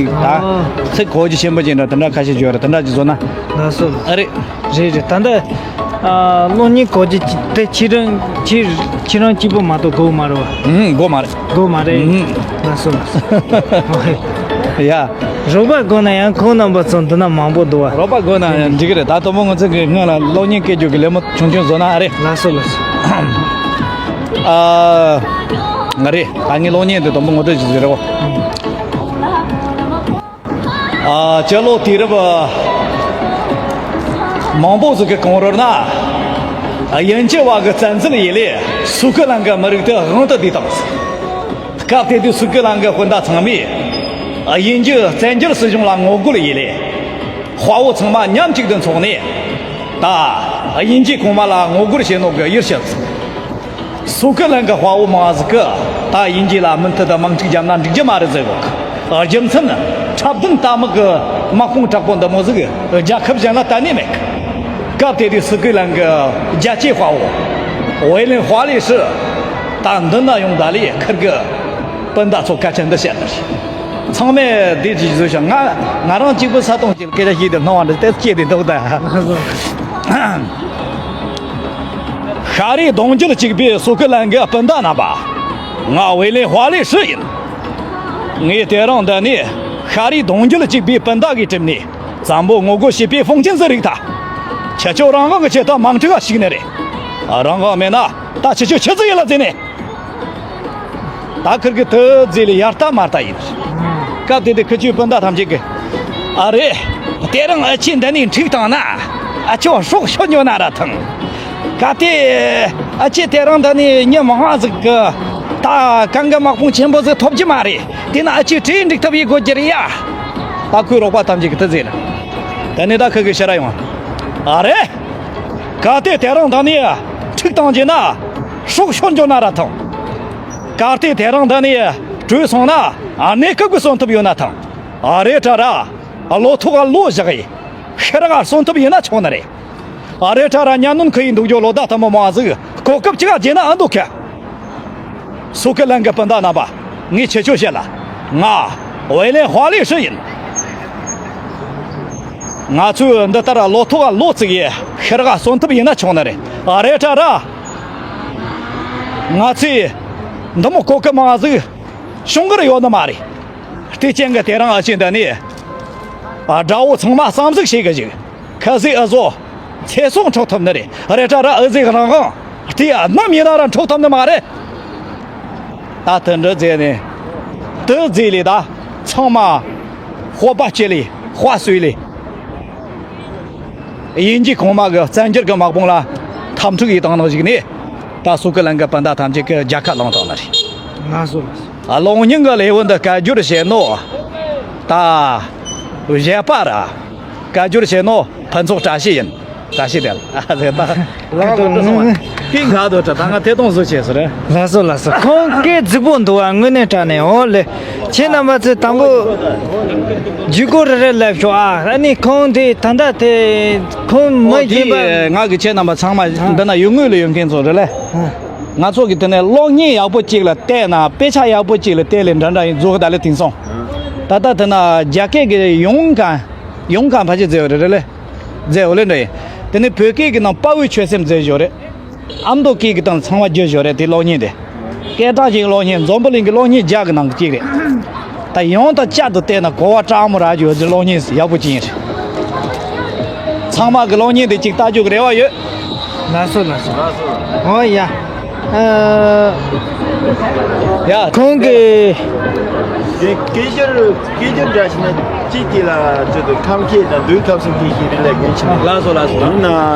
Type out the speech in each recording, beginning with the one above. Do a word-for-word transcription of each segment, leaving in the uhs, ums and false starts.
ད་ཚིག་གོ་རྒྱུ་ཆེན་པོ་ཅན་འདྲ་དེ་འདྲ་ཁ་ཤས་ཡོད་རེད། དེ་འདྲ་ཅིག་བཟོ་ན། ལགས་སོ། ཨ་རེད། རེད་རེད། ད་ལྟ་ཨ་གློག་བརྙན་གོ་རྒྱུ་དེ་ཁྱེད་རང་ཁྱེད་ཁྱེད་རང་གཅིག་པོ་མ་གཏོགས་དགོས་མ་རེད་བ། ཨུམ། དགོས་མ་རེད། དགོས་མ་རེད། ཨུམ། ལགས་སོ་ལགས་སོ། ཡ། རོགས་པ་དགོས་ན་ཡང་ཁོང་རྣམ་པ་ཚོ་འདི་ན་མང་པོ་འདུག་བ། རོགས་པ་དགོས་ན་ཡང་འགྲིག་གི་རེད། ད་དུང་མོ་ང་ཚོ་གི་སྔོན་ལ་གློག་བརྙན་སྐད་སྒྱུར་གི་ལད་མོ་ཆུང་ཆུང་བཟོ་ན་ཨ་རེད། ལགས་སོ་ལགས་སོ། ཨ། ང་རེད། ད་ངས་གློག་བརྙན་དེ་དུང་མོ་ངོ་སྤྲོད་ཞིག་བཟོས་རེད་བ། ཨ། སྤྱི་ལོ་དུས་རབས་མང་པོ་ཟིག་གི་གོང་རོལ་ན། དབྱིན་ཇི་བ་གི་བཙན་འཛུལ་ཡིན་ལས་སུའུ་ཀི་ལན་གི་མི་རིགས་དེ་དབང་དུ་བསྡུས་བཏང་ཟིག་སྐབས་དེ་དུས་སུའུ་ཀི་ལན་གི་སྤུན་ཟླ་ཚང་མས་དབྱིན་ཇི་བཙན་འགྱུར་སྲིད་གཞུང་ལ་ངོ་རྒོལ་ཡིན་ལས། དཔའ་བོ་ཚང་མ་མཉམ་གཅིག་ཏུ་འཚོགས་ནས། ད་དབྱིན་ཇི་གོང་མ་ལ་ངོ་རྒོལ་བྱེད་ནོ་གི་ཡིར་བཤད་ཟིག་སུའུ་ཀི་ལན་གི་དཔའ་བོ་མང་ཟིག་གིས་ད་དབྱིན་ཇི་ལ་མུ་མཐུད་དུ་དམག་འཁྲུག་བརྒྱབ་ན་འགྲིག་རྒྱུ་མ་རེད་ཟེར་གོ། རྒྱུ་མཚན་འཁྲབ་སྟོན་ལྟ་མི་གི་དམག་དཔུང་དྲག་པོ་འདི་མོ་ཟིག་རྒྱལ་ཁབ་གཞན་ལ་གཏན་ནས་མེད་གི། སྐབས་དེ་དུས་སུའུ་ཀི་ལན་གི་རྒྱལ་གཅེས་དཔའ་བོ་ཝེ་ལིན་ཧྭ་ལེ་ཧྲི་ད་འདི་ན་ཡོང་ད་ལས་ཁིར་གི་སྤུན་ཟླ་ཚོ་སྐད་ཆ་འདི་བཤད་ནི་རེད། ཚང་མས་འདི་ཅིག་བཟོས་ཤག་ང་ང་རང་གཅིག་པུ་ས་སྟོང་གཅིག་ལ་སྐད་ཆ་བཤད་དེ་སྣང་བ་འདི་ལྟར་སྐྱེས་ཏེ་འདུག་ད། ཤ་རུས་གདུང་རྒྱུད་གཅིག་པའི་སུའུ་ཀི་ལན་གི་སྤུན་ཟླ་རྣམ་པ། ང་ཝེ་ལིན་ཧྭ་ལེ་ཧྲི་ཡིན། ངས་དེ་རིང་འདི་ནས་ཤ་རུས་གདུང་རྒྱུད་གཅིག་པའི་སྤུན་ཟླ་གི་ཁྲིམས་ནས་བཙན་པོ་ངོ་རྒོལ་བྱེད་པའི་ཧྥུང་ཅན་ཟི་རིགས་ད། ཁྱེད་ཆོ་རང་དབང་གི་ཆེད་དུ་དམག་འཁྲུག་ག་ཞུགས་ནི་རེད། རང་དབང་མེད་ན་ད་ཁྱེད་ཆོ་ཆི་ཟིག་ཡིན་ལ་བརྩིས་ནས། ད་ཁིར་གི་དུ་རྫས་ལས་ཡར་ལྟ་མར་ལྟ་ཡིན། སྐབས་དེ་དུས་ཁི་ཆོའི་སྤུན་ཟླ་ཐམས་ཅད་ཀྱིས། ཨ་རེད། དེ་རིང་ཨ་ཆེ་འདི་ནས་འཁྲུག་བཏང་ན། ཨ་ཆོ་སྲོག་ཤོར་འགྱོ་ན་ར་ཐང་། གལ་ཏེ། ཨ་ཆེ་དེ་རིང་འདི་ནས་མྱི་མང་ཟིག་གི། ད་གང་གི་དམག་དཔུང་ཆེན་པོ་ཟིག་ཐོབ་རྒྱུ་མ་རེད། དེ་ན་ཨ་ཆེ་གྲས་འགྲིག་ཐབས་ཡེ་དགོས་རྒྱུ་རེད་ཡ། ད་ཁོའི་རོགས་པ་ཐམས་ཅད་ཀྱིས་དེ་ཟེར། དེ་ནས་ད་ཁི་གི་ཕྱིར་ར་ཡོང་། ཨ་རེད། གལ་ཏེ་དེ་རིང་འདི་ནས་འཁྲུག་བཏང་རྒྱུ་ན། སྲོག་ཤོར་འགྱོ་ན་ར་ཐང་། གལ་ཏེ་དེ་རིང་འདི་ནས་བྲོས་སོང་ན་གནས་སྐབས་ཀྱི་གསོན་ཐབས་ཡོད་ན་ཐང་། ཨ་རེ་ཏྲ་ར། བློ་ཐོག་ག་བློ་བཞག་ཡིན། ཤི་རག་གསོན་ཐབས་ཡིན་ན་ཆོག་ནི་རེད། ཨ་རེ་ཏྲ་ར་གཉའ་གནོན་ཁུ་ཡིན་འདུག་རྒྱུ་ལོ་ཟླ་ཐ་མ་མང་ཟིག་གོ་སྐབས་ཅིག་བརྗེད་ན་ཨ་འདུག་ག་སུའུ་ཀི་ལན་གི་སྤུན་ཟླ་རྣམ་པ། ངས་ཁྱེད་ཆོ་བཤད་ལ། ང་ཝེ་ལེན་ཧྭ་ལེ་ཧྲི་ཡིན། ང་ཚོས་འདི་ལྟར་བློ་ཐོག་ག་བློ་བརྩིགས་ཡས་ཤི་རག་གསོན་ཐབས་ཡིན་ན་ཆོག་ནི་རེད། ཨ་རེ་ཏྲ་ར། ང་ཚོས་འདི་མོ་གོ་སྐབས་མང་ཟིག་བྱུང་གི་ར་ཡོད་ནི་མ་རེད། དེ་རྐྱེན་གྱིས་དེ་རིང་ཨ་ཆེ་འདི་ནས། ཨ། དགྲ་བོ་ཚང་མ་བསམ་གཟིགས་བྱེད་གི་ཞིག་ཁ་ཟིག་ཨ་ཟོ། ཚེ་སྲོག་འཕྲོག་ཐུབ་ནི་རེད། རེད་ཏྲ་ར་ཨ་ཟིག་རང་དབང་། དེ་ཨ་ནམ་ཡིན་ན་ར་འཕྲོག་ཐུབ་ནི་མ་རེད། ད་དེ་འདྲ་བྱས་ནས། དེ་རྗེས་ལས་ད་ཚང་མ་སྤོབས་པ་སྐྱེས་ལས་དཔའ་གསོས་ལས། དབྱིན་ཇི་གོང་མ་གི་བཙན་འགྱུར་གི་དམག་དཔུང་ལ་འཐབ་འཁྲུག་ཡེ་བཏང་ནང་ཞིག་ནས། ད་སུའུ་ཀི་ལན་གི་སྤུན་ཟླ་ཐམས་ཅད་ཀྱི་རྒྱལ་ཁ་བླངས་བཏང་ནི་རེད། ལགས་སོ་ལགས་སོ། གློག་བརྙན་གི་ལེའུ་འདི་བཀའ་བསྒྱུར་བྱས་ནོ། ད་བཞད་པ་ར། བཀའ་བསྒྱུར་བྱས་ནོ་ཕུན་ཚོགས་བཀྲ་ཤིས་ཡིན། བཀྲ་ཤིས་བདེ་ལ། ཨ་ཟེར་ད། ལགས་མ་འགྲོ་སོང་བ། སྐད་ངག་དོ་ཁྲ་ད་ང་ཐད་གཏོང་བཟོ་བྱས་ཟེར། ལགས་སོ་ལགས་སོ། ཁོང་སྐད་རྫིག་པོ་འདུག་བ། དངོས་གནས་དྲང་གནས། འོ་ལེ། ཁྱེད་རྣམ་པ་ཚོས་དང་པོ་བརྒྱུད་སྐོར་རེ་རེ་ལབ་ཤོག་ཨ། ཨ་ནི་ཁོང་དེ་ད་ལྟ་དེ་ཁོང་མི་ཨོ་དེ་གཞན་པ། ང་གི་ཁྱེད་རྣམ་པ་ཚང་མ་འདི་ན་ཡུལ་དངོས་ལ་ཡོད་མཁན་ཚོ་རེད་ལེ། ང་ཚོ་གི་དེ་ནས་གློག་བརྙན་ཡག་པོ་གཅིག་ལ་བལྟས་ན། དཔེ་ཆ་ཡག་པོ་གཅིག་ལ་བལྟས་ལས་འདྲ་འདྲ་ཡིན་རྫོགས་ད་ལེ་དེང་སང་། ད་ལྟ་དེ་ན་རྒྱ་སྐད་ཀྱི་ཡོང་གང་ཡོང་གང་ཕལ་ཆེར་མཛད་ཡོད་རེད་རེད་ལེ། མཛད་ཡོད་ལེ་འདྲ་ཡིན། དེ་ནས་བོད་སྐད་ཀྱི་ནང་དཔའ་བོའི་ཆོད་སེམས་མཛད་ཡོད་རེད། ཨ་མདོ་སྐད་ཀྱི་སྟེང་ཚང་མ་བསྒྱུར་ཡོད་རེད་དེ་གློག་བརྙན་དེ། སྐད་གྲགས་ཅན་གློག་བརྙན་འཛམ་བུ་གླིང་གི་གློག་བརྙན་བརྒྱ་གི་ནང་གི་གཅིག་རེད། ད་ཡང་དང་བསྐྱར་དུ་བལྟས་ན་གོ་བ་སྤྲང་མོ་རག་རྒྱུ་ཡོད་དེ་གློག་བརྙན་ཡག་པོ་ཅིག་ཡིན་རེད། ཚང་མ་གི་གློག་བརྙན་དེ་གཅིག་ལྟ་རྒྱུ་གི་རེ་བ་ཡོད། ལགས་སོ་ལགས་སོ། ཨོ་ཡ། ཨ། ཡ། ཁོང་གི་སྐད་སྐད་སྒྱུར་སྐད་སྒྱུར་འདྲ་ཞིག་ན་གཅིག་དེ་ལ་ཅོ་དུ་ཁམས་སྐད་དང་འདུལ་ཁམས་གསུམ་སྐད་ཞིག་རེད་ལས་ཀུན་ཆེ། ལགས་སོ་ལགས་སོ། ཡིན་ན་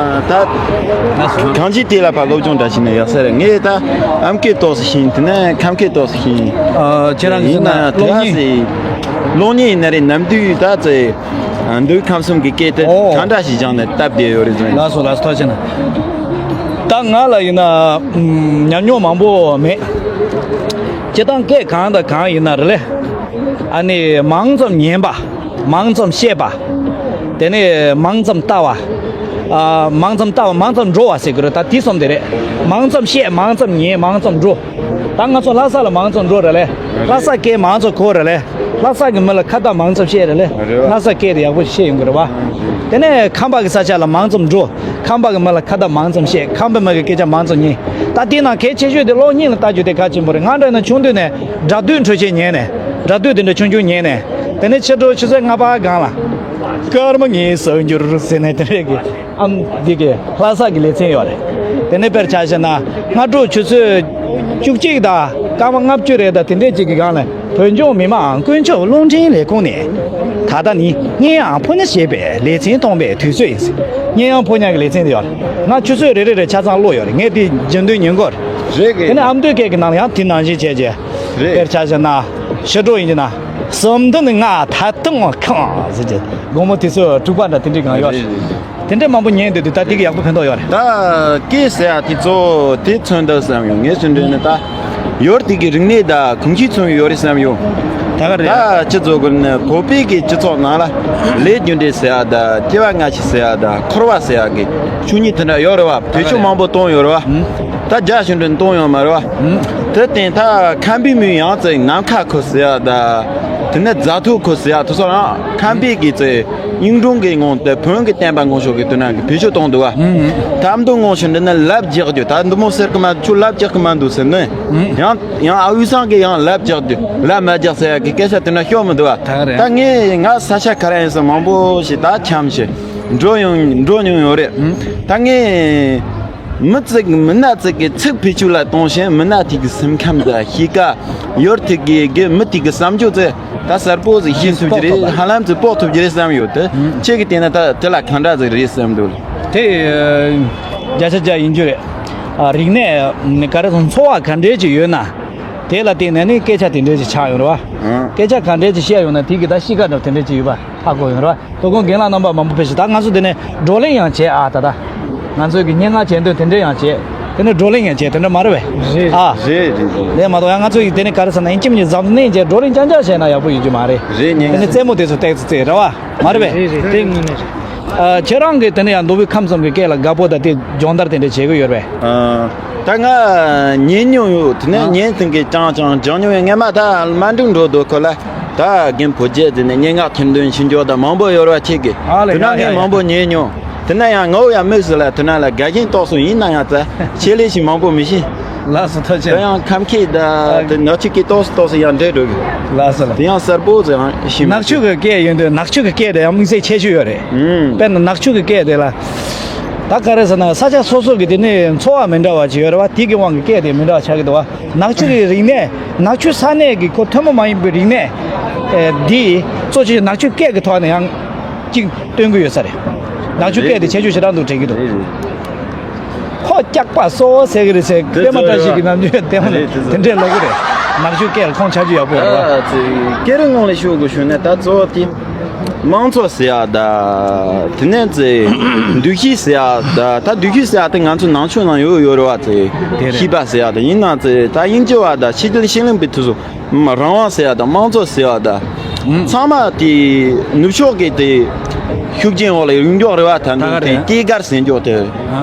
ད་ལགས་སོ། གང་ཅི་དེ་ལ་ཕར་སློབ་སྦྱོང་འདྲ་ཞིག་ན་ཡག་ས་རེད། ངས་ད་ཨམ་སྐད་ཏོག་ཙམ་ཤེས། དེ་ནས་ཁམས་སྐད་ཏོག་ཙམ་ཤེས། ཨ། ཁྱེད་རང་གིས་ཡིན་ན་ཟེར་ན་དེ་གློག་ག་བརྙན་སི་གློག་བརྙན་ཡིན་ན་རེད་ནམ་དུས་ད་ཚེ། འདུལ་ཁམས་གསུམ་གྱི་སྐད་དེ་ཨོ། གང་འདྲ་ཞིག་སྦྱངས་ནས་བཏབ་བསྡད་ཡོད་རེད་ཟེར། ལགས་སོ་ལགས་སོ། ཐུགས་རྗེ་ཆེ་གནང་། ད་ང་ལ་ཡིན་ན་ཉམས་མྱོང་མང་པོ་མེད། སྤྱིར་བཏང་སྐད་གང་དང་གང་ཡིན་ན་རེད་ལེ། ཨ་ནི་མང་ཙམ་ཉན་པ། མང་ཙམ་བཤད་པ། དེ་ནས་མང་ཙམ་ལྟ་བ། ཨ། མང་ཙམ་ལྟ་བ་མང་ཙམ་འགྲོ་བ་ཟེར་གི་རེད། ད་དེ་གསུམ་དེ་རེད། མང་ཙམ་བཤད། མང་ཙམ་ཉན། མང་ཙམ་འགྲོ། ད་ང་ཚོ་ལྷ་ས་ལ་མང་ཙམ་འགྲོ་རེད་ལེ། ལྷ་ས་སྐད་མང་ཙམ་གོ་རེད་ལེ། ལྷ་ས་གི་མི་ལ་ཁ་བརྡ་མང་ཙམ་བཤད་རེད་ལེ། རེད་བ། ལྷ་ས་སྐད་དེ་ཡག་པོ་བཤད་ཡོང་གི་རེད་བ། དེ་ནས་ཁམས་པ་གི་ས་ཆ་ལ་མང་ཙམ་འགྲོ། ཁམས་པ་གི་མི་ལ་ཁ་བརྡ་མང་ཙམ་བཤད། ཁམས་པའི་མི་གི་སྐད་ཆ་མང་ཙམ་ཉན། ད་དེའི་ནང་གལ་ཆེ་ཤོས་དེ་གློག་བརྙན་ལ་ལྟ་རྒྱུ་དེ་གལ་ཆེན་པོ་རེད། ང་འདྲ་ན་ཆུང་དུས་ནས་སྒྲ་སྡུད་འཕྲོ་ཆས་ཉན་ནས། སྒྲ་སྡུད་དེ་འདྲ་ཆུང་ཆུང་ཉན་ནས། དེ་ནས་ཕྱི་དྲོ་ཆུ་ཚོད་ལྔ་པ་སྒང་ལ། སྐར་མ་ངའི་གསར་འགྱུར་ཟེར་ནས་དེ་འདྲས་ཀྱི། ཨམ། འདི་གི་ལྷ་ས་གི་ལེ་ཚན་ཡོད་རེད། དེ་ནས་དཔེར་ཆ་བཞག་ན། སྔ་དྲོ་ཆུ་ཚོད་བཅུ་གཅིག་དང་སྐར་མ་ལྔ་བཅུ་རེད་ད། དེ་འདྲས་ཅིག་གི་སྒང་ལ། བོད་ལྗོངས་མི་དམངས་དཀོན་མཆོག་རླུང་འཕྲིན་ལས་ཁུངས་ནས། ད་ལྟ་ནི་སྙན་དབྱངས་ཕོ་ཉ་ཞེས་པའི་ལེ་ཚན་གཏོང་པའི་དུས་ཚོད་ཡིན། སྙན་དབྱངས་ཕོ་ཉ་གི་ལེ་ཚན་དེ་ཡོད་རེད། ང་ཆུ་ཚོད་རེ་རེ་རེ་ཆ་ཚང་ཀློག་ཡོད་རེད། ངས་དེ་རྒྱུན་དུ་ཉན་གོ། རེད་གི། དེ་ནས་ཨ་མདོའི་སྐད་ཀྱི་ནང་ལ་ཡང་དེ་ནང་བཞིན་བྱས་རྗེས། རེད། དཔེར་ཆ་བཞག་ན། ཕྱི་དྲོ་ཡིན་གྱི་ན། བསམ་དོན་ང་ད་དུང་ཁང་ཟེར་གྱི། དགོང་མོ་དུས་ཚོད་དྲུག་པ་འདྲ་དེ་འདྲའི་སྒང་ཡོད་རེད། རེད། དེ་འདྲའི་མང་པོ་ཉན་འདོད་དུས་ད་དེ་གི་ཡག་པོ་ཕན་ཐོགས་ཡོད་རེད། ད་སྐད་ཟེར་ཡ་དེ་གཙོ་བོ་དེ་མཚོན་འདུག་བསམ་ཡོང་། ངས་ཟེར་འདོད་ནི་ད་ཡོད་དེ་གི་རིག་གནས་ད་གོམས་གཤིས་མཚོན་ཡོད་རེད་བསམ་ཡོང་། ད་ག་རེད། ད་སྤྱི་ཚོགས་ཀྱི་ནི་བོད་པའི་གི་སྤྱི་ཚོགས་ནང་ལ་ལས་རྒྱུ་འབྲས་ཟེར་ཡ་ད་སྐྱེ་བ་སྔ་ཕྱི་ཟེར་ཡ་ད་འཁོར་བ་ཟེར་ཡ་གི་ཆོས་ཉིད་དེ་འདྲ་ཡོད་རེད་བ། བེད་སྤྱོད་མང་པོ་གཏོང་ཡོད་རེད་བ། ད་རྒྱ་ཞུ་འདྲ་གཏོང་ཡོད་མ་རེད་བ། དེ་བརྟེན་ད་ཁམས་པའི་མི་ཡང་ཙིག་ནམ་མཁའ་ཁུ་ཟེར་ཡ་ད། དེ་ནས་རྫ་ཐོག་ཁུ་ཟེར་ཡ་དེ་ཚོ་རང་ཁམས་པའི་གི་ཙིག་གཡུང་དྲུང་གི་ངོ་དེ་བོན་གྱི་བསྟན་པ་ངོ་ཤོག་གི་དོན་ན་གི་བེད་སྤྱོད་གཏོང་འདུག་བ། ད་མདོ་ངོ་ཤོག་འདི་ནས་ལབ་རྒྱག་རྒྱུ། ད་འདི་མོ་ཟེར་གི་མ་འདུག་ཁྱོད་ལབ་རྒྱག་གི་མ་འདུག་ཟེར་ནས། ཡང་ཡང་ཨ་ཝུའི་སང་གི་ཡང་ལབ་རྒྱག་རྒྱུ། ལབ་མ་རྒྱག་ཟེར་ཡ་གི་སྐད་ཆ་དེ་འདྲ་ཤོར་མི་འདུག་བ། ད་ག་རེད། ད་ངས་ང་ས་ཆ་ག་རེ་ཡིན་ཟེར་མང་པོ་ཞིག་ད་འཁྱམས་ཤིག་འགྲོ་ཡོང་འགྲོ་མྱོང་ཡོད་རེད། ད་ངས། མི་ཙིག་མི་སྣ་ཙིག་གི་ཚིག་བེད་སྤྱོད་ལ་གཏོང་ཞིང་། མི་སྣ་དེ་གི་སེམས་ཁམས་དང་གཤིས་ཀ། ཡོད་དེ་གི་གི་མི་དེ་གི་བསམ་སྤྱོད་ཚེ་ད་གསལ་པོ་ཟིག་ཤེས་ཐུབ་ཀྱི་རེད། ཧ་ལམ་ཚེ་དཔོག་ཐུབ་ཀྱི་རེད་བསམ་ཡོད་དེ། ཁྱེད་ཀྱི་དེ་ན་ད་དེ་ལ་གང་འདྲ་ཟིག་རེད་བསམ་འདུག་དེ་བརྒྱ་ཆ་བརྒྱ་ཡིན་རྒྱུ་རེད། ཨ། རིག་གནས་ག་རེ་ཟེར། འཚོ་བ་ག་འདྲས་ཅིག་ཡོད་ན། དེ་ལ་བརྟེན་ནས་ནི་སྐད་ཆ་དེ་འདྲས་ཅིག་ཆགས་ཡོང་རེད་བ། སྐད་ཆ་ག་འདྲས་ཅིག་བཤད་ཡོང་ན་དེ་གི་ད་གཤིས་ཀ་འདྲ་དེ་འདྲས་ཅིག་ཡོད་པ་ཧ་གོ་ཡོང་རེད་བ། དོ་དགོང་རྒན་ལགས་རྣམ་པ་མང་པོ་ཕེབས་ཤིག་ད་ང་ཚོ་དེ་ནས་བགྲོ་གླེང་ཡང་བྱས། ཨ། ད་ལྟ་ང་ཚོའི་གི་སྙན་ངག་བྱེད་འདོན་དེ་འདྲ་ཡང་བྱས། དེ་ནས་བགྲོ་གླེང་ཡང་བྱས། དེ་འདྲ་མ་རེད་པས། རེད། ཨ། རེད་རེད་རེད། ལས་མ་གཏོགས་ཡང་ང་ཚོ་ཡི་དེ་ནས་ག་རེ་ཟེར་ན། ཡིན་གཅིག་མིན་གཅིག་གཟབ་ནན་བྱས་བགྲོ་གླེང་རྐྱང་རྐྱང་བྱས་ན་ཡག་པོ་ཡོད་རྒྱུ་མ་རེད། རེད། སྙན་དེ་ནས་ངག་རྩེད་མོ་དེ་ཚོ་ཏོག་ཙམ་རྩེ་རེད་བ། མ་རེད་པས། རེད་རེད། དེ་དངོས་གནས་རེད། ཨ། ཁྱེད་རང་གིས་དེ་ནས་ཡང་མདོ་དབུས་ཁམས་གསུམ་གྱི་སྐད་ལ་དགའ་པོ་དང་དེ་སྦྱོང་བརྡར་དེ་འདྲ་བྱེད་ཀྱི་ཡོད་རེད་པས། ཨ། ད་ང་ཉན་མྱོང་ཡོད། དེ་ནས་ཨ། ཉན་ཐེངས་གི་ཅང་ཅང་སྦྱང་མྱོང་ཡོད། ངས་མ་ད་མ་འགྲིག་འགྲོ་འདུག་ཁོ་ལ། ད་རྒན་བུ་རྒྱལ་དེ་ནས་སྙན་ངག་ཁྱེར་འདོན་ཞུ་འཇོག་དང་མང་པོ་ཡོད་ར། ཁྱེད་ཀྱི་ཨ་ལས། དེ་ན་ཡ་ངས་ཡ་མང་པོ་ཡ་ཉན་མྱོང་། དེ་ན་ཡང་ངའོ་ཡ་དམིགས་སུ་ལ་དེ་ན་ལ་དགའ་ཞེན་རྟོགས་སོང་། ཡིན་ན་ཡང་ཙ་ཆེ་ལས་ཞིག་མང་པོ་མི་ཤེས། ལགས་སོ། ཐུགས་རྗེ་ཆེ། དེ་ཡང་ཁམས་སྐད་ད་དེ་ནག་ཆུ་སྐད་རྟོགས་སུ་རྟོགས་སུ་ཡང་འདྲེས་འགྲོ་གི། ལགས་སོ་ལགས། དེ་ཡང་གསལ་པོ་ཙ་ཡང་ཤེས་མི་ནག་ཆུ་གི་སྐད་ཡིན་དུས་ནག་ཆུ་གི་སྐད་དེ་ཡང་དམིགས་བསལ་ཁྱད་ཆོས་ཡོད་རེད། ཨུམ། དཔེར་ན་ནག་ཆུ་གི་སྐད་དེ་ལ། ད་ག་རེ་ཟེར་ན་ས་ཆ་སོ་སོ་གི་དེ་ནས་འཚོ་བ་མི་འདྲ་བ་ཅིག་ཡོད་རེད་བ། དེ་གི་དབང་གིས་སྐད་དེ་མི་འདྲ་བ་ཆགས་ཀྱི་འདུག་བ། ནག་ཆུ་གི་རིག་གནས། ནག་ཆུ་ས་གནས་ཀྱི་ཁོ་ཐུན་མོང་མ་ཡིན་པའི་རིག་གནས། ཨེ། འདི་གཙོ་ཆེ་ནག་ཆུ་སྐད་ཀྱི་ཐོག་ནས་ཡང་གཅིག་སྟོན་གྱི་ཡོད་ས་རེད། ནག་ཆུ་སྐད་དེ་ཁྱད་ཆོས་ཞེ་དྲག་འདུག་དྲན་གྱི་འདུག་རེད་རེད། ཁོ་སྐྱག་པ་སོ་ཟེར་གི་རེད་ཟེར། དེ་པད་མ་བཀྲ་ཤིས་ཀྱི་ནམ་རྒྱུན་ལྟད་མོ་རེད་དེ་ཚོ། དེ་འདྲས་ལབ་གི་རེད། ནག་ཆུ་སྐད་ལ་ཁོང་ཆ་རྒྱུས་ཡག་པོ་ཡོད་རེད་བ། ཨ་ཙི། སྐད་རིགས་ངོ་ལ་ཞུ་དགོས་ཞུ་ན་ད་གཙོ་བོ་དེ། དམངས་གཙོ་ཟེར་ཡ་ད། དེ་ནས་ཙི། འདུ་ཤེས་ཟེར་ཡ་ད། ད་འདུ་ཤེས་ཟེར་ཡ་ད་ང་ཚོ་ནང་ཆོས་ནང་ཡོད་ཡོད་རེད་བ་ཙི། དེ་རེད། ཤེས་པ་ཟེར་ཡ་ད་ཡིན་ན་ཙི། ད་དབྱིན་ཇི་བ་ད་ཕྱི་རྒྱལ་ཕྱི་གླིང་པའི་དུས་སུ། རང་དབང་ཟེར་ཡ་ད་དམངས་གཙོ་ཟེར་ཡ་ད། ཚང་མ་དེ་ནུབ་ཕྱོགས་ཀྱི་དེ་ཤུགས་རྐྱེན་འོག་ལ་ཡོང་མགྱོགས་རེད་བ། ད་འདི་དེ་སྐྱེས་སྐར་ཟེར་མགྱོགས་དེ།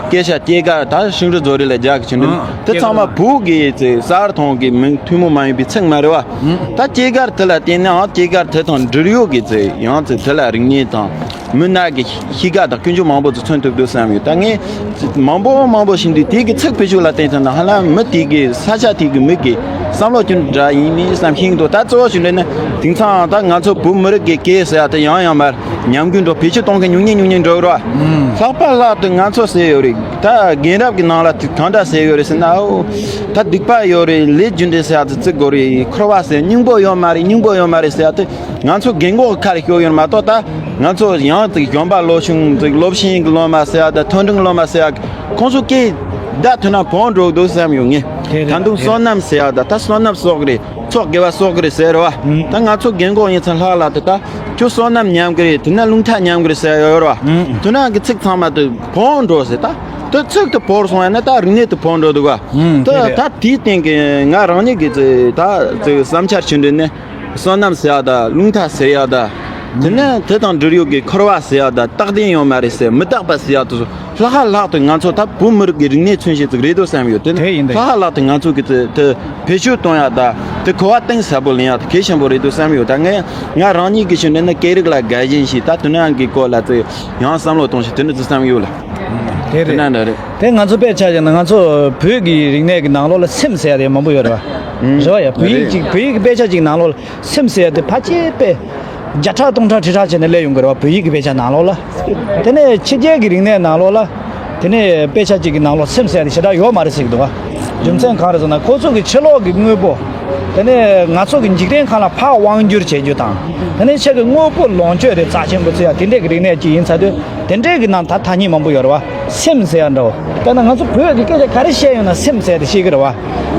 སྐད་ཆ་སྐྱེས་སྐར་ད་ཧྲིན་ཀྲུའུ་བཟོ་རེད་ལ་རྒྱག་གི་ཕྱིན་དུས་དེ་ཚང་མ་བོད་ཀྱི་དེ་གསར་ཐོང་གི་མིང་ཐུན་མོང་མ་ཡིན་པའི་ཚིག་མ་རེད་བ། ད་སྐྱེས་སྐར་དེ་ལ་བརྟེན་ནའང་སྐྱེས་སྐར་དེ་དང་འབྲེལ་ཡོད་ཀྱི་དེ་ཡང་དེ་དེ་ལ་རིག་གནས་དང་མི་སྣ་གི་གཤིས་ཀ་དང་ཀུན་སྤྱོད་མང་པོ་ཚོ་མཚོན་ཐུབ་འདུག་བསམ་ཡོད། ད་ངས་མང་པོ་མང་པོ་ཞིག་འདུག་དེ་གི་ཚིག་བེད་སྤྱོད་ལ་བརྟེན་ཐུབ་ན་ཧ་ལམ་མི་དེ་གི་ས་ཆ་དེ་གི་མི་གི་བསམ་བློ་ཅུང་འདྲ་ཡིན་མིན་བསམ་ཤེས་འདུག་ད་གཙོ་བོ་ཞིག་འདྲ་ན་དེང་སང་ད་ང་ཚོ་བོད་མི་རིགས་ཀྱི་སྐད་ཟེར་ཡ་དེ་ཡང་ཡང་མར་ཉམས་རྒུད་འགྲོ་བེད་སྤྱོད་གཏོང་མཁན་ཉུང་ཉུང་ཉུང་ཉུང་འགྲོ་གི་རེད་བ། ལྷག་པར་ལྷག་ཏུ་ང་ཚོ་ཟེར་ཡོད་རེད། ད་རྒན་རབས་ཀྱི་ནང་ལ་དེ་གང་འདྲ་ཟེར་ཡོད་རེད་ཟེར་ན། ཨོ། ད་སྡིག་པ་ཡོད་རེད། ལས་རྒྱུ་འབྲས་ཟེར་ཡ་དེ་བརྩི་དགོས་རེད། འཁོར་བ་ཟེར་སྙིང་པོ་ཡོད་མ་རེད། སྙིང་པོ་ཡོད་མ་རེད་ཟེར་ཡ་དེ། ང་ཚོ་རྒན་གོག་ཁ་ལ་ཤོར་ཡོད་མ་གཏོགས། ད་ང་ཚོ་ཡང་ཅིག་གཞོན་པ་ལོ་ཆུང་ཅིག་སློབ་ཆེན་གྱི་སློབ་མ་ཟེར་ཡ་ད་མཐོ་འབྲིང་སློབ་མ་ཟེར་ཡ་ཁོང་ཚོ་སྐད་བརྡ་ཐོས་ན་བོང་འགྲོ་འདུག་བསམ་ཡོང་ངས། དེ་རེད། ད་དུང་དེ་བསོད་རེད། ནམས་ཟེར་ཡ་ད་ད་བསོད་ནམས་གསོག་གི་རེད། ཚོགས་དགེ་བ་གསོག་གི་རེད་ཟེར་བ། ད་ང་ཚོ་རྒན་གོག་ཡིན་ཚེ་ལྷག་ལ་དེ་ད་ཁྱོད་བསོད་ནམས་ཉམས་གི་རེད། དེ་ན་རླུང་རྟ་ཉམས་གི་རེད་ཟེར་ཡ་ཡོད་རེད་བ། དེ་ན་གི་ཚིག་ཚང་མ་དེ་བོང་འགྲོ་ཟེར། ད་དེ་ཚིག་དེ་བོར་སོང་ཡ་ན་ད་རིག་གནས་དེ་བོང་འགྲོ་འདུག་བ། དེ་རེད། ད་དེའི་སྟེང་གི་ང་རང་ཉིད་ཀྱི་ད་བསམ་འཆར་ཞུ་འདོད་ནི། བསོད་ནམས་ཟེར་ཡ་ད་རླུང་རྟ་ཟེར་ཡ་ད། དེ་ནས་དེ་དང་འབྲེལ་ཡོད་ཀྱི་འཁོར་བ་ཟེར་ཡ་དང་རྟག་བརྟན་ཡོད་མ་རེད་ཟེར། མི་རྟག་པ་ཟེར་ཡ་དེ་ཚོ་ལྷག་ལྷག་ཏུ་ང་ཚོ་ད་བོད་མི་རིགས་ཀྱི་རིག་གནས་མཚོན་བྱེད་ཅིག་རེད་འདུག་བསམ་ཡོད། དེ་ནི་དེ་ཡིན་དེ་ལྷག་ལྷག་ཏུ་ང་ཚོ་གི་དེ་དེ་བེད་སྤྱོད་གཏོང་ཡ་དང་དེ་གོ་བ་གཏིང་ཟབ་པོ་ལེན་ཡ་དེ་གལ་ཆེན་པོ་རེད་འདུག་བསམ་ཡོད། ད་ངས་ང་རང་ཉིད་ཀྱི་ཞུ་ནས་ནི་སྐད་རིགས་ལ་དགའ་ཞེན་ཞིག་ད་དེ་ནང་གི་སྐོར་ལ་ཚེ་ཡང་བསམ་བློ་གཏོང་ཞིག་དེ་ནི་དེ་བསམ་ཡོད་ལ། དེ་དེ་རེད། ན་འདྲ་རེད། དེ་ང་ཚོ་དཔེ་ཆ་བཞག་ན་ང་ཚོ་བོད་ཀྱི་རིག་གནས་ཀྱི་ནང་ལོགས་ལ་སེམས་ཟེར་ཡ་དེ་མང་པོ་ཡོད་རེད་བ། རེད་བ་ཡ། བོད་ཡིག་ཅིག་བོད་ཡིག་གི་དཔེ་ཆ་ཅིག་ནང་ལོགས་ལ་སེམས་ཟེར་ཡ་དེ་ཕལ་ཆེར་དཔེ་བརྒྱ་ཕྲག་སྟོང་ཕྲག་ཁྲི་ཕྲག་བྱས་ནས་སླེབས་ཡོང་གི་རེད་བ། བོད་ཡིག་གི་དཔེ་ཆ་ནང་ལོགས་ལ། དེ་ནས་ཕྱི་རྒྱལ་གྱི་རིག་གནས་ནང་ལོགས་ལ། དེ་ནས་དཔེ་ཆ་གཅིག་གི་ནང་ལོགས་སེམས་ཟེར་ཡ་དེ་ཞེ་དྲག་ཡོད་མ་རེད་ཟེར་གི་འདུག་བ། རྒྱུ་མཚན་གང་རེད་ཟེར་ན་ཁོ་ཚོ་གི་ཕྱི་ལོགས་ཀྱི་དངོས་པོ། དེ་ནས་ང་ཚོ་གི་འཇིག་རྟེན་ཁམས་ལ་ཕར་དབང་བསྒྱུར་བྱེད་རྒྱུ་དང་། དེ་ནས་ཆེད་ཀྱི་དངོས་པོ་ལོངས་སྤྱོད་དེ་རྩ་ཆེན་པོ་བརྩི་ཡ་དེ་འདྲས་ཀྱི་རིག་གནས་ཅིག་ཡིན་ཚར་དུས། དེ་འདྲས་ཀྱི་ནང་ད་ཐ་སྙད་མང་པོ་ཡོད་རེད་བ། སེམས་ཟེར་ཡ་འདྲ་བོ། དཔེར་ན་ང་ཚོ་བོད་ཀྱི་སྐད་ཆ་ག་རེ་བཤད་ཡོང་ན་སེམས་ཟེར་ཡ་དེ་ཤེས་ཀྱི་རེད་བ།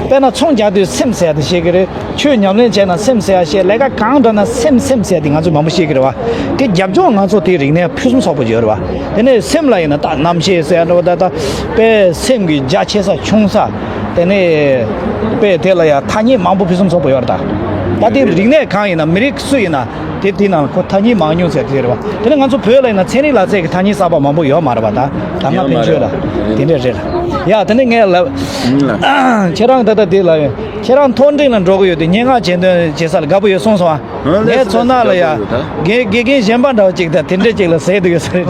དཔེར་ན་ཚོང་རྒྱག་དུས་སེམས་ཟེར་ཡ་དེ་ཤེས་ཀྱི་རེད། ཆོས་ཉམས་ལེན་བྱས་ན་སེམས་ཟེར་ཡ་ཤེས། ལས་ཀ་གང་འགྲོ་ན་སེམས་སེམས་ཟེར་ཡ་དེ་ང་ཚོ་མང་པོ་ཤེས་ཀྱི་རེད་བ། དེ་རྒྱབ་ལྗོངས་ང་ཚོ་དེའི་རིག་གནས་ཕུན་སུམ་ཚོགས་པོ་ཡོད་རེད་བ། དེ་ནས་སེམས་ལ་ཡིན་ན་ད་རྣམ་ཤེས་ཟེར་ཡ་འདྲ་བོ། ད་ད་དཔེ་སེམས་ཀྱི་རྒྱ་ཆེ་ས་ཆུང་ས། དེ་ནས་དཔེ་དེ་ལ་ཡ་ཐ་སྙད་མང་པོ་ཕུན་སུམ་ཚོགས་པོ་ཡོད་རེད་ད། ད་དེ་རིག་གནས་གང་ཡིན་ན་མི་རིགས་སུ་ཡིན་ན། དེ་དེའི་ནང་ཁོ་ཐ་སྙད་མང་ཉུང་ཟེར་དེ་རེད་བ། དེ་ནས་ང་ཚོ་བོད་ལ་ཡིན་ན་ཚན་རིག་ལག་རྩལ་གྱི་ཐ་སྙད་གསར་པ་མང་པོ་ཡོད་མ་རེད་བ། ད་ད་སྔ་ཕན་ཆོད་ལ་དེ་འདྲས་རེད་ལ། ཡ་དེ་ནས་ངས་ལབ། ཁྱེད་རང་ད་ལྟ་དེ་ལ་ཡོད། ཁྱེད་རང་མཐོ་འབྲིང་ལ་འགྲོ་གི་ཡོད་དེ་སྙན་ངག་གྱེར་འདོན་བྱེད་ས་ལ་དགའ་པོ་ཡོད་གསུངས་སོང་ཨ། ངས་ཚོ་ན་ལ་ཡ། དགེ་དགེ་རྒན་གཞན་པ་འདྲ་བ་ཅིག་དང་དེ་འདྲས་ཅིག་ལ་ཟེར་དུ་ཡོད་ས་རེད།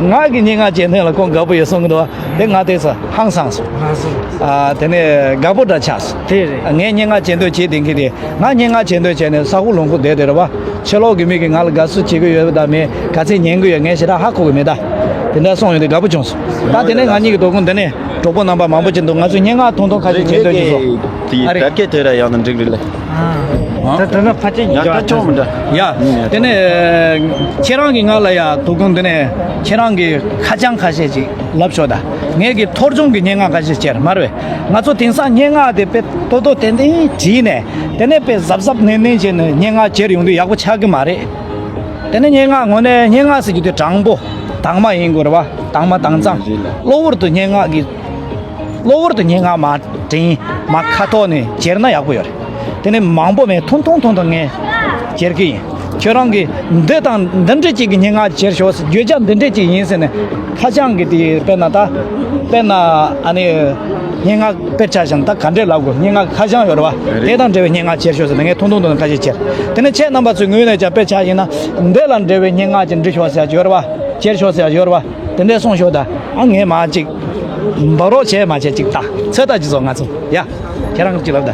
ང་གི་སྙན་ངག་གྱེར་འདོན་ལ་ཁོང་དགའ་པོ་ཡོད་གསུང་གི་འདུག་བ། དེ་ང་དེ་ཚོ་ཧང་སངས་སོང་། ཨ་དེ་ནས་དགའ་པོ་འདྲ་ཆགས་སོང་། དེ་རེད། ངས་སྙན་ངག་གྱེར་འདོན་བྱེད་བསྡད་མཁན་དེ། ང་སྙན་ངག་གྱེར་འདོན་བྱས་ནས་ས་ཁུག་ལུང་ཁུག་བསྡད་དེ་རེད་བ། ཕྱི་ལོགས་ཀྱི་མི་གིས་ང་ལ་དགའ་བསུ་བྱེད་ཀྱི་ཡོད་པ་དང་མེད། ག་ཚད་ཉན་གྱི་ཡོད་ངས་ཞེ་དྲག་ཧ་གོ་གི་མེད་ད། དེ་འདྲ་སོང་ཡོང་དུས་དགའ་པོ་བྱུང་སོང་། ད་དེ་ནས་ང་གཉིས་ཀྱི་དོ་དགོང་འདི་ནས་གྲོགས་པོ་རྣམ་པ་མང་པོ་ཅིག་འདུག་ང་ཚོས་སྙན་ངག་ཐུང་ཐུང་ཁ་ཤས་གྱེར་འདོན་གྱི་འདུག་ཨ་རེད། དར་སྐད་དེ་ར་ཡང་ན་འགྲིག་རེད་ལེ། ད་ད་ན་ཕ་ཅིག་ཡང་ད་ཅོག་མི་འདྲ། ཡ། དེ་ནས་ཁྱེད་རང་གིས་ང་ལ་ཡ་དོ་དགོང་འདི་ནས་ཁྱེད་རང་གི་ཁ་བྱང་ཁ་ཤས་ཅིག་ལབ་ཤོག་ད། ངས་ཀྱི་ཐོར་ཅུང་གི་སྙན་ངག་ཁ་ཤས་གྱེར་མ་རེད་བས། ང་ཚོ་དེང་སང་སྙན་ངག་དེ་དཔེ་ཏོག་ཏོག་ཏན་ཏན་བྲིས་ནས། དེ་ནས་དཔེ་གཟབ་གཟབ་ནན་ནན་བྱས་ནས་སྙན་ངག་གྱེར་ཡོང་དུས་ཡག་པོ་ཆགས་ཀྱི་མ་རེད། དེ་ནས་སྙན་ངག་དངོས་གནས་སྙན་ངག་ཟེར་རྒྱུ་དེ་དྲང་པོ། དྭངས་མ་ཡིན་དགོས་རེད་བ། དྭངས་མ་དྭངས་གཙང་། གློ་བུར་དུ་སྙན་ངག་གི་གློ་བུར་དུ་སྙན་ངག་མ་དྲན་མ་ཁ་ཐོག་ནས་གྱེར་ན་ཡག་པོ་ཡོད་རེད། དེ་ནས་མང་པོ་མེད་ཐུང་ཐུང་ཐུང་ཐུང་ངས་གྱེར་གི་ཡིན། ཁྱོད་རང་གིས་འདི་དང་འདི་འདྲ་ཅིག་གི་སྙན་ངག་གྱེར་ཤོག་ཟེར། བརྗོད་བྱ་འདི་འདྲ་ཅིག་ཡིན་ཟེར་ནས་ཁ་བྱང་གི་དེ་དཔེར་ན་ད་དཔེར་ན་ཨ་ནི་སྙན་ངག་དཔེར་ཆ་བཞག་ན་ད་ག་འདྲས་ལབ་དགོས། སྙན་ངག་ཁ་བྱང་ཡོད་རེད་བ། དེ་དང་འབྲེལ་བའི་སྙན་ངག་གྱེར་ཤོག་ཟེར་ནས་ངས་ཐུང་ཐུང་ཐུང་ཐུང་ཁ་ཤས་གྱེར། དེ་ནས་ཁྱེད་རྣམ་པ་ཚོའི་ངོས་ནས་ཀྱང་དཔེར་ཆ་ཡིན་ན་འདི་ལ་འབྲེལ་བའི་སྙན་ངག་ཅིག་འབྲི་ཤོག་ཟེར་ཡག་ཡོད་རེད་བ། གྱེར་ཤོག་ཟེར་ཡག་ཡོད་རེད་བ། དེ་འདྲས་གསུངས་ཤོག་ད། ཨ་ངས་མ་ཅིག་འབབ་རོགས་བྱས་མ་བྱས་ཅིག་ད་ཚོད་ལྟ་ཅིག་བཟོ་ང་ཚོ་ཡ། ཁྱེད་རང་ཅིག་ལབ་ད།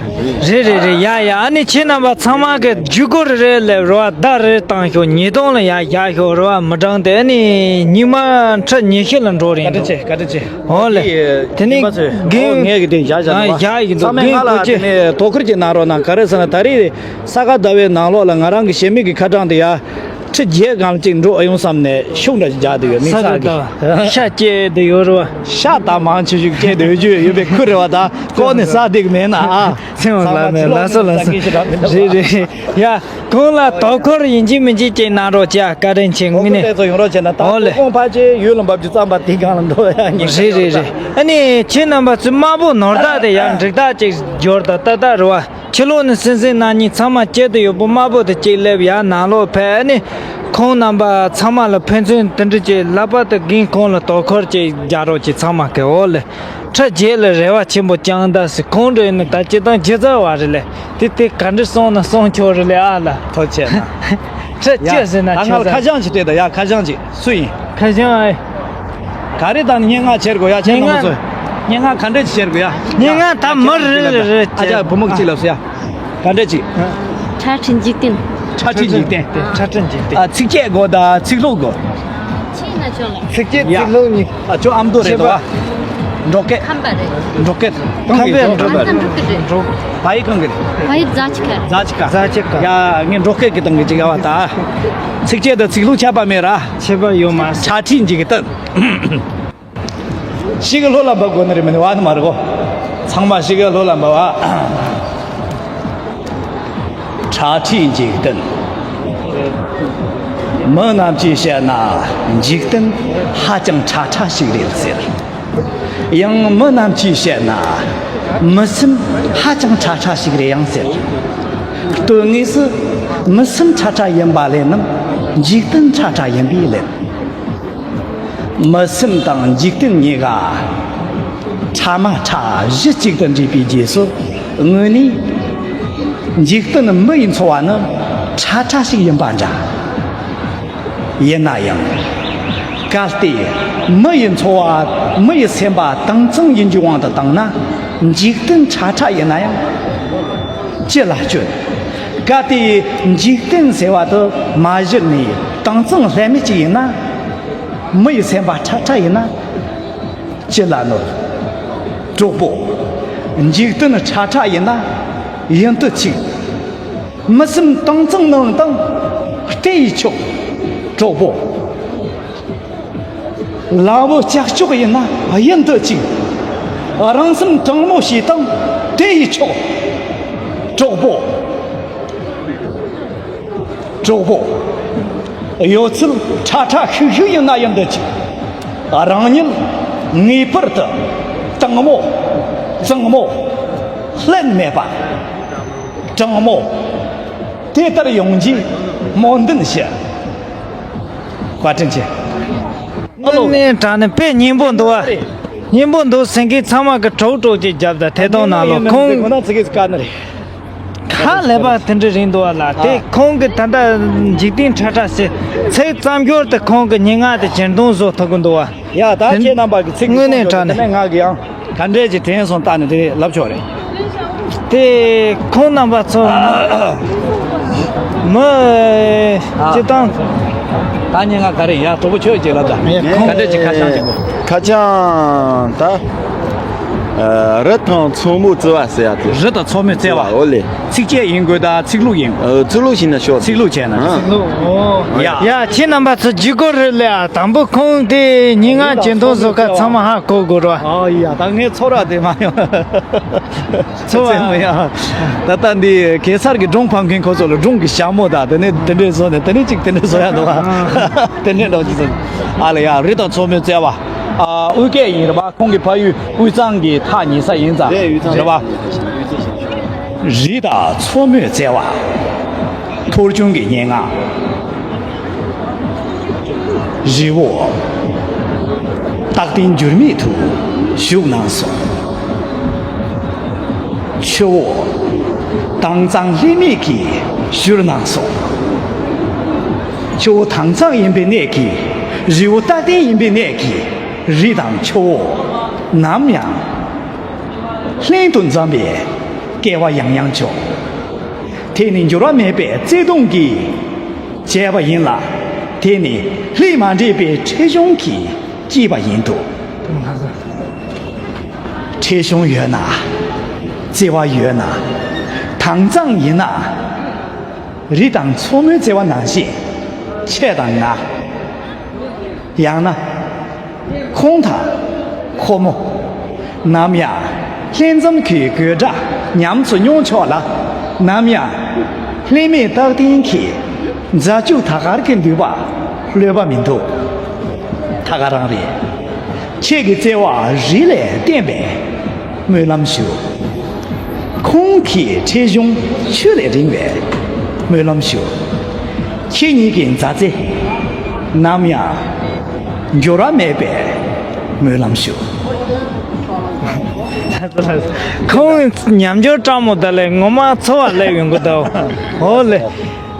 རེད་རེད་རེད། ཡ་ཡ། ཨ་ནི་ཁྱེད་རྣམ་པ་ཚང་མ་གི་བརྒྱུད་སྐུར་རེ་རེ་ལབ་རོགས་བརྡ་རེ་བཏང་ཤོག་ཉིས་སྟོང་ལ་ཡ་བཞག་ཤོག་རེད་བ། མི་གྲངས་དེ་ཨ་ནི་ཉི་མ་ཁྲི་ཉི་ཤུ་ལ་འགྲོ་རེད་འདུག་བཀའ་དྲིན་ཆེ། བཀའ་དྲིན་ཆེ། ཨོ་ལེ། དེ་ནི་ཨོ་ངས་གི་དེ་བཞག་བཞག་ཨ་འདུག་བ། བཞག་ཡིན་འདུག་ཚང་མས་ང་ལ་དེ་ནས་དོ་ཁུར་ཅིག་གནང་རོགས་གནང་། ག་རེ་ཟེར་ན་ད་རེས་ས་ག་ཟླ་བའི་ནང་ལོགས་ལ་ང་རང་གི་གཞས་མིག་གི་ཁ་གྲངས་དེ་ཡ། ཁྲི་བརྒྱད་སྒང་ཅིག་འགྲོ་ཨེ་ཡོང་བསམ་ནས་ཤུགས་འདྲ་ཞིག་རྒྱག་བསྡད་ཡོད་མིག་ས་གི་ད་ཤ་བཅད་བསྡད་ཡོད་རེད་བ། ཤ་ད་མང་ཆེ་ཤོས་བཅད་བསྡད་ཡོད་རྒྱུ་ཡོད་པའི་ཁུལ་རེད་བ། ད་ལྐོག་ནས་ཟ་བསྡད་གི་མེད་ན་ཨ། ཚེ་དབང་ལགས་ནས་ལགས་སོ་ལགས་སོ། རེད་རེད་རེད། ཡ། གོང་ལ་དོ་ཁུར་ཡིན་གཅིག་མིན་གཅིག་ཅིག་གནང་རོགས་བྱས། བཀའ་དྲིན་ཆེ། དངོས་གནས། དེ་ཚོ་ཡོང་རོགས་བྱས་ན་ད་ཨོ་ལེ། དོ་དགོང་ཕལ་ཆེར་ཡུལ་ལ་འབབ་རྒྱུ་ཙམ་པ་དེ་སྒང་ལ་འགྲོ་ཡ་ཉེན་ཁ་རེད་རེད་ཡོད་རེད། ད། ཨ་ནི་ཁྱེད་རྣམ་པ་ཚོས་དམར་པོ་ནོར་བདག་དེ་ཡང་འགྲིག་རྟགས་ཅིག་འབྱོར་ད་ཏག་ཏག་རེད་བ། ཕྱི་ལོགས་ནས་སེམས་སེམས་གནང་མཁན་ཚང་མ་སྐྱིད་དུ་ཡོད་པོ་དམར་པོ་དེ་གཅིག་སླེབས་ཡར་ནང་ལོགས་ཕེབས། ཨ་ནི་ཁོང་རྣམ་པ་ཚང་མ་ལ་ཕན་ཚུན་དེ་འདྲ་ཅིག་ལབ་པ་དེ་རྒན་ཁོང་ལ་དོ་ཁུར་ཅིག་རྒྱག་རོགས་ཅིག་ཚང་མ་གི་ཨོ་ལེ། ཁྲི་བརྒྱད་ལ་རེ་བ་ཆེན་པོ་བཅངས་ད་ཟེར། ཁོང་འདྲ་ཡིན་ན་ད་སྤྱིར་བཏང་སྒྱུ་རྩལ་བ་རེད་ལེ། དེ་དེ་ག་འདྲ་སོང་ན་སོང་ཆོག་རེད་ལེ་ཨ་ལ། ཐུགས་རྗེ་གནང་། ཁྲི་བཅུ་ཟེར་ན་ཡ་ད་ང་ལ་ཁ་བྱང་ཞིག་སྤྲད་ད་ཡ། ཁ་བྱང་ཅིག་སུ་ཡིན། ཁ་བྱང་ཨེ། ག་རེ་དང་སྙན་ངག་བྱེད་དགོས་ཡ། ཁྱེད་རྣམ་པ་ཚོས། སྙན་ངག་ག་འདྲ་ཅིག་བྱེད་དགོས་ཡ། སྙན་ངག་ད་མི་རེ་རེ་རེ་ཨ་ཅག་བུ་མོ་གི་ཅིག་ལབ་སོ་ཡ། ག་འདྲ་ཅིག་ཁྲ་ཁྲི་འཇིག་རྟེན། ཁྲ་ཁྲི་འཇིག་རྟེན། ཁྲ་ཁྲི་འཇིག་རྟེན། ཨ་ཚིགས་བཅད་དགོས་ད་ཚིག་ལྷུག་དགོས། ཚིགས་བཅད་ཡ། ཚིག་ལྷུག་གཉིས། ཨ་ཅོ་ཨ་མདོ་རེད་དོ། འབྲོག་སྐད། ཁམས་པ་རེད། འབྲོག་སྐད། ཁམས་པའི་འབྲོག་སྐད་རེད། འབྲོག་བ་ཡིག་གང་གི་རེད། བ་ཡིག་རྫ་ཆུ་ཁ་རེད། རྫ་ཆུ་ཁ། རྫ་ཆུ་ཁ། ཡ་ངས་འབྲོག་སྐད་ཀྱི་སྟེང་གི་ཅིག་ཡ་བ་ད། ཚིགས་བཅད་དང་ཚིག་ལྷུག་ཁྱད་པར་མེད་ར། ཁྱད་པར་ཡོད་མ་རེད། ཁྲ་ཁྲི་འཇིག་རྟེན། ཤི་གི་ལྷོ་ལ་འབབ་དགོས་ནི་རེད་མིན་ནི་བ་ནི་མ་རེད་གོ། ཚང་མ་ཤི་གི་ལྷོ་ལ་འབབ་བ། ཁྲ་ཁྲིའི་འཇིག་རྟེན། མི་རྣམས་ཀྱིས་བཤད་ན་འཇིག་རྟེན་ཧ་ཅང་ཁྲ་ཁྲ་ཞིག་རེད་ཟེར། ཡང་མི་རྣམས་ཀྱིས་བཤད་ན་མི་སེམས་ཧ་ཅང་ཁྲ་ཁྲ་ཞིག་རེད་ཡང་ཟེར། དོན་དངོས་སུ་མི་སེམས་ཁྲ་ཁྲ་ཡིན་པ་ལས་རྣམས། འཇིག་རྟེན་ཁྲ་ཁྲ་ཡིན་པས་ལན། མི་སེམས་དང་འཇིག་རྟེན་གཉིས་ཀ་ཕྲ་མ་ཕྲ་གཞི་གཅིག་ཏུ་འདྲེས་པའི་རྗེས་སུ། དངོས་ནས་འཇིག་རྟེན་མི་ཡི་འཚོ་བ་ནི་ཁྲ་ཁྲ་ཞིག་ཡིན་པ་འདྲ། ཡིན་ན་ཡང་། གལ་ཏེ་མི་ཡི་འཚོ་བ་མི་ཡི་སེམས་པ་དྭངས་གཙང་ཡིན་རྒྱུའི་དབང་དུ་བཏང་ན། འཇིག་རྟེན་ཁྲ་ཁྲ་ཡིན་ན་ཡང་ཅི་ལ་སྐྱོན། གལ་ཏེ་འཇིག་རྟེན་ཟེར་བ་དེ་མ་གཞི་ནས་དྭངས་གཙང་ལྷད་མེད་ཅིག་ཡིན་ན། མི་ཡི་སེམས་པ་ཁྲ་ཁྲ་ཡིན་ན་ཅི་ལ་ནོར། གྲོགས་པོ། འཇིག་རྟེན་ཁྲ་ཁྲ་ཡིན་ན་ཡིན་དུ་ཆུག་མི་སེམས་དྭངས་གཙང་ནང་དང་བལྟས་ཡིས་ཆོག་གྲོགས་པོ། ལ་བུ་ལྕགས་ཀྱོག་ཡིན་ན་ཡིན་དུ་ཆུག་རང་སེམས་དྲང་མོ་ཞིག་དང་བལྟས་ཡིས་ཆོག་གྲོགས་པོ། གྲོགས་པོ། གཡོ་ཚུལ་ཁྲ་ཁྲ་ཤིག་ཤིག་ཡིན་ན་ཡིན་དུ་ཆུག་རང་ཉིད་ངེས་པར་དུ་དྭངས་མོ། གཙང་མོ། ལྷད་མེད་པ། དྲང་མོ། དེ་ལྟར་ཡོང་རྒྱུའི་སྨོན་འདུན་ཞུ། བཀའ་དྲིན་ཆེ། ཨ་ལོ། དངོས་གནས་དྲང་གནས་དཔེ་སྙན་པོ་འདུག་བ། སྙན་པོ་འདུག་ཟེར་མཁན་ཚང་མ་གི་གྲོགས་གྲོགས་ཀྱི་རྒྱབ་དང་ཐད་གཏོང་གནང་ལོ། ཁོང་ཁོ་ན་ཚིག་གི་ཀ་ནི་རེད། ཁ་ལས་པ་དེ་འདྲ་རིང་འདུག་བ་ལ། དེ་ཨ། ཁོང་གི་ད་ལྟ་འཇིག་རྟེན་ཁྲ་ཁྲ་ཟེར་ཚིག་ཙམ་སྦྱོར་དེ་ཁོང་གི་སྙན་ངག་དེ་གྱེར་འདོན་བཟོ་ཐུབ་གི་འདུག་བ། ཡ་ད། དེ་ཁྱེད་རྣམ་པ་གི་ཚིག་དངོས་གནས་དྲང་གནས་ང་གི་ཡང་ག་འདྲས་ཀྱི་དྲན་སོང་ལྟ་ནས་དེ་ལབ་ཆོག་རེད། དེ་ཁོང་རྣམ་པ་ཚོ་མི་སྤྱི་བཏང་། ད་ཉིན་ང་ག་རེ་ཡ་གྲོགས་པོ་ཁྱོད་ཀྱིས་ལབ་ད། ཁོང་ག་འདྲས་ཀྱི་ཁ་བྱང་ཅིག་གོ། ཁ་བྱང་ད། རི་དང་མཚོ་མོ་བརྩེ་བ་ཟེར་ཡ་དེ། རི་དང་མཚོ་མོ་བརྩེ་བ། ཨོ་ལེ། ཚིགས་བཅད་ཡིན་དགོས་ད་ཚིག་ལྷུག་ཡིན། ཚིག་ལྷུག་བྱས་ན་ཤོག་ཚིག་ལྷུག་བྱས་ན་ཤོག་ཡ། ཡ་ཁྱེད་རྣམ་པ་ཚོ་ཇུས་འགོད་རེད་ལ། དང་པོ་ཁོང་དེ་ཉིན་ང་གྱེར་འདོན་བཟོ་ཁ་ཚང་མ་ཧ་གོ་དགོས་ར། ཨ་ཡ་ད་ངས་ཚོར་བ་དེ་མ་ཡོང་། ཚོར་བ་མ་ཡོང་། ད་ལྟ་འདི་གེ་སར་གྱི་སྒྲུང་ཕམ་མཁན་ཁོ་ཚོ་ལ་སྒྲུང་གི་ཞྭ་མོ་དང་དེ་ནས་དེ་འདྲས་བཟོ་ནས་དེ་ནས་གཅིག་དེ་འདྲས་བཟོ་ཡ་འདུག་ཨ། དེ་འདྲས་འདྲ་བོ་ཅིག་བཟོ། ཨ་ལ་ཡ་རི་དང་མཚོ་མོའི་བརྩེ་བ། ཨ་དབུས་སྐད་ཡིན་རེད་པ། ཁོང་གི་ཕ་ཡུལ་དབུས་གཙང་གི་ཐག་ཉེ་ས་ཡིན་ཙང་རེད་པ། རི་དང་མཚོ་མོའི་བརྩེ་བ། ཐོར་ཅུང་གི་སྙན་ངག་རི་བོ་རྟག་བརྟན་འགྱུར་མེད་དུ་བཞུགས་གནང་སོང་། ཆུ་བོ་དྭངས་གཙང་ལྷད་མེད་ཀྱིས་བཞུར་གནང་སོང་། ཆུ་བོ་དྭངས་གཙང་ཡིན་པའི་གནད་ཀྱིས། རི་བོ་རྟག་བརྟན་ཡིན་པའི་གནད་ཀྱིས། རི་དང་ཆུ་བོ་ནམ་ཡང་ལྷན་དུ་འཛོམས་པའི་སྐལ་བ་ཡང་ཡང་བྱུང་། དེ་ནི་འགྱུར་བ་མེད་པའི་བརྩེ་དུང་གིས་བྱས་པ་ཡིན་ལ། དེ་ནི་ལྷད་མ་འདྲེས་པའི་ཁྲེལ་གཞུང་གིས་བསྐྱེད་པ་ཡིན་འདུག་ཁྲེལ་གཞུང་ཡོད་ན། བརྩེ་བ་ཡོད་ན། དྭངས་གཙང་ཡིན་ན། རི་དང་མཚོ་མོའི་བརྩེ་བ་ནང་བཞིན་ཁྱེད་དང་ང་། ཡང་ན། ཁོང་དང་ཁོ་མོ། ནམ་ཡང་ལྷན་འཛོམས་ཀྱི་དགོད་སྒྲ་ཉམས་སུ་མྱོང་ཆོག་ལ། ནམ་ཡང་ལྷད་མེད་རྟག་བརྟན་གྱི་མཛའ་གཅུགས་ཐད་ཀར་གྱི་འདུས་པ་ལྷོད་པ་མི་འདུག་ད་ག་རང་རེད། ཁྱེད་ཀྱི་བརྩེ་བ་རི་ལས་བརྟན་པའི་སྨོན་ལམ་ཞུ། ཁོང་གི་ཁྲེལ་གཞུང་ཆུ་ལས་རིང་བའི་སྨོན་ལམ་ཞུ། ཁྱེད་གཉིས་ཀྱི་མཛའ་བརྩེ་ནམ་ཡང་འགྱུར་བ་མེད་པའི་སྨོན་ལམ་ཞུ། ཁོང་ཉམས་འགྱུར་སྤྲང་མོ་ད་ལས་ངོ་མ་འཚོ་བ་ལས་ཡོང་གི་འདུག་ཨོ་ལེ།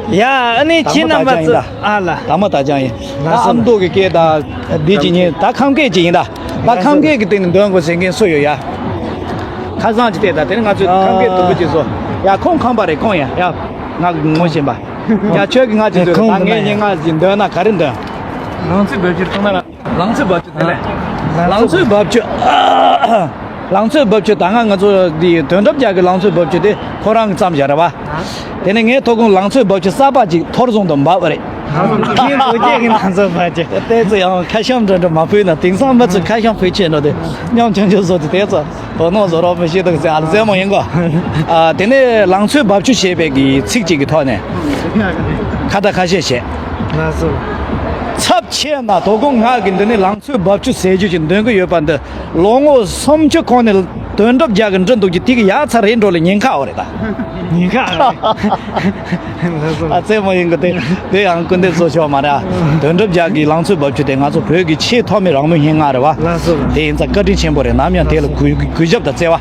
ཡ་ཨ་ནི་ཁྱེད་རྣམ་པ་ཚོ་ཨ་ལ། དང་པོ་ད་ཅང་ཡིན། ད་ཨ་མདོ་གི་སྐད་ད་འདི་ཅི་ཉིན་ད་ཁམས་སྐད་ཅི་ཡིན་ད། ད་ཁམས་སྐད་ཀྱི་སྟེང་ནས་འདོན་དགོས་ཟེར་མཁན་སུ་ཡོད་ཡ། ཁ་སང་ཅི་བལྟས་ད་དེ་ནི་ང་ཚོས་ཁམས་སྐད་དུམ་བུ་ཅིག་བཟོ། ཡ་ཁོང་ཁམས་པ་རེད་ཁོང་ཡ་ཡ། ང་གི་ངོ་ཤེས་པ། ཡ་ཁྱོད་ཀྱི་ང་ཅི་བཟོས་ད་ངས་ཉིན་ང་ཅིག་འདོན་ན་ག་རེ་འདོན། ལང་ཚོའི་རྦབ་ཆུ་ཐོག་ན་ལ། ལང་ཚོའི་རྦབ་ཆུ་དེ་ལས། ལང་ཚོའི་རྦབ་ཆུ། ལང་ཚོའི་རྦབ་ཆུ་ད་ང་ང་ཚོ་འདི་དོན་གྲུབ་རྒྱལ་གྱི་ལང་ཚོའི་རྦབ་ཆུ་དེ་ཁོ་རང་གིས་བརྩམས་བཞག་རེད་པ། དེ་ནས་ངས་ཐོག་ཁོང་ལང་ཚོའི་རྦབ་ཆུ་གསར་པ་ཅིག་ཐོར་བཟུང་དུ་འབབ་པ་རེད། ཁྱེད་བོད་སྐད་ཀྱི་ལང་ཚོའི་རྦབ་ཆུ། དེ་ཚོ་ཡང་ཁ་ཤམ་འདྲ་འདྲ་མ་ཕུལ་ན། དེང་སང་མི་ཚོས་ཁ་ཤམ་ཕུལ་ཆེད་འགྲོ་དེ་སྙོམ་ཆུང་ཆུང་བཟོ་དེ་དེ་ཚོ་དོ་སྣང་བཟོ་རོགས་མི་ཤེས་འདུག་ཟེར། ཨ་ལ་རྩེད་མོ་ཡིན་གོ། ཨ་དེ་ནས་ལང་ཚོའི་རྦབ་ཆུ་ཞེས་པའི་གི་ཚིག་ཅིག་གི་ཐོག་ནས་ཁ་བརྡ་ཁ་ཤས་བྱས། ལགས་སོ། ཚབས་ཆེ་ན་དོ་དགོང་ང་གི་འདི་ནས་ལང་ཚོའི་རྦབ་ཆུ་ཟེར་རྒྱུ་ཞིག་འདོན་གི་ཡོད་པ་འདི་ལོ་ངོ་སུམ་ཅུ་གོང་ནས་ དོན་གྲུབ་རྒྱལ་གྱིས་འབྲི་འདུག་གི་དེ་གི་ཡ་ཚ་རེད་འགྲོ་ལ་ཉེན་ཁ་འོ་རེད་ད། ཉེན་ཁ་རེད། ཨ་ཙེ་མོ་ཡིན་གི་དེ་དེ་ཡང་སྐུ་འདེབས་བཟོ་ཆོག་མ་རེད་ཨ། དོན་གྲུབ་རྒྱལ་གྱི་ལང་ཚོའི་རྦབ་ཆུ་དེ་ང་ཚོ་བོད་ཀྱི་ཆེས་ཐོག་མའི་རང་མོས་སྙན་ངག་རེད་བ། ལགས་སོ། དེ་ཡིན་ཙང་བཀའ་དྲིན་ཆེན་པོ་རེད། ནམ་ཡང་དེ་ལ་གུས་གུས་ཞབས་དང་བརྩེ་བ་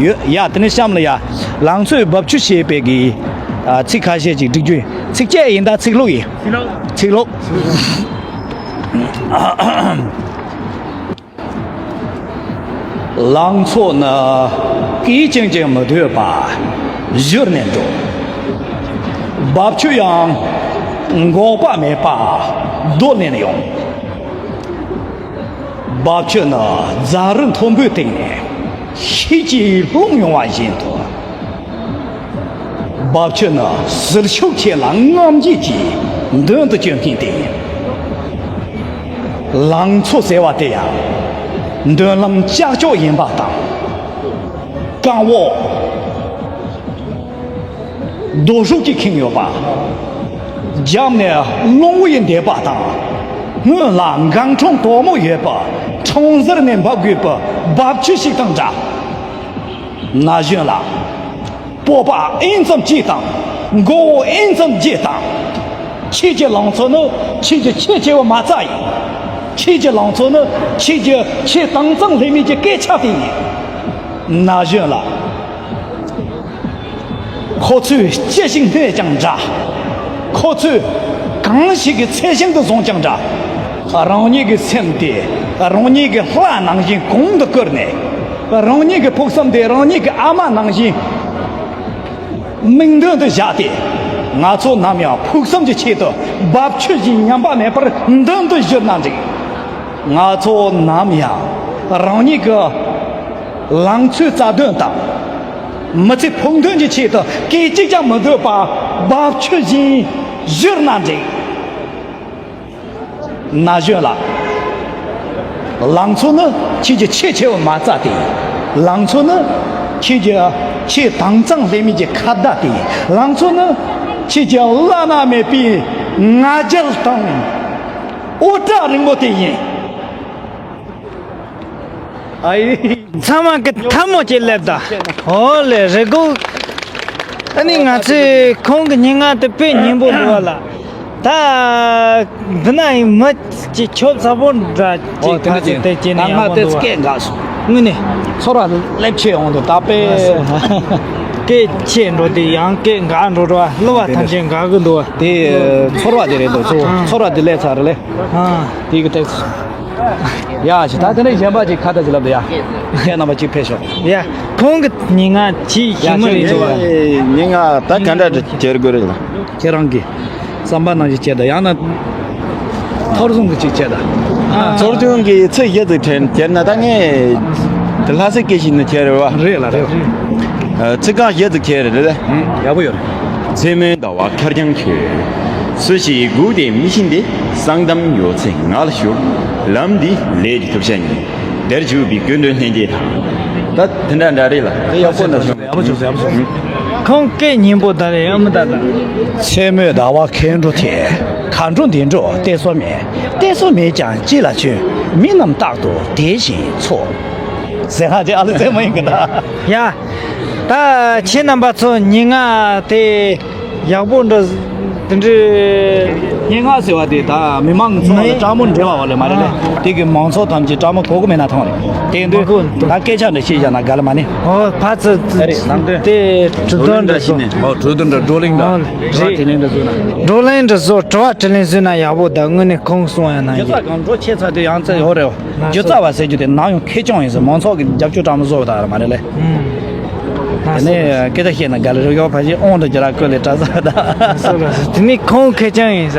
ཡོད་ཡ། དེ་ནས་གཤམ་ལ་ཡ་ལང་ཚོའི་རྦབ་ཆུ་ཞེས་པའི་གི་ཨ་ཚིག་ཁ་ཤས་ཅིག་བསྒྲིག་རྒྱུ་ཡིན། ཚིགས་བཅད་ཡིན་ད་ཚིག་ལྷུག་ཡིན། ཚིག་ལྷུག་ཚིག་ལྷུག་ལང་ཚོ་ནི་སྐད་ཅིག་ཀྱང་མི་སྡོད་པར་བཞུར་ནས་འགྲོ། རྦབ་ཆུ་ཡང་འགོག་པ་མེད་པར་རྡོལ་ནས་ཡོང་། རྦབ་ཆུ་ནི་རྫ་རི་མཐོན་པོའི་སྟེང་ནས་ཤུགས་ཀྱིས་ལྷུང་ཡོང་བ་བཞིན་དུ། རྦབ་ཆུ་ནི་ཟིལ་ཤུགས་ཆེ་ལ་རྔམ་བརྗིད་ཀྱིས་མདུན་དུ་བསྐྱོད་མཁན་དེ་ཡིན། ལང་ཚོ་ཟེར་བ་དེ་ཡང་མདུན་ལམ་ཀྱག་ཀྱོག་ཡིན་པ་དང་། རྐང་འོག་རྡོ་ཧྲུག་གིས་ཁེངས་ཡོད་པ། རྒྱབ་ནས་རླུང་བུ་ཡིས་འདེད་པ་དང་། སྔོན་ལ་སྒང་ཁྲོང་དོག་མོ་ཡོད་པ། ཁྲོང་ཟུར་ནས་འབབ་དགོས་པའི་རྦབ་ཆུ་ཞིག་དང་འདྲ། ན་གཞོན་ལགས། སྤོབས་པ་ཨེན་ཙམ་གཅིག་དང་། མགོ་བོ་ཨེན་ཙམ་རྒྱས་དང་། ཁྱེད་ཀྱི་ལང་ཚོ་ནི་ཁྱེད་ཀྱི་ཆེས་ཆེ་བའི་མ་རྩ་ཡིན། ཁྱེད་ཀྱི་ལང་ཚོ་ནི་ཁྱེད་ཀྱི་ཆེས་དྭངས་གཙང་ལྷད་མེད་ཀྱི་སྐད་ཆ་དེ་ཡིན། ན་གཞོན་ལགས། ཁོ་ཚོས་ཅི་ཞིག་སྨྲས་ཀྱང་འདྲ། ཁོ་ཚོས་གང་ཞིག་གི་ཚད་ཞིང་དུ་བཟུང་ཀྱང་འདྲ། རང་ཉིད་ཀྱི་སེམས་དེ་རང་ཉིད་ཀྱི་ལྷ་ནང་བཞིན་གོང་དུ་བཀུར་ནས། རང་ཉིད་ཀྱི་ཕུགས་བསམ་དེ་རང་ཉིད་ཀྱི་ཨ་མ་ནང་བཞིན་མིག་མདུན་དུ་བཞག་སྟེ། ང་ཚོ་ནམ་ཡང་ཕུགས་བསམ་གྱི་ཆེད་དུ་རྦབ་ཆུ་བཞིན་ཉམས་པ་མེད་པར་མདུན་དུ་བཞུར་ན་འགྲིག། ང་ཚོ་ནམ་ཡང་རང་ཉིད་ཀྱི་ལང་ཚོའི་རྩ་དོན་དང་། མི་ཚེ་ཕུགས་འདུན་གྱི་ཆེད་དུ་སྐད་ཅིག་ཀྱང་མི་སྡོད་པར་རྦབ་ཆུ་བཞིན་བཞུར་ན་འགྲིག། ན་གཞོན་ལགས། ལང་ཚོ་ནི་ཁྱེད་ཀྱི་ཆེས་ཆེ་བའི་མ་རྩ་དེ་ཡིན། ལང་ཚོ་ནི་ཁྱེད་ཀྱི་ཆེས་དྭངས་གཙང་ལྷད་མེད་ཀྱི་ཁ་བརྡ་དེ་ཡིན། ལང་ཚོ་ནི་ཁྱེད་ཀྱི་བླ་ན་མེད་པའི་ང་རྒྱལ་དང་འུར་སྒྲ་རིང་མོ་དེ་ཡིན། ཨའི། ཚང་མ་གི་ཐལ་མོ་ཅིག་སླེབས་ད། ཨོ་ལེ་རེ་གོ། ཨ་ནི་ང་ཚོས་ཁོང་གི་སྙན་ངག་དེ་དཔེ་སྙན་པོ་འདུག་བ་ལ། ད་འདི་ན་ཡིན་མི་ཅིག་ཆོབ་ཚ་པོ་འདྲ་ཅིག་ད་ཚོད་དེ་སྐད་འགག་སོང་། དངོས་གནས་ཚོར་བ་སླེབས་ཆེ་ཡོང་འདུག་ད་དཔེ། སྐད་ཆེ་འགྲོ་དེ་ཡང་སྐད་འགག་འགྲོ་འགྲོ་བ་གླུ་བ་ཐམས་ཅད་འགག་གི་འདུག་བ། དེ་ཚོར་བ་དེ་རེད་འདུག་ཚོར་བ་དེ་སླེབས་ཚར་རེད་ལེ། དེ་གི་ཏེག་ཡ་ཞེ་ད་དེ་ནས་གཞན་པ་ཅིག་ཁ་བརྡ་ཅིག་ལབ་དེ་ཡ། ཁྱེད་རྣམ་པ་ཅིག་ཕེབས་ཤོག་ཡ། ཁོང་གི་སྙན་ངག་ཅིག་ཞིག་མ་རེད་འདུག་བ། སྙན་ངག་ད་ག་འདྲ་ཅིག་བྱེད་དགོས་རེད་ལ། ཁྱེད་རང་གི་བསམ་པ་ནང་བཞིན་བྱེད་དང་ཡང་ན་ཐོར་བཟུང་གི་ཅིག་བྱེད་དང་། ཚོར་ཆུང་གི་ཚིག་བཞི་ཙིག་བྱེད་ན་ད་ངས་དེ་ལྷ་སའི་སྐད་ཞིག་ནས་བྱེད་རེད་བ། རེད་ལ་རེད། ཚིག་རྐང་བཞི་ཙིག་བྱེད་རེད་ལ། ཡག་པོ་ཡོད་རེད། མཚན་མོའི་ཟླ་བ་ཁེར་རྐྱང་ཁྱོད། སུ་ཞིག་སྒུག་སྟེ་མི་ཤེས་འདི། གསང་གཏམ་ཡོད་ཚད་ང་ལ་ཤོད། ལམ་འདི་ལས་ཀྱི་ཐུབ་ཤ་ཉིད། དེར་འཇུག་པའི་ཀུན་འདུན་ལྷན་སྐྱེས་དང་། ད་དེ་འདྲ་འདྲ་རེད་ལ། དེ་ཡག་པོ་ན་བྱུང་། ཡག་པོ་བྱུང་ཡག་པོ་བྱུང་། ཁོང་སྐད་སྙན་པོ་ད་རེད་ཨ་མ་ད་ད། མཚན་མོའི་ཟླ་བ་ཁེར་འགྲོ་དེ། གར་འགྲོ་འདིར་འགྲོ་གཏད་སོ་མེད། གཏད་སོ་མེད་ཀྱང་ཅི་ལ་བྱོན། མི་རྣམས་རྟག་ཏུ་དེ་བཞིན་འཚོ། ཟེར་ཧ་ཅེ་ཨ་ལི་ཚད་མ་ཡིན་གི་ད། ཡ། ད་ཁྱེད་རྣམ་པ་ཚོ་ཉིན་ང་དེ། ཡག་པོ་འདྲ། དེ་འདྲའི། སྙན་ངག་ཟེར་བ་དེ་ད་མི་མང་ཚོ་ལ་མི་སྤྲང་མོ་འབྲེལ་བ་བ་ལས་མ་རེད་ལེ། ཨ། དེ་གི་མང་ཚོགས་ཐམས་ཅད་སྤྲང་མོ་གོ་གི་མེད་ན་ཐང་རེད། དེ་འདུག་མ་གོ་འདུག་ད་སྐད་ཆ་འདྲ་བཤད་བཞག་ན་ག་ལ་མ་ནི། ཨོ་ཕ་ཚོ། ཨ་རེད་ནང་དོན། དེ་གྲུབ་དོན་འདྲ་བཟོ། ཨོ་གྲུབ་དོན་འདྲ་བགྲོ་གླེང་འདྲ། ཨོ་རེད། དྲི་ལན་འདྲ་བཟོ་ན། བགྲོ་གླེང་འདྲ་བཟོ་དྲི་བ་དྲིས་ལན་བཟོས་ན་ཡག་པོ་ད་དངོས་གནས་ཁོང་གསུང་ཡ་ན་ཡག་རྒྱུ་ཡོད། གང་འགྲོ་ཆེ་ཚ་དེ་ཡང་ཚེ་ཡོད་རེད། སྒྱུ་རྩལ་བ་ཟེར་རྒྱུ་དེ་ནམ་ཡང་ཁེར་རྐྱང་ཡིན་ཟེར། མང་ཚོགས་ཀྱི་རྒྱབ་སྐྱོར་སྤྲང་མོ་བཟོ་བ་དག་རེད་མ་རེད་ལེ། ཨུམ། དེ་ནས་སྐད་ཆ་བཤད་ན་དགའ་ལེ་རིག་ཡོག་ཕ་ཞིག་ཨོང་དུ་ཇི་ར་ཀོ་ལེ་གྲྭ་ས་དང་། སོ་ལ་སོ། དེ་ནི་ཁོང་ཁེར་རྐྱང་ཡིན་ས།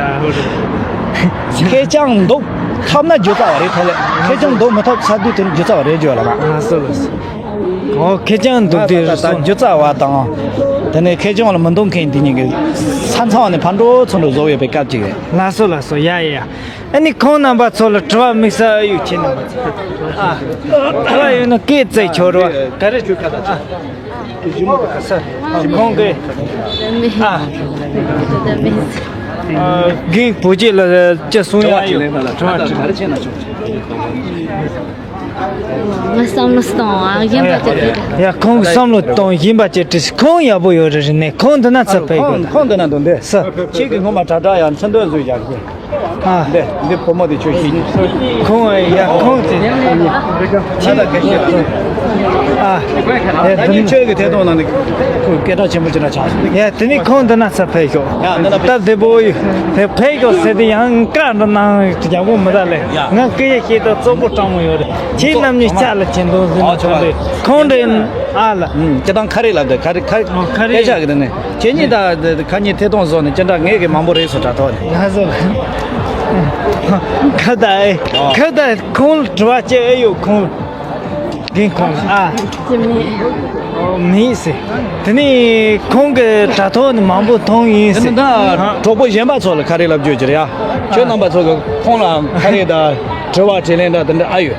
ཁེར་རྐྱང་འདུག་ཐབས་ན་སྒྱུ་རྩལ་བ་རེད་ཐལ་ལེ། ཁེར་རྐྱང་འདུག་མི་ཐབས་ས་དུས་དེ་ནི་སྒྱུ་རྩལ་བ་རེད་བརྗོད་ལ་མ། ཨ་སོ་ལ་སོ། ཨོ་ཁེར་རྐྱང་འདུག་དེ་ད་ད་སོང་། སྒྱུ་རྩལ་བ་དང་། དེ་ནས་ཁེར་རྐྱང་ལ་མི་འདུག་མཁན་དེ་གཉིས་ཀྱི་ས་མཚམས་ནས་ཕར་འགྲོ་ཚུར་འགྲོ་བཟོ་ཡོད་པའི་སྐབས་ཅིག་རེད། ལ་སོ་ལ་སོ། ཡ་ཡ་ཡ། ཨ་ནི་ཁོང་རྣམ་པ་ཚོ་ལ་དྲི་བ་དམིགས་བསལ་ཡོད་ཁྱེད་རྣམ་པ་ཚོ། ཨ། དྲི་བ་ཡོད་ན་སྐད་བཙལ་ཆོག་རེད་བ། ག་རེ་བྱོས་ཁ་ད། ཨ། ཁོང་གིས། ཨ། ཨ། རྒན་བུ་སྐྱེས་ལ་ཅི་གསུང་ཡ་ཡོད། དྲི་བ་དྲིས། ངས་བསམ་བློ་གཏོང་ཨ་གཞན་པ་ཅིག་ཡ་ཁོང་གི་བསམ་བློ་གཏོང་གཞན་པ་ཅིག་བྲིས་ཁོང་ཡག་པོ་ཡོད་རེད་རེད་ནས་ཁོང་འདི་ན་ཚ་ཕེབས་ཡོད་ཁོང་ཁོང་འདི་ན་འདུག་འདི་ས། ཁྱེད་ཀྱི་ངོ་མ་དྲ་གྲགས་ཡང་འཕྲིན་འདོན་བཟོས་ཡག་གི་ཨ། འདི་འདི་བུ་མོ་དེ་ཁྱོད་ཤེས་ཀྱི། ཁོང་ཡ་ཁོང་ཚེ། ཁྱེད་ལ་ག་ཤེས་ཨ། ད་ངས་ཁྱོད་ཀྱི་ཐད་གཏོང་ནང་ནས་ཁོས་སྐད་གྲགས་ཆེན་པོ་ཅིག་ན་ཆགས་སོང་། ཡ་དེ་ནི་ཁོང་འདི་ན་ཚ་ཕེབས་ཤོག་ཡ་འདི་ན་ཕེབས། སྟབས་བདེ་པོ་ཡོད། དེ་ཕེབས་ཤོག་ཟེར་དེ་ཡང་བཀའ་འདྲ་གནང་ཡག་པོ་མི་ད་ལེ། ཡ་ང་སྐད་ཡ་ཤེས་ད་གཙོ་པོ་སྤྲང་མོ་ཡོད་རེད། ཁྱེད་རྣམ་གཉིས་ལྕགས་ལ་བྱིན་དོན་ཟེར་ནས་ཆོག་རེད། ཁོང་འདྲེན་ཨ་ལ། ཁྱེད་དང་ཁ་རེ་ལབ་དེ་ཁ་རེ་ཁ་ཁ་རེ་དཔེ་ཆ་གི་དེ་ནས་ཁྱེད་གཉིས་ད་ཁ་གཉིས་ཐད་གཏོང་བཟོ་ནས་ཅི་འདྲ་ངས་གི་མང་པོ་རེད་སོ་དྲ་ཐོག་ནས། ང་ཚོ་ཁ་ད་ཨེ་ཁ་ད་ཁོང་དྲི་བ་བཅད་ཨེ་ཡོད་ཁོང་རྒན་ཁོང་ཨ། ཅི་མེད། ཨོ་མེད་ཟེར། དེ་ནས་ཁོང་གི་དྲ་ཐོག་ནས་མང་པོ་མཐོང་ཡིན་ཟེར། ད་གྲོགས་པོ་གཞན་པ་ཚོ་ལ་ཁ་རེ་ལབ་རྒྱུ་ཅི་རེད་ཡ། ཁྱོད་རྣམ་པ་ཚོ་གི་ཁོང་ལ་ཁ་རེ་ད་དྲི་བ་དྲིས་ལན་འདྲ་དེ་འདྲ་ཨ་ཡོད།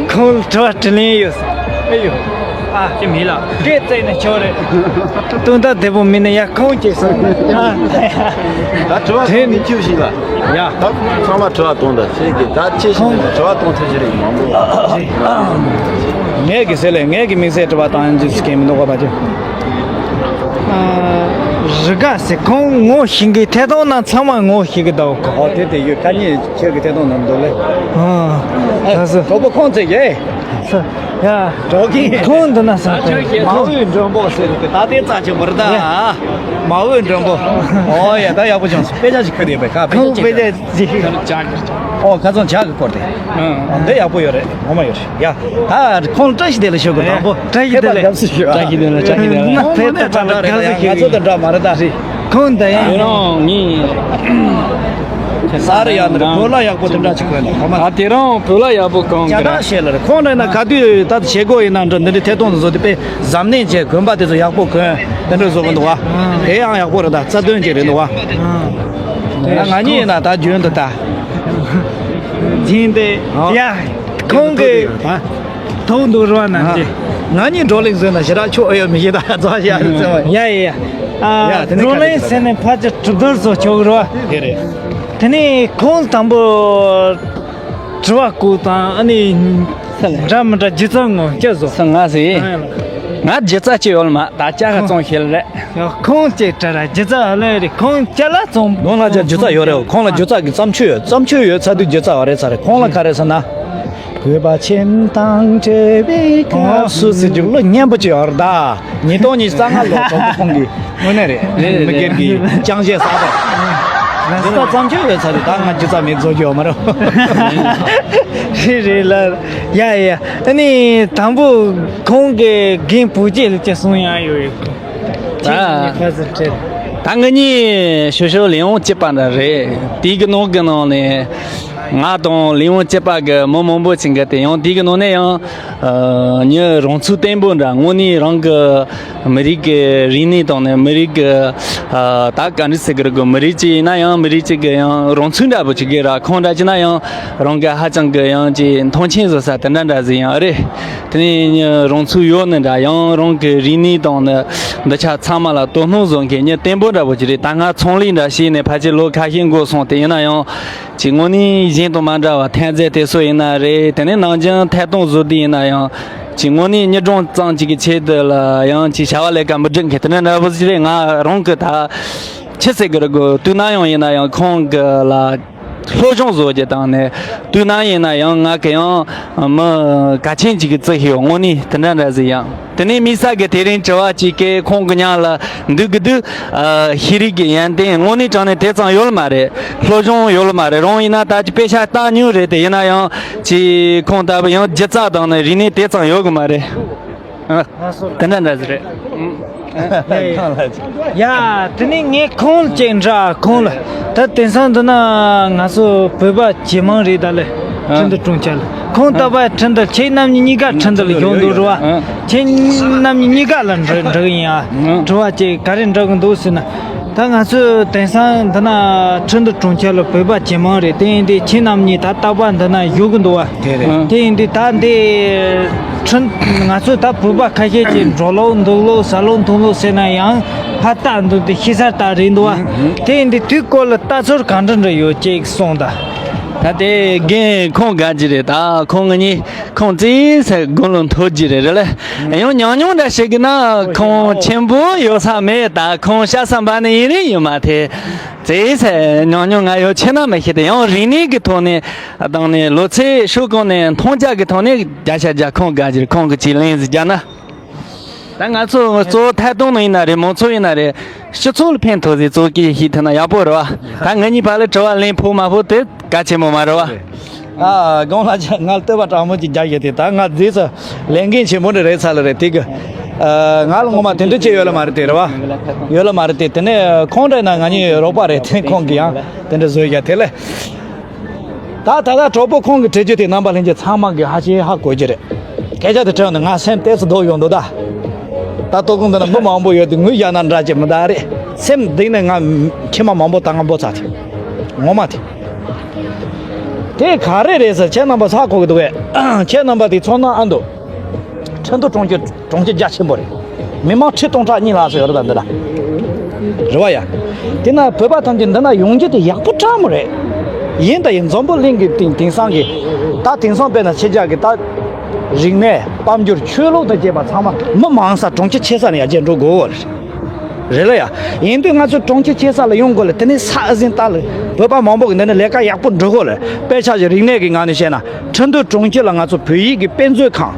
ཁོང་དྲི་བ་དྲིས་ལན་ཡོད་ཟེར། ཨེ་ཡོད། ཨ་ཅི་མེད་ལ། སྐད་བཙལ་ནས་ཆོག་རེད། དོན་དག་བདེ་པོ་མིན་ན་ཡ་ཁོང་སྐྱེས་སོང་། ད་དྲི་བ་དེ་མི་ཁྱོད་ཞིག་ལ། ཡ། ད་ཚང་མ་དྲི་བ་གཏོང་ད་ཤེས་ཀྱི་ད་ཅི་ཞིག་ནས་དྲི་བ་གཏོང་ཐུབ་ཀྱི་རེད་མང་པོ། ངས་ཀྱི་ཟེར་ལས་ངས་ཀྱི་དམིགས་བསལ་དྲི་བ་བཏང་རྒྱུ་ཞིག་གི་མི་འདུག་ག་བ་ཅི། རི་དགའ་ཟེར་ཁོང་ངོ་ཤེས་ཀྱི་ཐད་གཏོང་ནང་ཚང་མ་ངོ་ཤེས་ཀྱི་འདུག་ག་ཨོ་དེ་དེ་ཡོད་ཁ་ཉིན་ཁྱོད་ཀྱི་ཐད་གཏོང་ནང་འདུག་ལེ། ཨ་ད་སོ། གྲོགས་པོ་ཁོང་ཚོས་ཀྱི། ཡ། འགྲོ་གི། ཁོང་འདི་ན་ས་ཁོང་མ་འོས་མགྲོན་པོ་ཟེར་གི་ད་ལྟའི་རྩ་ཆེན་པོ་རེད་ད། མ་འོས་མགྲོན་པོ། ཨོ་ཡ་ད་ཡག་པོ་བྱུང་སོང་དཔེ་ཆ་ཞིག་ཁུར་ཡོད་པས་ཁ་དཔེ་ཆ་ཁོང་དཔེ་ཆ་ཅིག་ཨོ་ཁ་ཚོན་ཇག་གི་སྐོར་དེ། འདི་ཡག་པོ་ཡོད་རེད་ངོ་མ་ཡོད་རེད་ཡ། ད་ཁོང་བཀྲ་ཤིས་བདེ་ལེགས་ཞུ་གི་དང་པོ་བཀྲ་ཤིས་བདེ་ལེགས་ཞུ་བཀྲ་ཤིས་བདེ་ལེགས་བཀྲ་ཤིས་བདེ་ལེགས། ཕེབས་ད་ད་ལ་ག་ཟེར་ང་ཚོ་དང་འདྲ་མ་རེད་ད། ཁོང་ད་ཡང་། དེ་རང་ངས། ས་རི་ཡ་འདིར་བོད་ལྭ་ཡག་པོ་དེ་འདྲ་ཅིག་གོན་ནས་ཁོ་མ། ད་དེ་རང་བོད་ལྭ་ཡག་པོ་གོན་གི་ར། ཅང་ཤེས་ལ་རེད་ཁོང་རེད་ན་ག་དུས་ད་བྱེད་སྒོ་ཡིན་ན་འདྲ་འདི་འདྲའི་ཐད་གཏོང་བཟོ་དེ་དཔེ་གཟབ་ནན་བྱས་གོན་པ་དེ་ཚོ་ཡག་པོ་གོན་དེ་འདྲ་བཟོ་གི་འདུག་བ། དེ་ཡང་ཡག་པོ་རེད་ད་རྩ་དོན་ཅིག་རེད་འདུག་བ། ང་གཉིས་ཡིན་ན་ད་རྒྱུན་དུ་ད། རྒྱུན་དུ་ཡ་ཁོང་གི་ཐོག་འདུག་རོགས་གནང་རྗེ། ང་གཉིས་བགྲོ་གླེང་བཟོས་ན་ཞེ་དྲག་ཆོག་ཨེ་ཡོད་མི་ཤེས་ད་རྫོགས་ཤག་རེད་ཙམ་ཡ་ཡ་ཡ། ཡ་དེ་ནས་བགྲོ་གླེང་ཟེར་ནས་ཕལ་ཆེར་གྲུབ་རྡོར་བཟོ་ཆོག་གི་རེད་བ། དེ་རེད། དེ་ནས་ཁོང་དང་པོ་དྲི་བ་བཀོད་དང་ཨ་ནི་འདྲ་མི་འདྲ་སྒྱུ་རྩལ་ངོ་སྤྲོད་བཟོ། ང་ཟེར། ང་སྒྱུ་རྩལ་ཅི་ཡོད་མ་ད་ཅག་ག་ཙོང་ཤེས་རེད། ཁོང་ཅེས་དྲ་ར་སྒྱུ་རྩལ་ཨ་ལེ་རེད་ཁོང་ཅ་ལག་ཙོང་། ནོ་ལ་ཅག་སྒྱུ་རྩལ་ཡོད་རེད་ཁོང་ལ་སྒྱུ་རྩལ་གི་བརྩམས་ཆོས་ཡོད་བརྩམས་ཆོས་ཡོད་ཚ་དུས་སྒྱུ་རྩལ་བ་རེད་ཚ་རེད་ཁོང་ལ་ག་རེ་ཟེར་ན། བོད་པ་ཁྱིམ་དང་བྲལ་བའི་སྐབས་སུ་ཟེར་རྒྱུ་བློ་སྙན་པོ་ཅིག་ཡོད་རེད་ད། ཉིས་སྟོང་ཉི་ཤུ་རྩ་ལྔ་ལོ་གྲོགས་པོ་ཁོང་གི་དངོས་གནས་རེད། རེད་མི་རེད་སྒེར་གྱི་ཅང་ཤེས་གསར་པ། འདི་ལ་བརྩམས་ཆོས་ཡོད་ཚ་རེད་ད་ང་སྒྱུ་རྩལ་མེད་བཟོ་རྒྱུ་ཡོད་མ་རེད། རེད་རེད་ལ། ཡ་ཡ་ཨ་ནི་དང་པོ་ཁོང་གི་རྒན་བུ་སྐྱེས་ལ་ཅི་གསུང་ཡ་ཡོད་ཡོད། ད་ཁ་ཟེར་ཁྲེལ། ད་ང་གཉིས་ཞོ་ཞོ་ལས་ཡོང་སྐྱིད་པ་འདྲ་རེད། དེའི་གི་ནང་གི་ནང་ནས་ང་དང་ལས་ཡོང་སྐྱིད་པ་གི་མི་མང་པོ་ཅིག་གི་དེ་ཡང་དེའི་གི་ནང་ནས་ཡང་ཨ་ཉི་རང་ཚུགས་བརྟན་པོ་འདྲ་དངོས་གནས་རང་གི་མི་རིགས་ཀྱི་རིག་གནས་དང་ནས་མི་རིགས་ཀྱི་ཨ་ད་ག་འདྲ་ཟེར་གི་རེད་གོ་མི་རིགས་ཅིག་ཡིན་ན་ཡང་མི་རིགས་ཅིག་གི་ཡང་རང་ཚུགས་འདྲ་པོ་ཅིག་གི་ར་ཁོང་འདྲ་ཅིག་ན་ཡང་རང་གི་ཧ་ཅང་གི་ཡང་ཅིག་མཐོང་ཆེན་བཟོ་ས་དེ་འདྲ་འདྲ་ཟིག་ཡང་རེད། དེ་ནས་ཉི་རང་ཚུགས་ཡོད་ནི་འདྲ་ཡང་རང་གི་རིག་གནས་དང་ནི་འདི་ཆ་ཚང་མ་ལ་དོ་སྣང་བཟོ་མཁན་ཉི་བརྟན་པོ་འདྲ་པོ་ཅིག་རེད། ད་ང་ཚོང་ལས་འདྲ་བྱས་ནས་ཕལ་ཆེར་ལོ་ཁ་ཤས་འགོར་སོང་། དེ་ཡིན་ན་ཡང་ཅིག་དངོས་གནས་གཞན་དང་མ་འདྲ་བ་ཐན་རྫས་དེ་ཚོ་ཡིན་ན་རེད། དེ་ནས་ནང་ཆེན་ཐད་གཏོང་བཟོ་དུས་ཡིན་ན་ཡང་ཅིག་དངོས་གནས་ཉི་སྒྲོན་ཙམ་ཅིག་གི་ཆེད་དུ་ལ་ཡང་ཅིག་བྱ་བ་ལས་ཀ་མི་སྒྲུབ་མཁན་དེ་འདྲ་འདྲ་པོ་ཅིག་རེད། ང་རང་གི་ད་ཆི་ཟེར་གི་རེད་གོ་དུས་ན་ཡང་ཡིན་ན་ཡང་ཁོང་གི་ལ། སློབ་སྦྱོང་བཟོ་རྒྱུ་དང་ནི་དུས་ནམ་ཡིན་ན་ཡང་ང་གི་ཡང་མི་གལ་ཆེན་ཅིག་གི་རྩི་ཤེས་ཡོད་དངོས་གནས་དེ་འདྲ་འདྲ་ཟིག་ཡང་དེ་ནས་དམིགས་བསལ་གི་དེ་རིང་དྲི་བ་ཅིག་གི་ཁོང་གི་མྱིང་ལ་འདུག་གི་འདུག་ཤེས་རིག་གི་ཡོན་ཏན་དངོས་གནས་དྲང་གནས་དེ་ཙམ་ཡོད་མ་རེད། སློབ་སྦྱོང་ཡོད་མ་རེད། རང་ཡིན་ན་ད་ཅི་དཔེ་ཆ་ལྟ་མྱོང་རེད། དེ་ཡིན་ན་ཡང་ཅི་ཁོང་ལྟ་བུ་ཡང་སྒྱུ་རྩལ་དང་ནི་རིག་གནས་དེ་ཙམ་ཡོད་གི་མ་རེད། ཨ། དེ་འདྲ་འདྲ་ཟིག་རེད། ཡ་དེ་ནས་ངས་ཁོང་ལ་ཅིག་འདྲི་ཨ། ཁོང་ལ་ད་དེང་སང་འདི་ན་ང་ཚོ་བོད་པ་ཇེ་མང་རེད་ད་ལེ། ཁྲིན་ཏུ་ཀྲུང་ཆ་ལ་ཁོང་ལྟ་བུ་ཁྲིན་ཏུ་ཁྱེད་རྣམ་གཉིས་གཉིས་ཀ་ཁྲིན་ཏུ་ལ་ཡོང་འདུག་རེད་བ། ཁྱེད་རྣམ་གཉིས་གཉིས་ཀ་ལ་འདྲི་འདྲི་གི་ཡིན་ཨ། དྲི་བ་ཅིག་ག་རེ་འདྲི་གི་འདུག་ཟེར་ན། ད་ང་ཚོས་དེང་སང་འདི་ན་ཁྲིན་ཏུ་གྲོང་ཁྱེར་ལ་བོད་པ་ཇེ་མང་རེད། དེ་ཡིན་དུས་ཁྱེད་རྣམ་གཉིས་ད་རྟག་པར་འདི་ན་བཞུགས་ཀྱི་འདུག་བ། དེ་རེད། དེ་ཡིན་དུས་ད་འདི་ཁྲིན་ང་ཚོས་ད་བོད་པ་ཁ་ཤས་ཀྱིས་འགྲོ་ལུགས་འདུག་ལུགས་ཟ་ལུགས་འཐུང་ལུགས་ཟེར་ན་ཡང་ཕར་ལྟ་འདུག་དེ་ཤི་ས་ལྟ་རེད་འདུག་བ། དེ་ཡིན་དུས་དེའི་སྐོར་ལ་ལྟ་ཚུལ་གང་འདྲ་འདྲ་ཡོད་ཅིག་གསུངས་དང་། ད་དེ་རྒན་ཁོང་དགའ་གི་རེད། ད་ཁོང་གཉིས་ཁོང་བརྩིས་ས་དགུང་ལོ་མཐོ་གི་རེད། རེད་ལ་ཡང་ཉུང་ཉུང་འདྲ་ཞིག་གི་ན་ཁོང་ཆེན་པོ་ཡོད་ས་མེད། ད་ཁོང་ཤ་ས་འབའ་ནི་ཡིན་རེད་ཡིན་མ་ཐེ་བརྩིས་ས་ཉུང་ཉུང་ང་ཡོད་ཆེ་ན་མི་ཤེས་ཏེ། ཡང་རིག་གནས་ཀྱི་ཐོག་ནས་དང་ནས་ལོ་ཚད་ཤོད་གོང་ནས་མཐོང་རྒྱ་གི་ཐོག་ནས་བརྒྱ་ཆ་བརྒྱ་ཁོང་དགའ་གི་རེད། ཁོང་གི་ཅིག་ལན་ཟིག་རྒྱག་ན། ད་ང་ཚོ་གཙོ་བོ་ཐད་གཏོང་ནང་ཡིན་ན་རེད། མང་ཚོགས་ཡིན་ན་རེད། སྤྱི་ཚོགས་ལ་ཕན་ཐོགས་ཟིག་གཙོ་སྐྱེས་ཤིག་ཐུབ་ན་ཡག་པོ་རེད་བ། ད་ང་གཉིས་བར་ལ་དྲི་བ་ལན་ཕོག་མ་ཕོག་དེ་གལ་ཆེན་པོ་མ་རེད་བ། ཨ་དགོང་ལ་ང་ལྟོས་པ་དྲང་མོ་ཅིག་རྒྱག་ཡོད་དེ། ད་ང་རྗེས་སུ་ལས་འགན་ཆེན་པོ་འདྲ་རེད་ཚར་ལ་རེད་དེ་གི། ང་ལ་ངོ་མ་དེ་འདྲ་ཅིག་ཡོད་ལ་མ་རེད་དེ་རེད་བ། ཡོད་ལ་མ་རེད་དེ། དེ་ནས་ཁོང་འདྲ་ཡིན་ན་ང་གཉིས་རོགས་པ་རེད་དེ། ཁོང་གིས་ཡང་དེ་འདྲ་བཟོས་ཡ་དེ་ལས། ད་ད་ལྟ་གྲོགས་པོ་ཁོང་གི་དྲི་རྒྱུ་དེ་རྣམ་པ་ལྷན་རྒྱས་ཚང་མ་གི་ཧ་ཅང་ཧ་གོ་གི་རེད། སྐད་ཆ་དེ་དྲངས་ནས་ང་སེམས་ཏོག་ཙམ་སྡུག་ཡོང་འདུག་ད། ད་ལྟོ་གོང་དུ་ན་མི་མང་པོ་ཡོད་དུས་ངུས་བཞག་ན་འདྲ་ཅིག་མི་འདུག་རེད། སེམས་གཏིང་ནས་ང་མཆི་མ་མང་པོ་བཏང་ང་འབོ་ཚར་ཐལ། ངོ་མ་དེ། དེ་ག་རེ་རེད་ཟེར་ཁྱེད་རྣམ་པ་ཧ་གོ་གི་འདུག་གས། ཁྱེད་རྣམ་པ་དེ་ཚོར་སྣང་ཨ་འདུག་ཁྲིན་ཏུའུ་གྲོང་ཁྱེར་གྲོང་ཁྱེར་རྒྱ་ཆེན་པོ་རེད། མི་མང་ཁྲི་སྟོང་ཕྲག་གཉིས་ལྷག་ཙམ་ཡོད་རེད་ད་འདི་ན། རེད་བ་ཡ། དེ་ན་བོད་པ་ཐམས་ཅད་འདི་ན་ཡོང་རྒྱུ་དེ་ཡག་པོ་དྲག་མོ་རེད། ཡིན་ད་ཡིན་འཛམ་བུ་གླིང་གི་དེང་དེང་སང་གི་ད་དེང་སང་དཔེར་ན་ཕྱི་རྒྱལ་གི་ད་རིག་གནས་དཔལ་འབྱོར་ཆོས་ལུགས་དང་བཅས་པ་ཚང་མ་མི་མང་ས་གྲོང་ཁྱེར་ཆེ་ས་ནས་ཡར་རྒྱས་འགྲོ་དགོས་རེད། རེད་ལ་ཡ། ཡིན་དུས་ང་ཚོ་གྲོང་ཁྱེར་ཆེ་ས་ལ་ཡོང་དགོས་ལ། དེ་ནས་ས་ཨ་ཟིན་ལྟ་ལ་བོད་པ་མང་པོ་གི་འདི་ནས་ལས་ཀ་ཡག་པོ་འགྲོ་དགོས་ལ། དཔེ་ཆ་ཞིག་རིག་གནས་ཀྱི་ངང་ནས་བཤད་ན་ཁྲིན་ཏུའུ་གྲོང་ཁྱེར་ལ་ང་ཚོ་བོད་ཡིག་གི་དཔེ་མཛོད་ཁང་།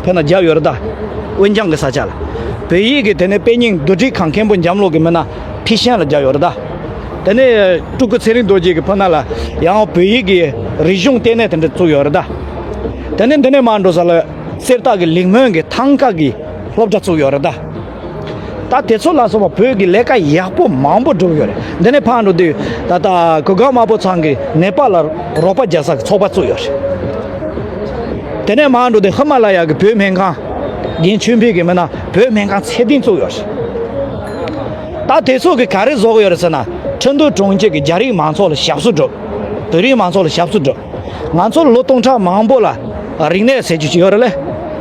དཔེར་ན་རྒྱབ་ཡོད་རེད་ད། དབོན་ལྗང་གི་ས་ཆ་ལ། བོད་ཡིག་གི་དེ་ནས་དཔེ་རྙིང་བསྡུ་སྒྲིག་ཁང་མཁན་པོ་འཇམ་ལོ་གི་མི་ན་ཕི་ཤན་ལ་རྒྱབ་ཡོད་རེད་ད། དེ་ནས་སྤྲུལ་སྐུ་ཚེ་རིང་རྡོ་རྗེ་གི་ཕུ་ན་ལ་ཡང་བོད་ཡིག་གི་རིག་གཞུང་ལྟེ་གནས་དེ་འདྲ་བཙུགས་ཡོད་རེད་ད། དེ་ནས་འདི་ནས་མར་འགྲོ་ས་ལ་གསེར་རྟ་གི་ལིང་མོན་གི་ཐང་ཀ་གི་སློབ་གྲྭ་བཙུགས་ཡོད་རེད་ད། ད་དེ་ཚོ་ལ་སོགས་པ་བོད་ཀྱི་ལས་ཀ་ཡག་པོ་མང་པོ་བསྒྲུབས་ཡོད་རེད། འདི་ནས་ཕར་འགྲོ་དུས་ད་ལྟ་གུ་གེ་དམར་པོ་ཚང་གིས་ནེ་པ་ལ་རོགས་པ་རྒྱག་ས་གི་ཚོགས་པ་བཙུགས་ཡོད་རེད། དེ་ནས་མར་འགྲོ་དུས་ཧི་མ་ལ་ཡ་གི་བོད་སྨན་ཁང་། རྒན་ཆོས་འཕེལ་གི་མི་ན་བོད་སྨན་ཁང་ཚད་ལྡན་བཙུགས་ཡོད་རེད། ད་དེ་ཚོ་གི་ག་རེ་བཟོ་གི་ཡོད་རེད་ཟེར་ན། ཁྲིན་ཏུའུ་གྲོང་ཁྱེར་གི་རྒྱ་རིགས་མང་ཚོགས་ལ་ཞབས་ཞུ་སྒྲུབ། བོད་རིགས་མང་ཚོགས་ལ་ཞབས་ཞུ་སྒྲུབ། ང་ཚོ་ལོ་སྟོང་ཕྲག་མང་པོ་ལ་རིག་གནས་ཟེར་རྒྱུ་ཅིག་ཡོད་རེད་ལེ།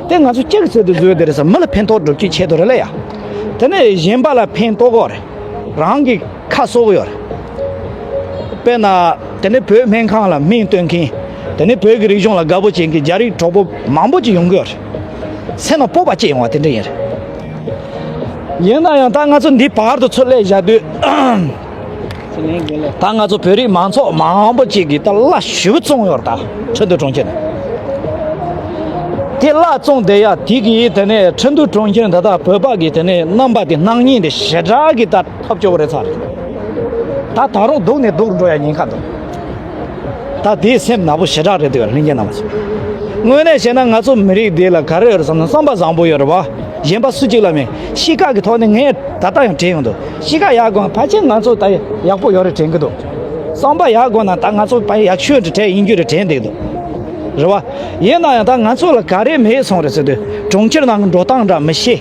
དེ་ང་ཚོ་གཅིག་ཟེར་དུ་བཟོས་དེ་རེད་ཟེར། མི་ལ་ཕན་ཐོགས་སྒྲུབ་རྒྱུའི་ཆེད་དུ་རེད་ལེ་ཡ། དེ་ནས་གཞན་པ་ལ་ཕན་ཐོགས་གོ་རེད། རང་གི་ཁ་གསོ་གི་ཡོད་རེད། དཔེར་ན་དེ་ནས་བོད་སྨན་ཁང་ལ་སྨན་སྟོན་མཁན། དེ་ནས་བོད་ཀྱི་རིག་གཞུང་ལ་དགའ་པོ་བྱེད་མཁན་རྒྱ་རིགས་གྲོགས་པོ་མང་པོ་ཅིག་ཡོང་གི་ཡོད་རེད། སེམས་ནང་སྤོབས་པ་སྐྱེ་ཡོང་བ་དེ་འདྲ་ཡིན་རེད། ཡིན་ན་ཡང་ད་ང་ཚོ་འདི་བར་དུ་ཚུར་སླེབས་བཞག་དུས། ད་ང་ཚོ་བོད་རིགས་མང་ཚོགས་མང་པོ་ཅིག་གིས་ད་གླ་ཞེ་པོ་བཙོངས་ཡོད་རེད་ད། ཁྲིན་ཏུའུ་གྲོང་ཁྱེར་ནས། དེ་གླ་བཙོངས་བསྡད་ཡ་དེ་གིས་དེ་ནས་ཁྲིན་ཏུའུ་གྲོང་ཁྱེར་ད་ལྟ་བོད་པ་གི་དེ་ནས་རྣམ་པ་དེ་སྣང་བརྙན་དེ་ཞེ་དྲག་གི་ད་ཐབས་སྐྱོ་བོ་རེད་ཚར་རེད། ད་ད་རུང་སྡུག་ནས་སྡུག་རུ་འགྲོ་ཡ་ཉེན་ཁ་འདུག་ད་དེའི་སེམས་ནག་པོ་ཞེ་དྲག་རེད་འདུག་ལྷན་རྒྱས་རྣམ་པ་ཚོ། དངོས་གནས་བཤད་ན་ང་ཚོ་མི་རིགས་འདི་ལ་ག་རེ་ཡོད་རེད་བསམ་ན་བསམ་པ་བཟང་པོ་ཡོད་རེད་བ། གཞན་པ་སུ་གཅིག་ལ་མེད། གཤིས་ཀ་གི་ཐོག་ནས་ངས་ད་ལྟ་ཡང་དྲན་ཡོང་འདུག་གཤིས་ཀ་ཡག་དགོས་ན་ཕལ་ཆེར་ང་ཚོ་ད་ཡག་པོ་ཡོད་རེད་དྲན་གི་འདུག་བསམ་པ་ཡག་དགོས་ན་ད་ང་ཚོ་ཕ་ཡག་ཤོས་འདྲ་དྲན་ཡིན་རྒྱུ་རེད་དྲན་བསྡད་འདུག་རེད་བ། ཡིན་ན་ཡང་ད་ང་ཚོ་ལ་ག་རེ་མེད་སོང་རེད་ཟེར་དུས་གྲོང་ཁྱེར་ནང་གི་འགྲོ་སྟངས་འདྲ་མི་ཤེས།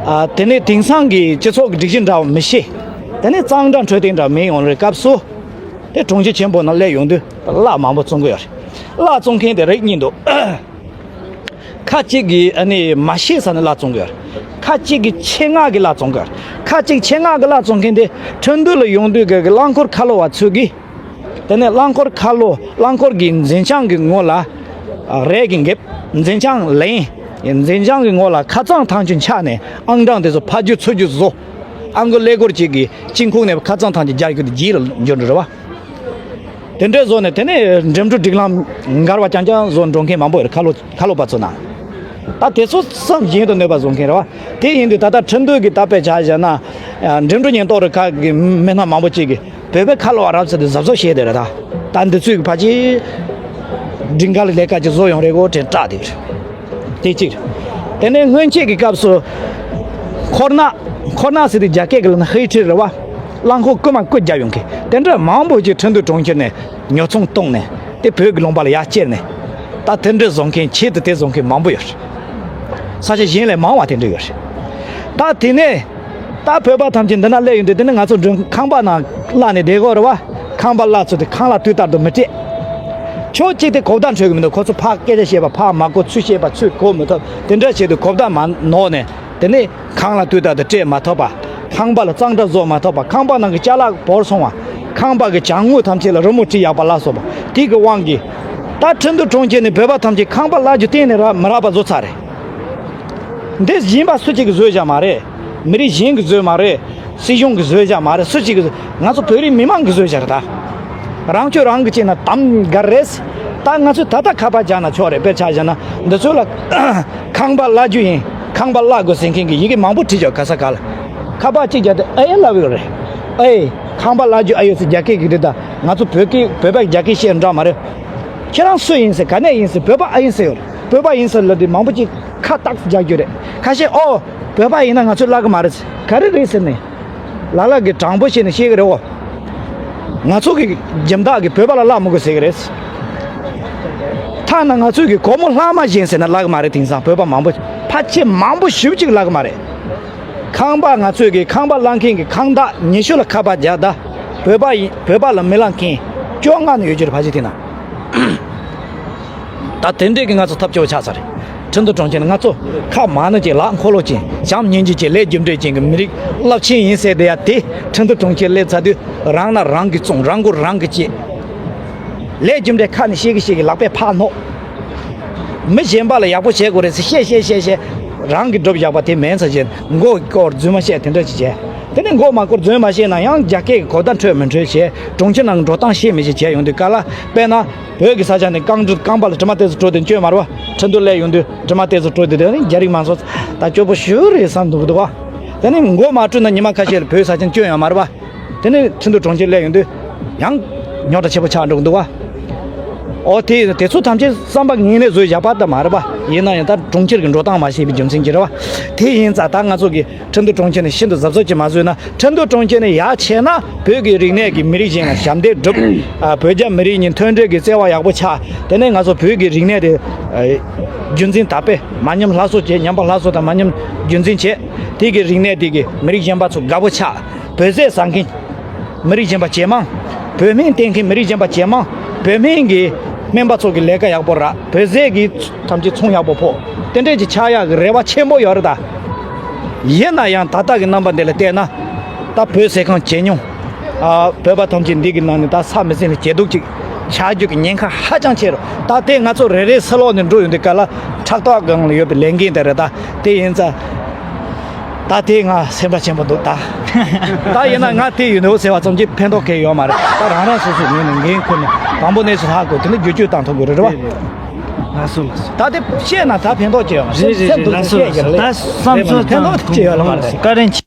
ཨ་དེ་ནས་དེང་སང་གི་སྤྱི་ཚོགས་ཀྱི་སྒྲིག་གཞི་འདྲ་མི་ཤེས། དེ་ནས་གཙང་སྦྲ་འཕྲོད་བསྟེན་འདྲ་མེད་ཡོང་རེད་སྐབས་སུ། དེ་གྲོང་ཁྱེར་ཆེན་པོ་ནང་སླེབས་ཡོང་དུས་གླ་མང་པོ་བཙོང་གི་ཡོད་རེད། གླ་བཙོང་མཁན་དེ་རིགས་གཉིས་འདུག་ཁ་ཅིག་གིས་ཨ་ནི་མ་ཤེས་ས་ནས་གླ་བཙོང་གི་ཡོད་རེད། ཁ་ཅིག་གིས་ཆེད་མངགས་ཀྱིས་གླ་བཙོང་གི་ཡོད་རེད། ཁ་ཅིག་ཆེད་མངགས་ཀྱིས་གླ་བཙོང་མཁན་དེ་ཁྲིན་ཏུའུ་ལ་ཡོང་དུས་ཀྱི་རླངས་འཁོར་ཁ་ལོ་བ་ཚོས་ཀྱིས། དེ་ནས་རླངས་འཁོར་ཁ་ལོ་རླངས་འཁོར་གྱི་འཛིན་བྱང་གི་ངོ་ལ་རས་ཀྱིས་འགེབས། འཛིན་བྱང་ལེན། འཛིན་བྱང་གི་ངོ་ལ་ཁ་རྩང་ཐང་ཆེན་ཆགས་ནས་ཨང་གྲངས་དེ་ཚོ་ཕར་རྒྱུག་ཚུར་རྒྱུག་བཟོ། ཨང་ཀི་ཀླད་ཀོར་གཅིག་གིས་དཀྱིལ་ཁུག་ནས་ཁ་རྩང་ཐང་ཆེན་རྒྱག་རྒྱུ་དེ་རྗེས་ལ་འབྱོར་འགྲོ་རེད་བ། དེ་འདྲས་བཟོ་ནས་དེ་ནས་འགྲིམ་འགྲུལ་སྒྲིག་ལམ་འགལ་བ་རྐྱང་རྐྱང་བཟོ་འགྲོ་མཁན་མང་པོ་ཡོད་རེད། ཁ་ལོ་ཁ་ལོ་པ་ཚོ་ནང་། ད་དེ་ཚོ་བསམ་བཞིན་དུ་གནོད་པ་བཟོ་མཁན་རེད་བ། དེ་ཡིན་དུས་ད་ལྟ་ཁྲིན་ཏུའུ་གི་ད་དཔེ་ཆ་བཞག་ན། འགྲིམ་འགྲུལ་ཉེན་རྟོག་རུ་ཁག་གི་མི་སྣ་མང་པོ་ཅིག་གིས་བོད་པའི་ཁ་ལོ་བ་རབ་ཚ་དེ་གཟབ་གཟབ་བྱས་བསྡད་རེད་ད། ད་འདི་ཚོས་ཕལ་ཆེར་སྒྲིག་འགལ་ལས་ཀ་ཅིག་བཟོ་ཡོང་རེད་གོ་དྲན་སྐྲག་བསྡད་རེད། དེ་གཅིག་རེད། དེ་ནས་སྔོན་ཆད་ཀྱི་སྐབས་སུ། འཁོར་ནག་འཁོར་ནག་ཟེར་དུས་རྒྱ་སྐད་ཀྱི་ལ་ན་ཧེ་ཁྲི་རེད་བ། རླངས་འཁོར་རྐུ་མ་རྐུ་རྒྱག་ཡོང་མཁན་དེ་འདྲ་མང་པོ་ཅིག་ཁྲིན་ཏུའུ་གྲོང་ཁྱེར་ནས་ཉོ་ཚོང་བཏང་ནས་དེ་བོད་ཀྱི་ལུང་པ་ལ་ཡར་བསྐྱལ་ནས། ད་དེ་འདྲ་བཟོ་མཁན་ཆེད་དུ་དེ་བཟོ་མཁན་མང་པོ་ཡོད་རེད། ས་ཆ་གཞན་ལས་མང་བ་དེ་འདྲ་ཡོད་རེད། ད་དེ་ནས་ད་བོད་པ་ཐམས་ཅད་འདི་ན་སླེབས་ཡོང་དུས་དེ་ནས་ང་ཚོ་མགྲོན་ཁང་པ་ནང་གླ་ནས་བསྡད་དགོས་རེད་བ། ཁང་པ་གླ་ཚོ་དེ་ཁང་གླ་དུས་ལྟར་དུ་མི་སྤྲད། ཕྱོགས་གཅིག་དེ་གོ་བརྡ་འཕྲོད་གི་མི་འདུག་ཁོ་ཚོ་ཕར་སྐད་ཆ་བཤད་པ་ཕར་མ་གོ། ཚུར་བཤད་པ་ཚུར་གོ་མི་ཐུབ། དེ་འདྲ་བྱས་དུས་གོ་བརྡ་མ་ནོར་ནས་དེ་ནས་ཁང་གླ་དུས་ལྟར་དུ་སྤྲད་མ་ཐུབ་པ། ཁང་པ་ལ་གཙང་སྦྲ་བཟོ་མ་ཐུབ་པ། ཁང་པ་ནང་གི་ཅ་ལག་བོར་སོང་བ། ཁང་པ་གི་བྱང་ངོས་ཐམས་ཅད་ལ་རི་མོ་བྲིས་ཡག་པ་ལ་སོགས་པ་དེ་གི་དབང་གིས། ད་ཁྲིན་ཏུ་གྲོང་ཁྱེར་ནས་བོད་པ་ཐམས་ཅད་ཁང་པ་གླ་རྒྱུ་གཏན་ནས་རག་མི་རག་པ་བཟོ་ཚར་རེད། འདི་གཞན་པ་སུ་གཅིག་གིས་བཟོས་བཞག་མ་རེད། མི་རིགས་གཞན་གྱིས་བཟོས་མ་རེད། སྲིད་གཞུང་གིས་བཟོས་བཞག་མ་རེད། སུ་གཅིག་གིས་བཟོས། ང་ཚོ་བོད་རིགས་མི་མང་གིས་བཟོས་བཞག་རེད་ད། རང་སྐྱོན་རང་གིས་བྱས་ན་དམ་ག་རེད། ད་ང་ཚོས་ད་ལྟ་ཁ་པར་རྒྱག་ན་ཆོག་རེད། དཔེར་ཆ་བཞག་ན་འདི་ཚོ་ལ་ཁང་པ་གླ་རྒྱུ་ཡིན། ཁང་པ་གླ་དགོས་ཟེར་མཁན་གྱི་ཡི་གེ་མང་པོ་བྲིས་བཞག་ག་ས་ག་ལ། ཁ་པར་གཅིག་བརྒྱབ་སྟེ་ཨེ་ལབ་ཡོད་རེད། ཨེ། ཁང་པ་གླ་རྒྱུ་ཨེ་ཡོད་ཟེར་རྒྱ་སྐད་ཀྱི་འདི་ད་ང་ཚོ་བོད་སྐད་བོད་པ་རྒྱ་སྐད་བཤད་འདྲ་མ་རེད། ཁྱེད་རང་སུ་ཡིན་ཟེར། ག་ནས་ཡིན་ཟེར། བོད་པ་ཨེ་ཡིན་ཟེར་ཡོད་རེད། བོད་པ་ཡིན་ཟེར་ལབ་དུས་མང་པོ་ཅིག་ཁ་ཏག་ཏག་རྒྱག་རྒྱུ་རེད། ཁ་ཤས་ཨོ་བོད་པ་ཡིན་ན་ང་ཚོས་གླ་གི་མ་རེད་ཟེར། ག་རེ་རེད་ཟེར་ནས། ལ་ལ་གི་དྲང་པོ་བྱས་ནས་བཤད་གི་རེད་འོ། ང་ཚོ་གི་སྦྱིན་བདག་གི་བོད་པ་ལ་གླ་མི་དགོས་ཟེར་གི་རེད། ཐ་ན་ང་ཚོས་གི་སྒོར་མོ་ལྷག་མ་བཞེངས་ཟེར་ན་གླ་གི་མ་རེད། དེང་སང་བོད་པ་མང་པོ་ཕལ་ཆེར་མང་པོ་ཞེ་པོ་ཅིག་གླ་གི་མ་རེད། ཁང་པ་ང་ཚོས་གི་ཁང་པ་གླ་མཁན་གི་ཁང་བདག་ཉེ་ཤོས་ལ་ཁ་པར་རྒྱག་ད། བོད་པ་ཡིན་བོད་པ་ལ་མི་གླ་མཁན་བཅོ་ལྔ་ནས་ཡོད་རྒྱུ་རེད། ཕལ་ཆེར་དེ་ན། ད་དེ་འདྲས་ཀྱི་ང་ཚོ་ཐབས་སྐྱོ་བོ་ཆགས་ཚར་རེད། ཁྲིན་ཏུ་གྲོང་ཁྱེར་ནས་ང་ཚོ་ཁ་མང་ནི་ཅིག་ལག་འཁོར་ལོ་ཅིག་བྱམས་སྙིང་རྗེ་ཅིག་ལས་རྒྱུ་འབྲས་ཅན་གྱི་མི་རིགས་རླབས་ཆེན་ཡིན་ཟེར་བསྡད་ཡ་དེ་ཁྲིན་ཏུ་གྲོང་ཁྱེར་སླེབས་ཚར་དུས་རང་ན་རང་གིས་བཙོང་། རང་མགོ་རང་གིས་བཅད། ལས་རྒྱུ་འབྲས་ཁ་ནས་བཤད་གི་བཤད་གི་ལག་པས་ཕར་སྣོག་མི་གཞན་པ་ལ་ཡག་པོ་བྱེད་དགོས་རེད་ཟེར་བཤད་བཤད་བཤད་བཤད། རང་གིས་སྒྲུབ་བཞག་པ་དེ་མིན་ཚར་བྱས་མགོ་སྐོར་རྫུན་མ་བཤད་དེ་འདྲ་ཅིག་བྱས། དེ་ནས་མགོ་མ་སྐོར་རྫུན་མ་བཤད་ན་ཡང་རྒྱ་སྐད་ཀྱི་གོ་བརྡ་འཕྲོད་མི་འཕྲོད་བྱས། གྲོང་ཁྱེར་ནང་གི་འགྲོ་སྟངས་ཤེས་མི་ཤེས་བྱས་ཡོང་དུས་ག་ལ་དཔེར་ན། བོད་ཀྱི་ས་ཆ་ནས་རྐང་གྲུ་རྐང་པ་ལ་དྲི་མ་ཏོག་ཙམ་བྲོ་དེ་སྐྱོན་མ་རེད་པ། ཁྲིན་ཏུ་སླེབས་ཡོང་དུས་དྲི་མ་ཏོག་ཙམ་བྲོ་དེ་དེ་ནི་རྒྱ་རིགས་མང་ཚོགས་ད་སྐྱོ་པོ་ཞེ་པོ་རེད་བསམ་འདུག་གི་འདུག་ག་དེ་ནི་མགོ་མ་བཀྲུས་ན་ཉི་མ་ཁ་ཤས་ལ་བོད་ས་ཆ་སྐྱོན་ཡོད་མ་རེད་པ། དེ་ནི་ཁྲིན་ཏུ་གྲོང་ཁྱེར་སླེབས་ཡོང་དུས་ཡང་རྙོག་དྲ་ཆེ་པོ་ཆགས་འགྲོ་གི་འདུག་ག་ཨོ་དེ་དེ་ཚོ་ཐམས་ཅད་བསམ་པ་ངན་ནས་བཟོས་བཞག་པ་ད་མ་རེད་པ། ཡིན་ན་ཡང་ད་གྲོང་ཁྱེར་གྱི་འགྲོ་སྟངས་མ་ཤེས་པའི་རྒྱུ་མཚན་གྱིས་རེད་པ། དེ་ཡིན་ཙང་ད་ང་ཚོ་གི་ཁྲིན་ཏུ་གྲོང་ཁྱེར་ནས་ཤིན་ཏུ་གཟབ་གཟབ་ཅིག་མ་བཟོས་ན། ཁྲིན་ཏུ་གྲོང་ཁྱེར་ནས་ཡར་ཆས་ན་བོད་ཀྱི་རིག་གནས་ཀྱི་མི་རིགས་གཞན་ལ་ཞབས་འདེགས་སྒྲུབ། ཨ། བོད་རྒྱ་མི་རིགས་གཉིས་མཐུན་སྒྲིལ་གྱི་བརྩེ་བ་ཡག་པོ་ཆགས། དེ་ནས་ང་ཚོ་བོད་ཀྱི་རིག་གནས་དེ་ཨ་རྒྱུན་འཛིན་དར་སྤེལ། མ་ཉམས་སླར་གསོ་བྱས། ཉམས་པ་སླར་གསོ་དང་མ་ཉམས་རྒྱུན་འཛིན་བྱས། དེ་གི་རིག་གནས་དེ་གི་མི་རིགས་གཞན་པ་ཚོ་དགའ་པོ་ཆགས། བོད་ཟས་ཟ་མཁན་མི་རིགས་གཞན་པ་ཇེ་མང་། བོད་སྨན་བསྟེན་མཁན་མི་རིགས་གཞན་པ་ཇེ་མང་། བོད་སྨན་གྱི་སྨན་པ་ཚོ་གི་ལས་ཀ་ཡག་པོ་རག་བོད་ཟས་ཀྱི་ཐམས་ཅད་ཚོང་ཡག་པོ་ཕོག་དེ་འདྲས་ཀྱི་ཆགས་ཡག་གི་རེ་བ་ཆེན་པོ་ཡོད་རེད་ད། ཡིན་ན་ཡང་ད་ལྟ་གི་རྣམ་པ་འདི་ལ་བལྟས་ན། ད་བོད་ཟས་ཁང་ཇེ་ཉུང་། ཨ། བོད་པ་ཐམས་ཅད་འདི་གི་ནང་ནས་ད་ས་མི་ཟིན་ལ་ཇེ་སྡུག་ཅིག་ཆགས་རྒྱུ་གི་ཉེན་ཁ་ཧ་ཅང་ཆེ་རུ། ད་དེ་ང་ཚོ་རེ་རེ་ཕྱི་ལོགས་ནས་འགྲོ་ཡོང་དུས་ག་ལ་ཕྲག་ཐོག་སྒང་ལ་ཡོད་པའི་ལས་འགན་དེ་རེད་ད། དེ་ཡིན་ཙང་། ད་དེ་ང་སེམས་ཁྲལ་ཆེན་པོ་འདུག་ད། ད་ཡིན་ན་ང་དེ་ཡིན་འདུག་ཟེར་བ་ཙམ་གྱིས་ཕན་ཐོགས་གང་ཡང་ཡོད་མ་རེད། ད་རང་རང་སོ་སོའི་ངོས་ནས་འགན་ཁུར་ནས་དང་པོ་གནས་ཚུལ་ཧ་གོ་དེ་ནས་བསྒྱུར་བཅོས་བཏང་ཐུབ་དགོས་རེད་པ། ལགས་སོ་ལགས་སོ། ད་དེ་བཤད་ན་ད་ཕན་ཐོགས་ཅི་ཡོད་མ་རེད། རེད་རེད་རེད། ལགས་སོ་ལགས་སོ། ད་བསམ་ཚུལ་ཕན་ཐོགས་ཅི་ཡོད་མ་རེད། བཀའ་དྲིན་ཆེ།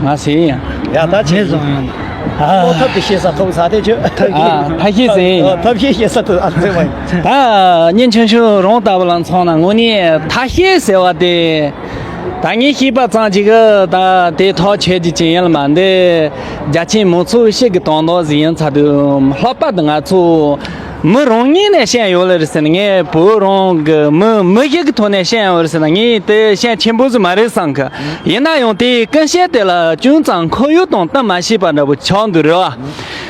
ང་ཟེར་ཡང་། ཡ་ད་ཆེ་ཟེར་ཡང་། ཨོ་ཐབས་ཀྱི་ཤེས་ས་ཐོབ་ས་དེ་ཆོས། ཐབས་ཀྱི། ཨ། ཐབས་ཤེས་ཟེར་ཡང་། ཐབས་ཤེས་ཤེས་ས་ཐོབ་ཨ་ཟེར་བ་ཡིན། ད་སྙན་ཆུང་ཆུང་རང་ལྟ་བུ་ལ་མཚོན་ན་དངོས་གནས་ཐབས་ཤེས་ཟེར་བ་དེ། ད་ངས་ཤེས་པ་ཙམ་ཅིག་གི་ད་དེ་ཐག་ཆོད་རྒྱུ་ཅི་ཡིན་ལ་མ་འདི། རྒྱ་ཆེན་མང་ཚོགས་ཤིག་གི་དོན་དག་ཟིག་ཡིན་ཚར་དུས་ལྷག་པར་དུ་ང་ཚོ། མི་རང་ངོས་ནས་བཤད་ཡོད་ལེ་རེད་ཟེར་ན། ངས་བོད་རང་གི་མི་མི་ཞིག་གི་ཐོག་ནས་བཤད་ཡོད་རེད་ཟེར་ན། ངས་དེ་བཤད་ཆེན་པོ་ཟིག་མ་རེད་བསམ་གི། ཡིན་ན་ཡང་དེའི་ཀུན་གཤིས་དེ་ལ་ཅུང་ཙམ་ཁོར་ཡུག་དང་བསྟུན་མ་ཤེས་པ་འདྲ་པོ་ཆགས་འདུག་རེད་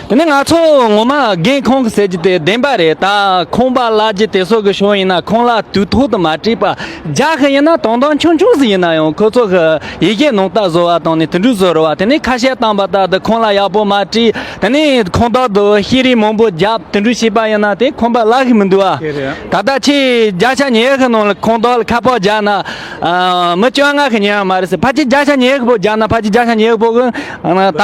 བ། དེ་ནས་ང་ཚོ་ངོ་མ་རྒན་ཁོང་གི་ཟེར་རྒྱུ་དེ་བདེན་པ་རེད། ད་ཁང་པ་གླ་རྒྱུ་དེ་སོགས་ཀྱི་ཕྱོགས་ཡིན་ན་ཁོང་ལ་དུས་ཐོག་ཏུ་མ་སྤྲད་པ། རྒྱག་གི་ཡིན་ན་དོན་དག་ཆུང་ཆུང་ཟིག་ཡིན་ན་ཡང་ཁོ་ཚོ་གི་ཡི་གེ་ནང་ལྟ་བཟོ་བ་དང་ནི་དེ་འདྲ་བཟོ་རེད་བ། དེ་ནས་ཁ་བཤད་བཏང་པ་ལྟར་དུ་ཁོང་ལ་ཡག་པོ་མ་སྤྲད། དེ་ནས་ཁང་བདག་དུ་ཤེས་རིག་མང་པོ་བརྒྱབ། དེ་འདྲ་བྱས་པ་ཡིན་ན་དེ་ཁང་པ་གླ་གི་མི་འདུག་ཨ། དེ་རེད། ད་ལྟ་ཁྱེད་བརྒྱ་ཆ་ཉི་ཤུ་གི་ནང་ལ་ཁང་བདག་ལ་ཁ་པར་རྒྱག་ན། ཨ། མི་བཅོ་ལྔ་གིས་ཉན་ཡོད་མ་རེད་ཟེར། ཕལ་ཆེར་བརྒྱ་ཆ་ཉི་ཤུ་པོ་རྒྱག་ན་ཕལ་ཆེར་བརྒྱ་ཆ་ཉི་ཤུ་པོ་གིས་ད་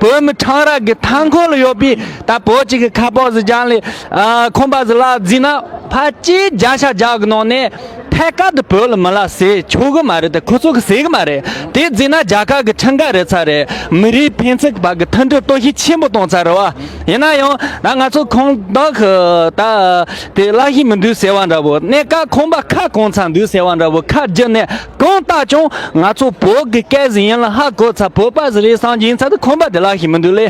བོད་མི་ཁྲང་ར་གི་མཐའ་འཁོར་ལ་ཡོད་པའི་ད་བོད་ཅིག་གི་ཁ་པར་ཟིག་རྒྱག་ལས། ཨ། ཁང་པ་ཟིག་གླ་བརྩིས་ན་ཕལ་ཆེར་བརྒྱ་ཆ་བརྒྱ་གི་ནང་ནས། ཐད་ཀར་དུ་བོད་ལ་མི་གླ་ཟེར་ཆོག་གི་མ་རེད་དེ། ཁོ་ཚོ་གིས་ཟེར་གི་མ་རེད། དེ་བརྩིས་ན་རྒྱལ་ཁབ་ཀྱི་ཁྲིམས་འགལ་རེད་ཚར་རེད། མི་རིགས་ཕན་ཚུན་བར་གྱི་མཐུན་སྒྲིལ་གཏོར་བཤིག་ཆེན་པོ་གཏོང་ཚར་རེད་བ། ཡིན་ན་ཡང་ད་ང་ཚོ་ཁང་བདག་གིས་ད་དེ་གླ་ཤེས་མི་འདུག་ཟེར་བ་འདྲ་པོ། གནས་སྐབས་ཁང་པ་ཁ་གང་ཚར་འདུག་ཟེར་བ་འདྲ་པོ། ཁ་བསྒྱུར་ནས་གང་བལྟས་ཀྱང་ང་ཚོ་བོད་ཀྱི་སྐད་ཟིག་ཡིན་ལ་ཧ་གོ་ཚར། བོད་པ་ཟིག་རེད་བསམ་གྱི་ཡིན་ཚར་དུས་ཁང་པ་དེ་གླ་ཤེས་མི་འདུག་ལེ།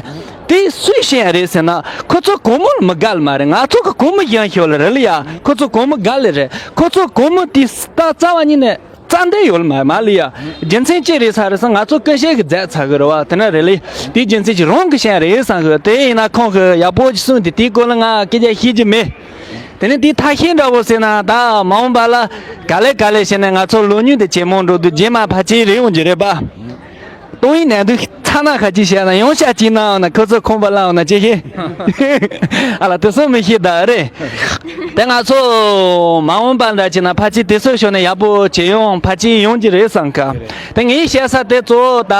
དེ་སུས་བཤད་ཡ་རེད་ཟེར་ན། ཁོ་ཚོ་གོང་མོ་ལ་མི་དགའ་ལ་མ་རེད། ང་ཚོ་གི་གོང་མོ་ཡང་ཤོད་ལ་རེད་ལ་ཡ། ཁོ་ཚོ་གོང་མོ་དགའ་ལེ་རེད། ཁོ་ཚོ་གོང་མོ་དེ་ད་རྩ་བ་ཉིད་ནས་རྩ་འདི་ཡོད་ལ་མ་མ་ལ་ཡ། རྒྱུ་མཚན་ཅི་རེད་ས་རེད་ཟེར། ང་ཚོ་ཀུན་གཤིས་ཀྱི་རྫས་ཚ་གི་རེད་བ། དེ་ན་རེད་ལེ། དེ་རྒྱུ་མཚན་གྱི་རང་གི་བཤད་ཡ་རེད་བསམ་གི། དེ་ཡིན་ན་ཁོང་གི་ཡག་པོ་ཅིག་གསུངས་དེ་དེའི་སྐོར་ལ་ང་སྐད་ཆ་བཤད་རྒྱུ་མེད། དེ་ནས་དེའི་ཐབས་ཤེས་འདྲ་པོ་ཟེར་ན་ད་མ་འོངས་པ་ལ་ག་ལེ་ག་ལེ་བྱས་ནས་ང་ཚོ་ལོ་ཉུང་དེ་ཇེ་མང་འགྲོ་དུས་རྗེས་མ་ཕལ་ཆེར་རེད་འོང་གི་རེད་པ། ཏོག་དབྱིབས་ནད་དུག་ ཁ་ན་ཁ་ཅིག་བཤད་ན་ཡོང་ཤ་ཅིག་ན་འོ་ན་ཁོ་ཚོ་ཁོང་པ་ལ་འོ་ན་ཅི་ཤེས། ཨ་ལ་དེ་ཚོ་མི་ཤེས་ད་རེད། དེ་ང་ཚོ་མ་འོངས་པ་འདྲ་ཅིག་ན་ཕལ་ཆེར་དེ་ཚོ་ཤོར་ནས་ཡག་པོ་བྱེད་ཡོང་ཕལ་ཆེར་ཡོང་གི་རེད་བསམ་ག་དེ་ངས་བཤད་ས་དེ་གཙོ་བོ་ད་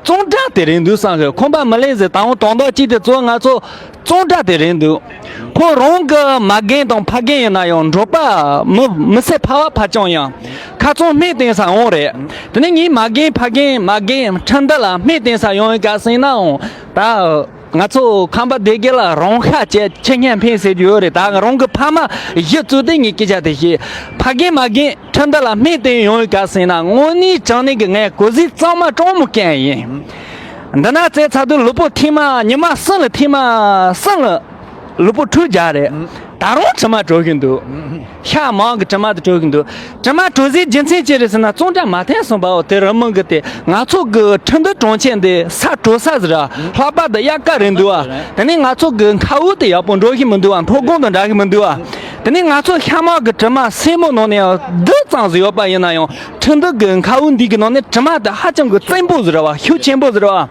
གཙང་སྦྲ་དེ་རེད་འདུག་བསམ་གི་ཁོང་པ་མི་ལེན་ཟེར་ད་འོང་དོན་དག་ཅིག་དེ་གཙོ་བོ་ང་ཚོ། གཙང་སྦྲ་དེ་རེད་འདུག་ཁོ་རང་གི་མ་རྒན་དང་ཕ་རྒན་ཡིན་ན་ཡང་འགྲོགས་པ་མི་མི་སེར་ཕལ་བ་ཕལ་རྐྱང་ཡང་ཁ་ཚང་སྨན་བསྟེན་ས་འོང་རེད། དེ་ནས་ངའི་མ་རྒན་ཕ་རྒན་མ་རྒན་ཁྲིན་ཏི་ལ་སྨན་བསྟེན་ས་ཡོང་ཡོད་ག་ཟེར་ནའང་ད་ང་ཚོ་ཁམས་པ་སྡེ་དགེ་ལ་རང་ཤ་བཅད་ཁྱི་སྙན་འཕེན་ཟེར་རྒྱུ་ཡོད་རེད། ད་རང་གི་ཕ་མ་གཞི་བཙུགས་ཏེ་ངས་སྐད་ཆ་དེ་བཤད། ཕ་རྒན་མ་རྒན་ཁྲིན་ཏི་ལ་སྨན་བསྟེན་ཡོང་ཡོད་ག་ཟེར་ན་དངོས་གནས་དྲང་གནས་ཀྱི་ངས་གོ་ཟིག་གཙང་མ་གྲོགས་མོ་སྐད་ཡིན། འདི་ན་བཙལ་ཚར་དུས་ལུས་པོ་ཐེངས་མ་ཉི་མ་གསུམ་ལ་ཐེངས་མ་གསུམ་ལ་ལུས་པོ་འཁྲུད་རྒྱག་རེད། ད་རུང་དྲི་མ་བྲོ་གིན་འདུག་ཤ་མང་གི་དྲི་མ་དེ་བྲོ་གིན་འདུག་དྲི་མ་བྲོ་སའི་རྒྱུ་མཚན་ཅི་རེད་ཟེར་ན་གཙང་སྦྲ་མ་འཐེན་སོང་པའོ། དེ་རི་མོ་གི་དེ་ང་ཚོ་གི་ཁྲིན་ཏི་གྲོང་ཁྱེར་འདི་ས་བྲོ་ས་ཟེར་ར་ལྷག་པར་དུ་དབྱར་ཁ་རེད་འདུག་ཨ། དེ་ནས་ང་ཚོ་གི་མཁའ་དབུགས་དེ་ཡག་པོ་འགྲོ་གི་མི་འདུག་ཨ། ཕོ་གོང་དང་འདྲ་གི་མི་འདུག་ཨ། དེ་ནས་ང་ཚོ་ཤ་མང་གི་དྲི་མ་སེན་མོ་ནང་ནས་རྡུལ་ཙམ་ཟིག་ཡོད་པ་ཡིན་ན་ཡང་ཁྲིན་ཏི་གི་མཁའ་དབུགས་འདི་གི་ནང་ནས་དྲི་མ་དེ་ཧ་ཅང་གི་བཙན་པོ་ཟེར་བ་ཤུགས་ཆེན་པོ་ཟེར་བ།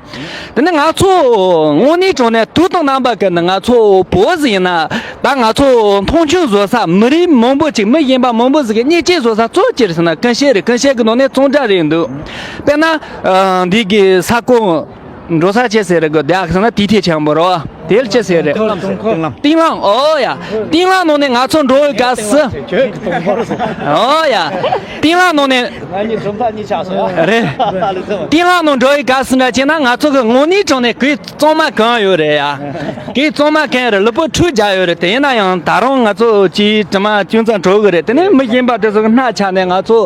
དེ་ནས་ང་ཚོ་དངོས་གནས་དྲང་གནས་དུས་དང་རྣམ་པ་ཀུན་ནས་ང་ཚོ་བོད་ཟིག་ཡིན་ན་ད་ང་ཚོ་མཐོང་ཆུང་བཟོ་ས་མི་རིགས་མང་པོ་ཅིག་མི་གཞན་པ་མང་པོ་ཟིག་གི་བརྙས་བཅོས་བཟོ་ས་གཙོ་ཆེར་ཟེར་ན་ཀུན་ཤེས་རེད། ཀུན་ཤེས་ཀྱི་ནང་ནས་གཙང་སྦྲ་རེད་འདུག་དཔེར་ན་འདི་གི་ས་ཁོངས་འགྲོ་ས་ཆེ་ཟེར་རེད་གི་དེ་ཨ་ཟེར་ན་དེའི་ཐད་ཆེན་པོ་རོ། དེ་ལ་ཅི་ཟེར་རེད། གཏིང་ལམ། གཏིང་ལམ། ཨོ་ཡ། གཏིང་ལམ་ནང་ནས་ང་ཚོ་འགྲོ་བའི་སྐབས་སུ། ཨོ་ཡ། གཏིང་ལམ་ནང་ནས། ང་གཉིས་གྲུབ་མཐའ་གཉིས་ཆགས་སོང་ཡ། རེད། ལ་ལ་ཙམ། གཏིང་ལམ་ནང་འགྲོ་བའི་སྐབས་སུ་འདྲ་བྱས་ན་ང་ཚོ་གི་དངོས་གནས་དྲང་གནས་གོས་གཙང་མ་གང་ཡོད་རེད་ཡ། གོས་གཙང་མ་གང་རེད། ལུས་པོ་འཁྲུད་རྒྱག་ཡོད་རེད། དེ་ཡིན་ན་ཡང་ད་རུང་ང་ཚོ་ཅིའི་དྲི་མ་ཅུང་ཙམ་བྲོ་གི་རེད། དེ་ནས་མི་གཞན་པ་དེ་ཚོ་གི་སྣ་ཆགས་ནས་ང་ཚོ་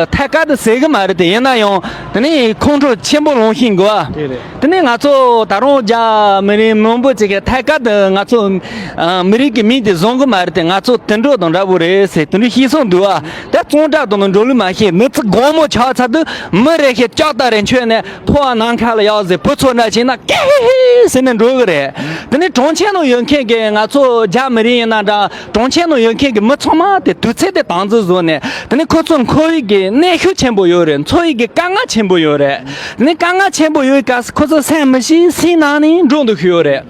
ཐད་ཀར་དུ་ཟེར་གི་མ་རེད། དེ་ཡིན་ན་ཡང་དེ་ནས་ཁོང་ཁྲོ་ཆེན་པོ་ལངས་ཤིང་དགོས་ཨ། དེ་རེད། དེ་ནས་ང་ཚོ་ད་རུང་རྒྱ་མི་རིགས་མང་པོ་ཅིག་གིས་ཐད་ཀར་དུ་ང་ཚོ་ཨ་མི་རིགས་ཀྱི་མིང་དེ་བཟུང་གི་མ་རེད་དེ། ང་ཚོ་དུད་འགྲོ་དང་འདྲ་པོ་རེད་ཟེར་དེ་འདྲ་བཤད་སོང་འདུག་ཨ། ད་གཙང་སྦྲ་དང་འགྲོ་ལུགས་མ་ཤེས། མི་ཚེ་སྒོར་མོ་ཆགས་ཚར་དུས་མི་རེ་ཤེས་ལྕགས་རྟ་རེ་མཆོད་ནས་ཕོ་བ་ནམ་མཁའ་ལ་གཡག་ཟེར་བུ་ཚོ་འདྲ་བྱས་ན་ཀེ་ཧི་ཧི་ཟེར་ནས་འགྲོ་གི་རེད། དེ་ནས་གྲོང་ཁྱེར་ནང་ཡོད་མཁན་གྱི་ང་ཚོ་རྒྱ་མི་རིགས་ཡིན་ན་འདྲ། གྲོང་ཁྱེར་ནང་ཡོད་མཁན་གྱི་མི་ཚང་མ་དེ་དུས་ཚོད་དེ་དང་འཛིན་བཟོས་ནས། དེ་ནས་ཁོ་ཚོ་འཁོར་བའི་གི་གནོན་ཤུགས་ཆེན་པོ་ཡོད་རེད། འཚོ་བའི་གི་དཀའ་ངལ་ཆེན་པོ་ཡོད་རེད། དེ་ནས་དཀའ་ངལ་ཆེན་པོ་ཡོད་སྐབས་སུ་ཁོ་ཚོ་སེམས་མི་ཤེས་སེམས་ནང་ནས་འགྲོ་འདུག་ཤི་ཡོད་རེད།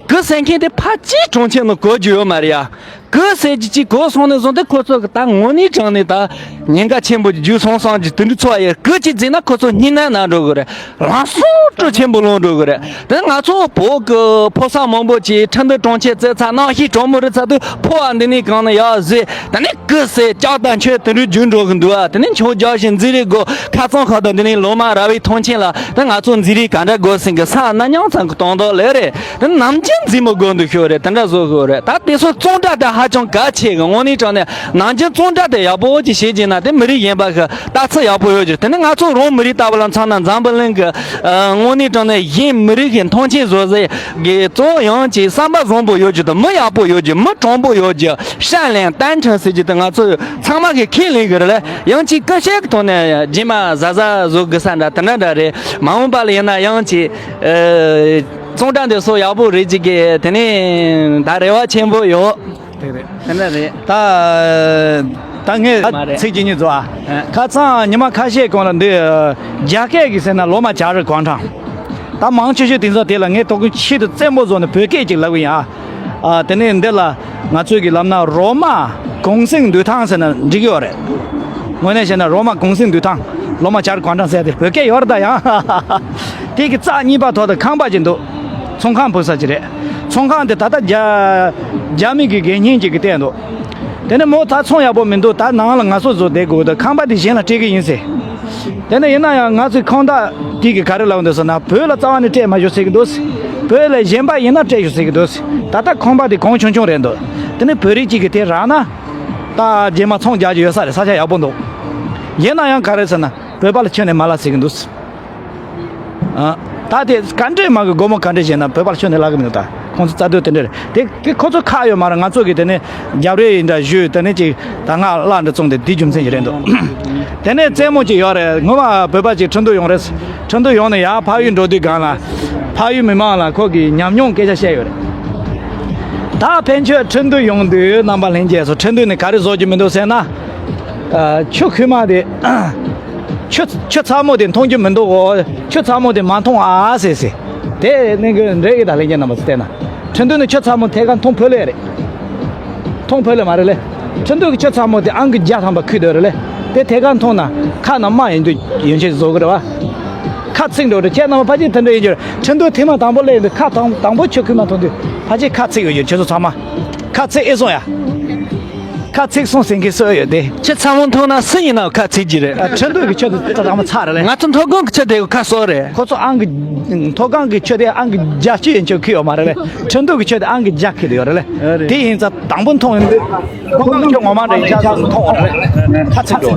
གི་ཟེར་མཁན་དེ་ཕལ་ཆེར་གྲོང་ཁྱེར་ནང་གོ་རྒྱུ་ཡོད་མ་རེད་ཡ། གི་ཟེར་རྒྱུ་ཅིག་གོ་སོང་ནས་བཟུང་སྟེ་ཁོ་ཚོ་གི་ད་དངོས་གནས་དྲང་གནས་ད་ཉེན་ཁ་ཆེན་པོ་ཅིག་རྒྱུགས་སོང་བསམ་གྱི་དེ་འདྲ་ཚོར་བ་ཡོད། གི་ཅིག་བརྫིས་ན་ཁོ་ཚོ་སྙིང་ནད་ན་འགྲོ་གི་རེད། ལམ་སང་སྤྲོ་ཆེན་པོ་ལངས་འགྲོ་གི་རེད། དེ་ང་ཚོ་བོད་ཀྱི་ཕོ་གསར་མང་པོ་ཅིག་ཁྲིན་ཏུའུ་གྲོང་ཁྱེར་བཙལ་ཚར། གནམ་གཤིས་གྲང་མོ་རེད་ཚར་དུས་ཕོ་བ་འདི་ནས་གང་ན་ཡག་བཟོས། དེ་ནས་གི་ཟེར་ལྕགས་དང་ཆོས་དེ་འདྲའི་རྒྱུགས་འགྲོ་གི་འདུག་ཨ། དེ་ནས་མཆོང་རྒྱག་བཞིན་འཛིན་རེས་དགོས། ཁ་ཚང་ཁ་དང་འདི་ནས་ལོ་མ་ར་བའི་མཐོང་ཆེན་ལ་དེ་ང་ཚོ་འཛིན་རེས་ག་འདྲ་དགོས་ཟེར་གི་ས་ན་མཉམ་ཚང་གི་གཏོང་ཐོག་ལས་རེད། དེ་ནམ་རྒྱུན་འཛིན་མོ་དགོས་འདུག་ཤོད་རེད། དེ་འདྲ་བཟོ་དགོས་རེད། ད་དེ་ཚོ་གཙང་སྦྲ་དེ་ཧ་ཅང་གལ་ཆེ་གི། དངོས་གནས་དྲང་གནས་ནམ་རྒྱུན་གཙང་སྦྲ་དེ་ཡག་པོ་ཅིག་བྱེད་ཀྱིན་ན་དེ་མི་རིགས་གཞན་པ་གི་ལྟ་ཚུལ་ཡག་པོ་ཡོད་ཀྱི། དེ་ནི་ང་ཚོ་རང་མི་རིགས་ལྟ་བུ་ལ་མཚོན་ན་འཛམ་བུ་གླིང་གི་ཨ་དངོས་གནས་དྲང་གནས་གཞན་མི་རིགས་ཀྱི་མཐོང་ཆེན་བཟོ་ཟེར་གི་གཙོ་བོ་ཡང་ཅིག་བསམ་པ་བཟང་པོ་ཡོད་ཀྱི་དང་མི་ཡག་པོ་ཡོད་ཀྱི་མི་དྲང་པོ་ཡོད་ཀྱི་善良单纯ཟེར་གྱི་དེ་ང་ཚོ་ཚང་མ་གི་ཁས་ལེན་གི་རེད་ལ། ཡང་ཅིག་སྐུ་ཞབས་ཀྱི་ཐོག་ནས་རྗེས་མ་གཟབ་གཟབ་བཟོ་དགོས་ས་འདྲ་དེ་འདྲ་འདྲ་རེད། མ་འོངས་པ་ལ་ཡིན་ན་ཡང་ཅིག་ཨ་གཙང་སྦྲ་འདི་སོ་ཡག་པོ་རེད་ཅིག་གི་དེ་ནས་ད་རེ་བ་ཆེན་པོ་ཡོད། དེ་རེད། དེ་འདྲ་རེད། ད་ད་ངས་མ་རེད། ཚིག་གཅིག་གཉིས་བཟོ་ཨ། ཨ། ཁ་སང་ཉི་མ་ཁ་ཤས་གོང་ལ་འདི་རྒྱ་སྐད་ཀྱི་ཟེར་ན་ལོ་མ་བྱ་རི་གོང་ཁྲང་། ད་མང་ཆེ་ཤོས་དེང་སང་དེ་ལ་ངས་དོ་ཀུན་ཆེད་དུ་རྩེད་མོ་བཟོ་ནས་བོད་སྐད་ཅིག་ལབ་གི་ཡིན་ཨ། ཨ་དེ་ནས་འདི་ལ་ང་ཚོས་ཀྱི་ལབ་ན་རོ་མ་གུང་སེང་འདུས་ཐང་ཟེར་ན་འགྲིག་གི་ཡོད་རེད། དངོས་གནས་བཤད་ན་རོ་མ་གུང་སེང་འདུས་ཐང་། ལོ་མ་བྱ་རི་གོང་ཁྲང་ཟེར་དེ་བོད་སྐད་ཡོད་རེད་ད་ཡང་། དེ་གི་རྩ་གཉིས་པ་ཐོག་ཏུ་ཁང་པ་ཅིག་འདུག་ཚོང་ཁང་ཕུབ་ས་ཅིག་རེད། ཚོང་ཁང་དེ་ད་ལྟ་རྒྱ་རྒྱ་མི་གི་དགེ་བསྙེན་ཅིག་གིས་བལྟས་འདུག་དེ་ནས་མོ་ད་ཚོང་ཡག་པོ་མི་འདུག་ད་ནང་ལ་ང་ཚོ་ཚོ་བསྡད་དགོས་འདུག་ཁང་པ་དེ་གཞན་ལ་སྤྲད་གི་ཡིན་ཟེར། དེ་ནས་ཡིན་ན་ཡང་ང་ཚོའི་ཁང་བདག་དེ་གིས་ག་རེ་ལབ་འདུག་ཟེར་ན་བོད་ལ་རྩ་བ་ནས་སྤྲད་མ་ཞུ་ཟེར་གི་འདུག་བོད་ལ་གཞན་པ་ཡིན་ན་སྤྲད་ཞུ་ཟེར་གི་འདུག་ད་ལྟ་ཁང་པ་དེ་གོང་ཆུང་ཆུང་རེད་འདུག་དེ་ནས་བོད་རིགས་གཅིག་གིས་དེ་རག་ན་ད་རྗེས་མ་ཚོང་རྒྱག་རྒྱུ་ཡོད་ས་རེད། ས་ཆ་ཡག་པོ་འདུག་ཡིན་ན་ཡང་ག་རེ་ཟེར་ན་བོད་པ་ལ་ཁྱོན་ནས་མ་ལབ་ཟེར་གི་འདུག་ཨ། ད་དེ་ག་འདྲས་མ་གི་སྒོར་མོ་ག་འདྲས་བྱས་ན་བོད་པར་ཤོད་ནས་ལབ་གི་མི་འདུག་ད་ཁོང་ཚོ་རྩ་དོན་དེ་འདྲས་རེད། དེ་དེ་ཁོ་ཚོ་ཁག་ཡོད་མ་རེད། ང་ཚོ་གི་དེ་ནས་རྒྱབ་རེས་ཡིན་འདྲ་ཞུས་དེ་ནས་ཅིག་ད་ང་བརླག་འདྲ་བཙོང་དེ་དེ་རྒྱུ་མཚན་ཞིག་རེད་འདུག་དེ་ནས་རྩེད་མོ་ཅིག་ཡོད་རེད། ངོ་མ་བོད་པ་ཅིག་ཁྲིན་ཏུའུ་ཡོང་རེད། ཁྲིན་ཏུའུ་ཡོང་ནས་ཡར་ཕ་ཡུལ་འགྲོ་དུས་སྒང་ལ་ཕ་ཡུལ་མི་མང་ལ་ཁོ་གི་ཉམས་མྱོང་སྐད་ཆ་བཤད་ཡོད་རེད། ད་ཕན་ཆོད་ཁྲིན་ཏུའུ་ཡོང་དུས་རྣམ་པ་ལྷན་རྒྱས་ཚོ་ཁྲིན་ཏུའུ་ནས་ག་རེ་བཟོ་རྒྱུ་མི་འདུག་ཟེར་ན། ཨ། ཆུ་ཁུག་མ་དེ། ཆུ་ཆུ་ཚ་མོ་དེ་མཐོང་རྒྱུ་མི་འདུག་གོ། ཆུ་ཚ་མོ་དེ་མ་མཐོང་ཨ་ཟེར་ཟེར། དེ་ནི་གི་འདྲེ་གི་ད་ལན་རྒྱ་རྣམ་པ་ཚོ་བལྟས་ན། ཁྲིན་ཏུའུ་ནི་ཆུ་ཚ་མོ་ཐད་ཀར་མཐོང་ཕོད་ལེ་རེད། མཐོང་ཕོད་ལེ་མ་རེད་ལེ། ཁྲིན་ཏུའུ་གི་ཆུ་ཚ་མོ་དེ་ཨང་ཀི་བརྒྱ་ཐམ་པ་ཁུད་འདོད་རེད་ལེ། དེ་ཐད་ཀར་མཐོང་ན་ཁ་ན་རྨ་ཡིན་དུས་ཡོན་ཆེ་བཟོ་གི་རེད་བ། ཁ་ཚིག་འགྲོ་རེད། ཁྱེད་རྣམ་པ་ཕལ་ཆེར་དེ་འདྲ་ཡིན་རྒྱུ་རེད། ཁྲིན་ཏུའུ་ཐེངས་མ་དང་པོ་སླེབས་ཡོང་དུས་ཁ་དང་དང་པོ་ཆུ་ཁུག་མ་མཐོང་དུས་ཕལ་ཆེར་ཁ་ཚིག་ཡོད་རྒྱུ་ཁྱེད་ཚོ་ཚང་མ། ཁ་ཚིག་ཨེ་སོང་ཡ། ཁ་ཚིག་སོང་ཟེར་མཁན་སུ་ཡོད་དེ། ཁྱེད་ཚ་མོ་མཐོང་ན་སུ་ཡིན་ནའང་ཁ་ཚིག་གི་རེད། ཨ། ཁྲིན་ཏུའུ་གི་ཆུ་དེ་ད་དང་པོ་ཚ་རེད་ལེ། ང་ཚོ་མཐོ་སྒང་གི་ཆུ་དེ་ཁ་གསོ་རེད། ཁོ་ཚོ་ཨང་གི་མཐོ་སྒང་གི་ཆུ་དེ་ཨང་གི་བརྒྱད་ཅུ་ཡན་ཆད་ཁུལ་ཡོད་མ་རེད་ལེ། ཁྲིན་ཏུའུ་གི་ཆུ་དེ་ཨང་གི་བརྒྱ་ཁུལ་ཡོད་རེད་ལེ། ཨ་རེད། དེ་ཡིན་ཙང་དང་པོ་མཐོང་ཡོང་དུས་མཐོ་སྒང་གི་ཆུ་ངོ་མ་འདྲ་ཡིན་ཤག་མཐོང་ཡོང་རེད། ཁ་ཚིག་འགྲོ།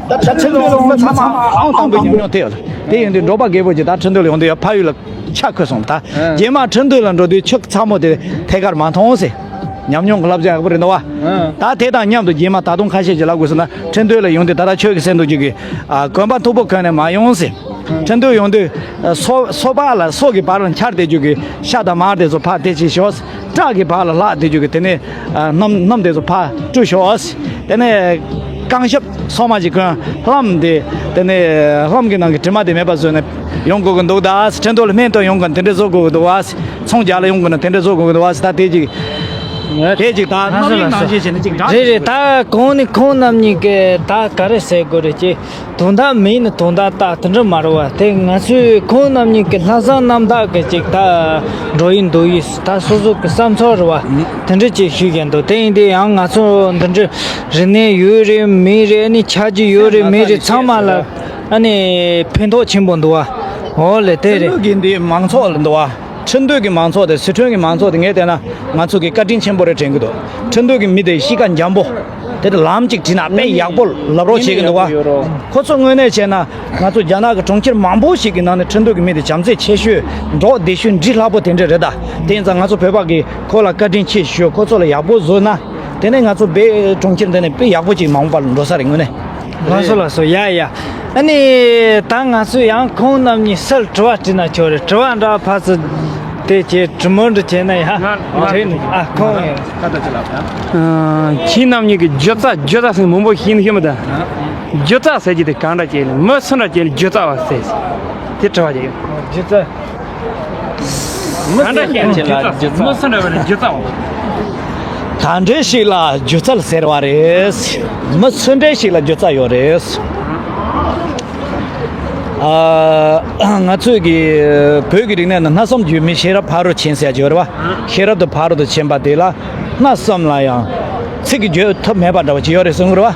ད་ཁྲིན་ཏུའུ་ལ་ཡོང་དུས་ཚང་མ་ཨང་དང་པོའི་ཉམས་མྱོང་དེ་ཡོད་ལེ། དེ་ཡིན་དུས་འབྲོག་པ་རྒད་པོ་ཅིག་ད་ཁྲིན་ཏུའུ་ལ་ཡོང་དུས་ཡ་ཕ་ཡུལ་ལ། ཆ་ཁོལ་སོང་། ད་ཨ། རྗེས་མ་ཁྲིན་ཏུའུ་ལ་འགྲོ་དུས་ཆུ་ཚ་མོ་དེ་ཐད་ཀར་མ་མཐོང་ཟེར། ཉམས་མྱོང་གི་བསླབ་བྱ་ཡག་པོ་རེད་འདུག་བ། ཨ། ད་དེ་དང་མཉམ་དུ་རྗེས་མ་ད་དུང་ཁ་ཤས་ཀྱིས་ལབ་དགོས་ཟེར་ན། ཁྲིན་ཏུའུ་ལ་ཡོང་དུས་ད་ལྟ་ཁྱོད་ཀྱིས་གསན་འདུག་རྒྱུ་གི། ཨ། གོན་པ་མཐུག་པོ་གོན་ནས་མ་ཡོང་ཟེར། ཨ། ཁྲིན་ཏུའུ་ཡོང་དུས། ཨ། སོ་སོ་པ་ལ་སོ་གི་བར་ལ་འཁྱར་བསྡད་རྒྱུ་གི་ཤ་དང་མར་དེ་ཚོ་ཕར་དེ་བྱས་ཤོག། སྐྲ་གི་བར་ལ་ལྷག་བསྡད་རྒྱུ་གི་དེ་ནས། ཨ། སྣུམ་སྣུམ་དེ་ཚོ་ཕར་བཀྲུ་ཤོག། དེ་ནས་རྐང་ཞབས་སོ་མ་ཅིག་གོན། ལྷམ་དེ། དེ་ནས་ལྷམ་གྱི་ནང་གི་དྲི་མ་དེ་མེད་པ་བཟོས་ནས་ཡོང་དགོས་ཀྱི་འདུག་ད་ཁྲིན་ཏུའུ་ལ་སྨན་གཏོང་ཡོང་གི་དེ་འདྲ་བཟོ་དགོས་ཀྱི་འདུག་བ། ཚོང་རྒྱག་ལ་ཡོང་དགོས་ན་དེ་འདྲ་བཟོ་དགོས་ཀྱི་འདུག་བ། ད་དེ་ཅིག་དེ་ཅིག་ད་རྣམ་གཡེང་ནང་བཞིན་བྱས་ནས་ཅིག་འདྲ་རེད་རེད། ད་གོང་ནས་ཁོང་རྣམ་གཉིས་ཀྱིས་ད་ག་རེ་ཟེར་དགོས་རེད། ཅེས་དོན་དག་མེད་ནི་དོན་དག་ད་དེ་འདྲ་མ་རེད་བ། དེ་ང་ཚོས་ཁོང་རྣམ་གཉིས་ཀྱི་ལྷག་བསམ་རྣམ་དག་གི་ཅིག་ད་འགྲོ་ཡི་འདུག་ཡི་ད་སོ་སོ་གི་བསམ་ཚོར་རེད་བ། དེ་འདྲ་ཅིག་ཞུས་བཞིན་འདུག་དེ་ཡིན་དུས་ཡང་ང་ཚོ་འདི་འདྲ་རིག་གནས་ཡོད་རེད་མེད་རེད། ཨ་ནི་ཆ་རྒྱུས་ཡོད་རེད་མེད་རེད། ཚང་མ་ལ་ཨ་ནི་ཕན་ཐོགས་ཆེན་པོ་འདུག་བ། འོ་ལེ་དེ་ཁྲིན་རེད། ཏུའུ་གི་འདི་མང་ཚོགས་ལ་འདུག་བ། ཁྲིན་ཏུའུ་གི་མང་ཚོགས་དེ་སི་ཁྲོན་གྱི་མང་ཚོགས་དེ་ངས་བལྟས་ན་ང་ཚོ་གི་བཀའ་དྲིན་ཆེན་པོ་རེད་དྲན་གི་འདུག་ཁྲིན་ཏུའུ་གི་མི་དེ་གཤིས་ཀ་འཇམ་པོ། དེ་དེ་ལམ་གཅིག་བྲིས་ན་དཔེ་ཡག་པོ་ལབ་རོགས་བྱེད་ཀྱི་འདུག་བ། ཁོ་ཚོ་དངོས་གནས་བྱས་ན་ང་ཚོ་རྒྱ་ནག་གི་གྲོང་ཁྱེར་མང་པོ་ཞིག་གི་ནང་ནས་ཁྲིན་ཏུའུ་གི་མི་དེ་བྱམས་བརྩེ་ཆེ་ཤོས། འགྲོ་བདེ་ཤོས། འདྲིས་ལྷག་པོ་དེ་འདྲ་རེད་ད། དེ་ཡིན་ཙང་ང་ཚོ་བོད་པ་གིས་ཁོ་ལ་བཀའ་དྲིན་ཆེ་ཞུ། ཁོ་ཚོ་ལ་ཡག་པོ་བཟོས་ན། དེ་ནས་ང་ཚོ་བོད་གྲོང་ཁྱེར་འདི་ནས་དཔེ་ཡག་པོ་ཅིག་མ་འོངས་པ་ལ་འགྲོ་ས་རེད་དངོས་གནས། ལགས་སོ་ལགས་སོ། ཡ་ཡ། ཨ་ནི་ད་ང་ཚོས་ཡང་ཁོང་རྣམ་གཉིས་སུ་ལ་དྲི་བ་དྲིས་ན་ཆོག་རེད། དྲི་བ་འདྲ་ཕར་ཚུར་དེ་བྱས་དྲི་མོ་འདྲ་བྱས་ན་ཡ། ང་ང་དྲིས་ནས་ཨ་ཁོང་ཡིན། ཁྱེད་རྣམ་གཉིས་ཀྱིས་སྒྱུ་རྩལ་སྒྱུ་རྩལ་ཟེར་མང་པོ་ཤེས་ནི་ཤེས་མི་དང་། སྒྱུ་རྩལ་ཟེར་གྱི་དེ་གང་འདྲ་བྱས་ནས་མི་སུ་འདྲ་བྱས་ནས་སྒྱུ་རྩལ་བ་ཟེར། དེ་དྲི་བ་དེ་ཡིན། སྒྱུ་རྩལ། མི་ག་འདྲ་ཞིག་ལ་སྒྱུ་རྩལ། མི་སུ་འདྲ་བ་ལ་སྒྱུ་རྩལ་བ། ག་འདྲ་ཞིག་ལ་སྒྱུ་རྩལ་ཟེར་བ་རེད། མི་སུ་འདྲ་ཞིག་ལ་སྒྱུ་རྩལ་ཡོད་རེད། ཨ། ང་ཚོས་ཀྱི་བོད་ཀྱི་རིག་གནས་ནང་སྣ་བསམ་བརྗོད་མེད་ཤེས་རབ་ཕ་རོལ་ཕྱིན་ཟེར་ཡ་ཅིག་ཡོད་རེད་བ། ཤེས་རབ་དེ་ཕ་རོལ་ཏུ་ཕྱིན་པ་དེ་ལ། སྣ་བསམ་ལ་ཡང་ཚིག་གིས་བརྗོད་ཐུབ་མེད་པ་འདྲ་བ་ཅིག་ཡོད་རེད་གསུང་གི་རེད་བ།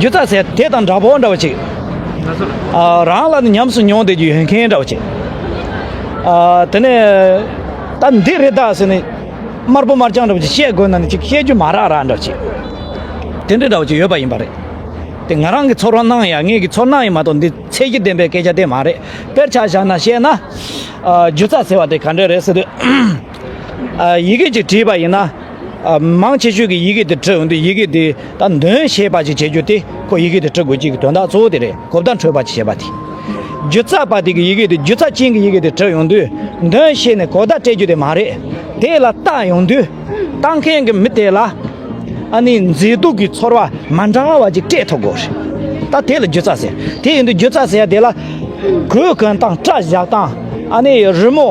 སྒྱུ་རྩལ་ཟེར་དེ་དང་འདྲ་པོ་འདྲ་བ་ཅིག་ཨ། རང་ལ་ནི་ཉམས་སུ་མྱོང་བསྡད་རྒྱུ་ཡོད་མཁན་འདྲ་བ་ཅིག་ཨ། དེ་ནས་ད་འདི་རེད་ད་ཟེར་ནས་དམར་པོ་དམར་རྐྱང་འདྲ་བ་ཅིག་བཤད་དགོས་ན་ནི་ཅིག་བཤད་རྒྱུ་མ་རག་རག་འདྲ་བ་ཅིག་དེ་འདྲ་འདྲ་བ་ཅིག་ཡོད་པ་ཡིན་པ་རེད། དེ་ང་རང་གི་ཚོར་བ་སྣང་ཡ། ངེད་ཀྱི་ཚོར་སྣང་ཡིན་མ་གཏོགས་འདི་ཚད་གཞི་ལྡན་པའི་སྐད་ཆ་དེ་མ་རེད། དཔེར་ཆ་བཞག་ན་བཤད་ན། ཨ། སྒྱུ་རྩལ་ཟེར་བ་དེ་ག་འདྲ་རེད་ཟེར་དུས། ཨ། ཡི་གེ་ཅིག་བྲིས་པ་ཡིན་ན། ཨ། མང་ཆེ་ཤོས་ཀྱིས་ཡི་གེ་དེ་འབྲི་ཡོང་དུས་ཡི་གེ་དེ་ད་འདོན་ཤེས་པ་ཅིག་བྱེད་རྒྱུ་དེ་ཁོ་ཡི་གེ་དེ་འབྲི་དགོས་ཀྱི་དོན་དག་གཙོ་བོ་དེ་རེད། གོ་བརྡ་འཕྲོད་པ་ཅིག་བྱེད་པ་དེ། སྒྱུ་རྩལ་པ་དེ་གིས་ཡི་གེ་དེ་སྒྱུ་རྩལ་ཅན་གྱི་ཡི་གེ་དེ་འབྲི་ཡོང་དུས་འདོན་ཤེས་ནས་གོ་བརྡ་སྤྲད་རྒྱུ་དེ་མ་རེད། དེ་ལ་བལྟ་ཡོང་དུས་བལྟ་མཁན་གྱི་མི་དེ་ལ། ཨ་ནི་མཛེས་སྡུག་གི་ཚོར་བ་མ་འདྲ་བ་ཅིག་སྤྲད་ཐུབ་དགོས་རེད། ད་དེ་ལ་སྒྱུ་རྩལ་ཟེར། དེ་ཡིན་དུས་སྒྱུ་རྩལ་ཟེར་ཡ་དེ་ལ་གོས་གོན་སྟངས། སྐྲ་བཞར་སྟངས། ཨ་ནི་རི་མོ།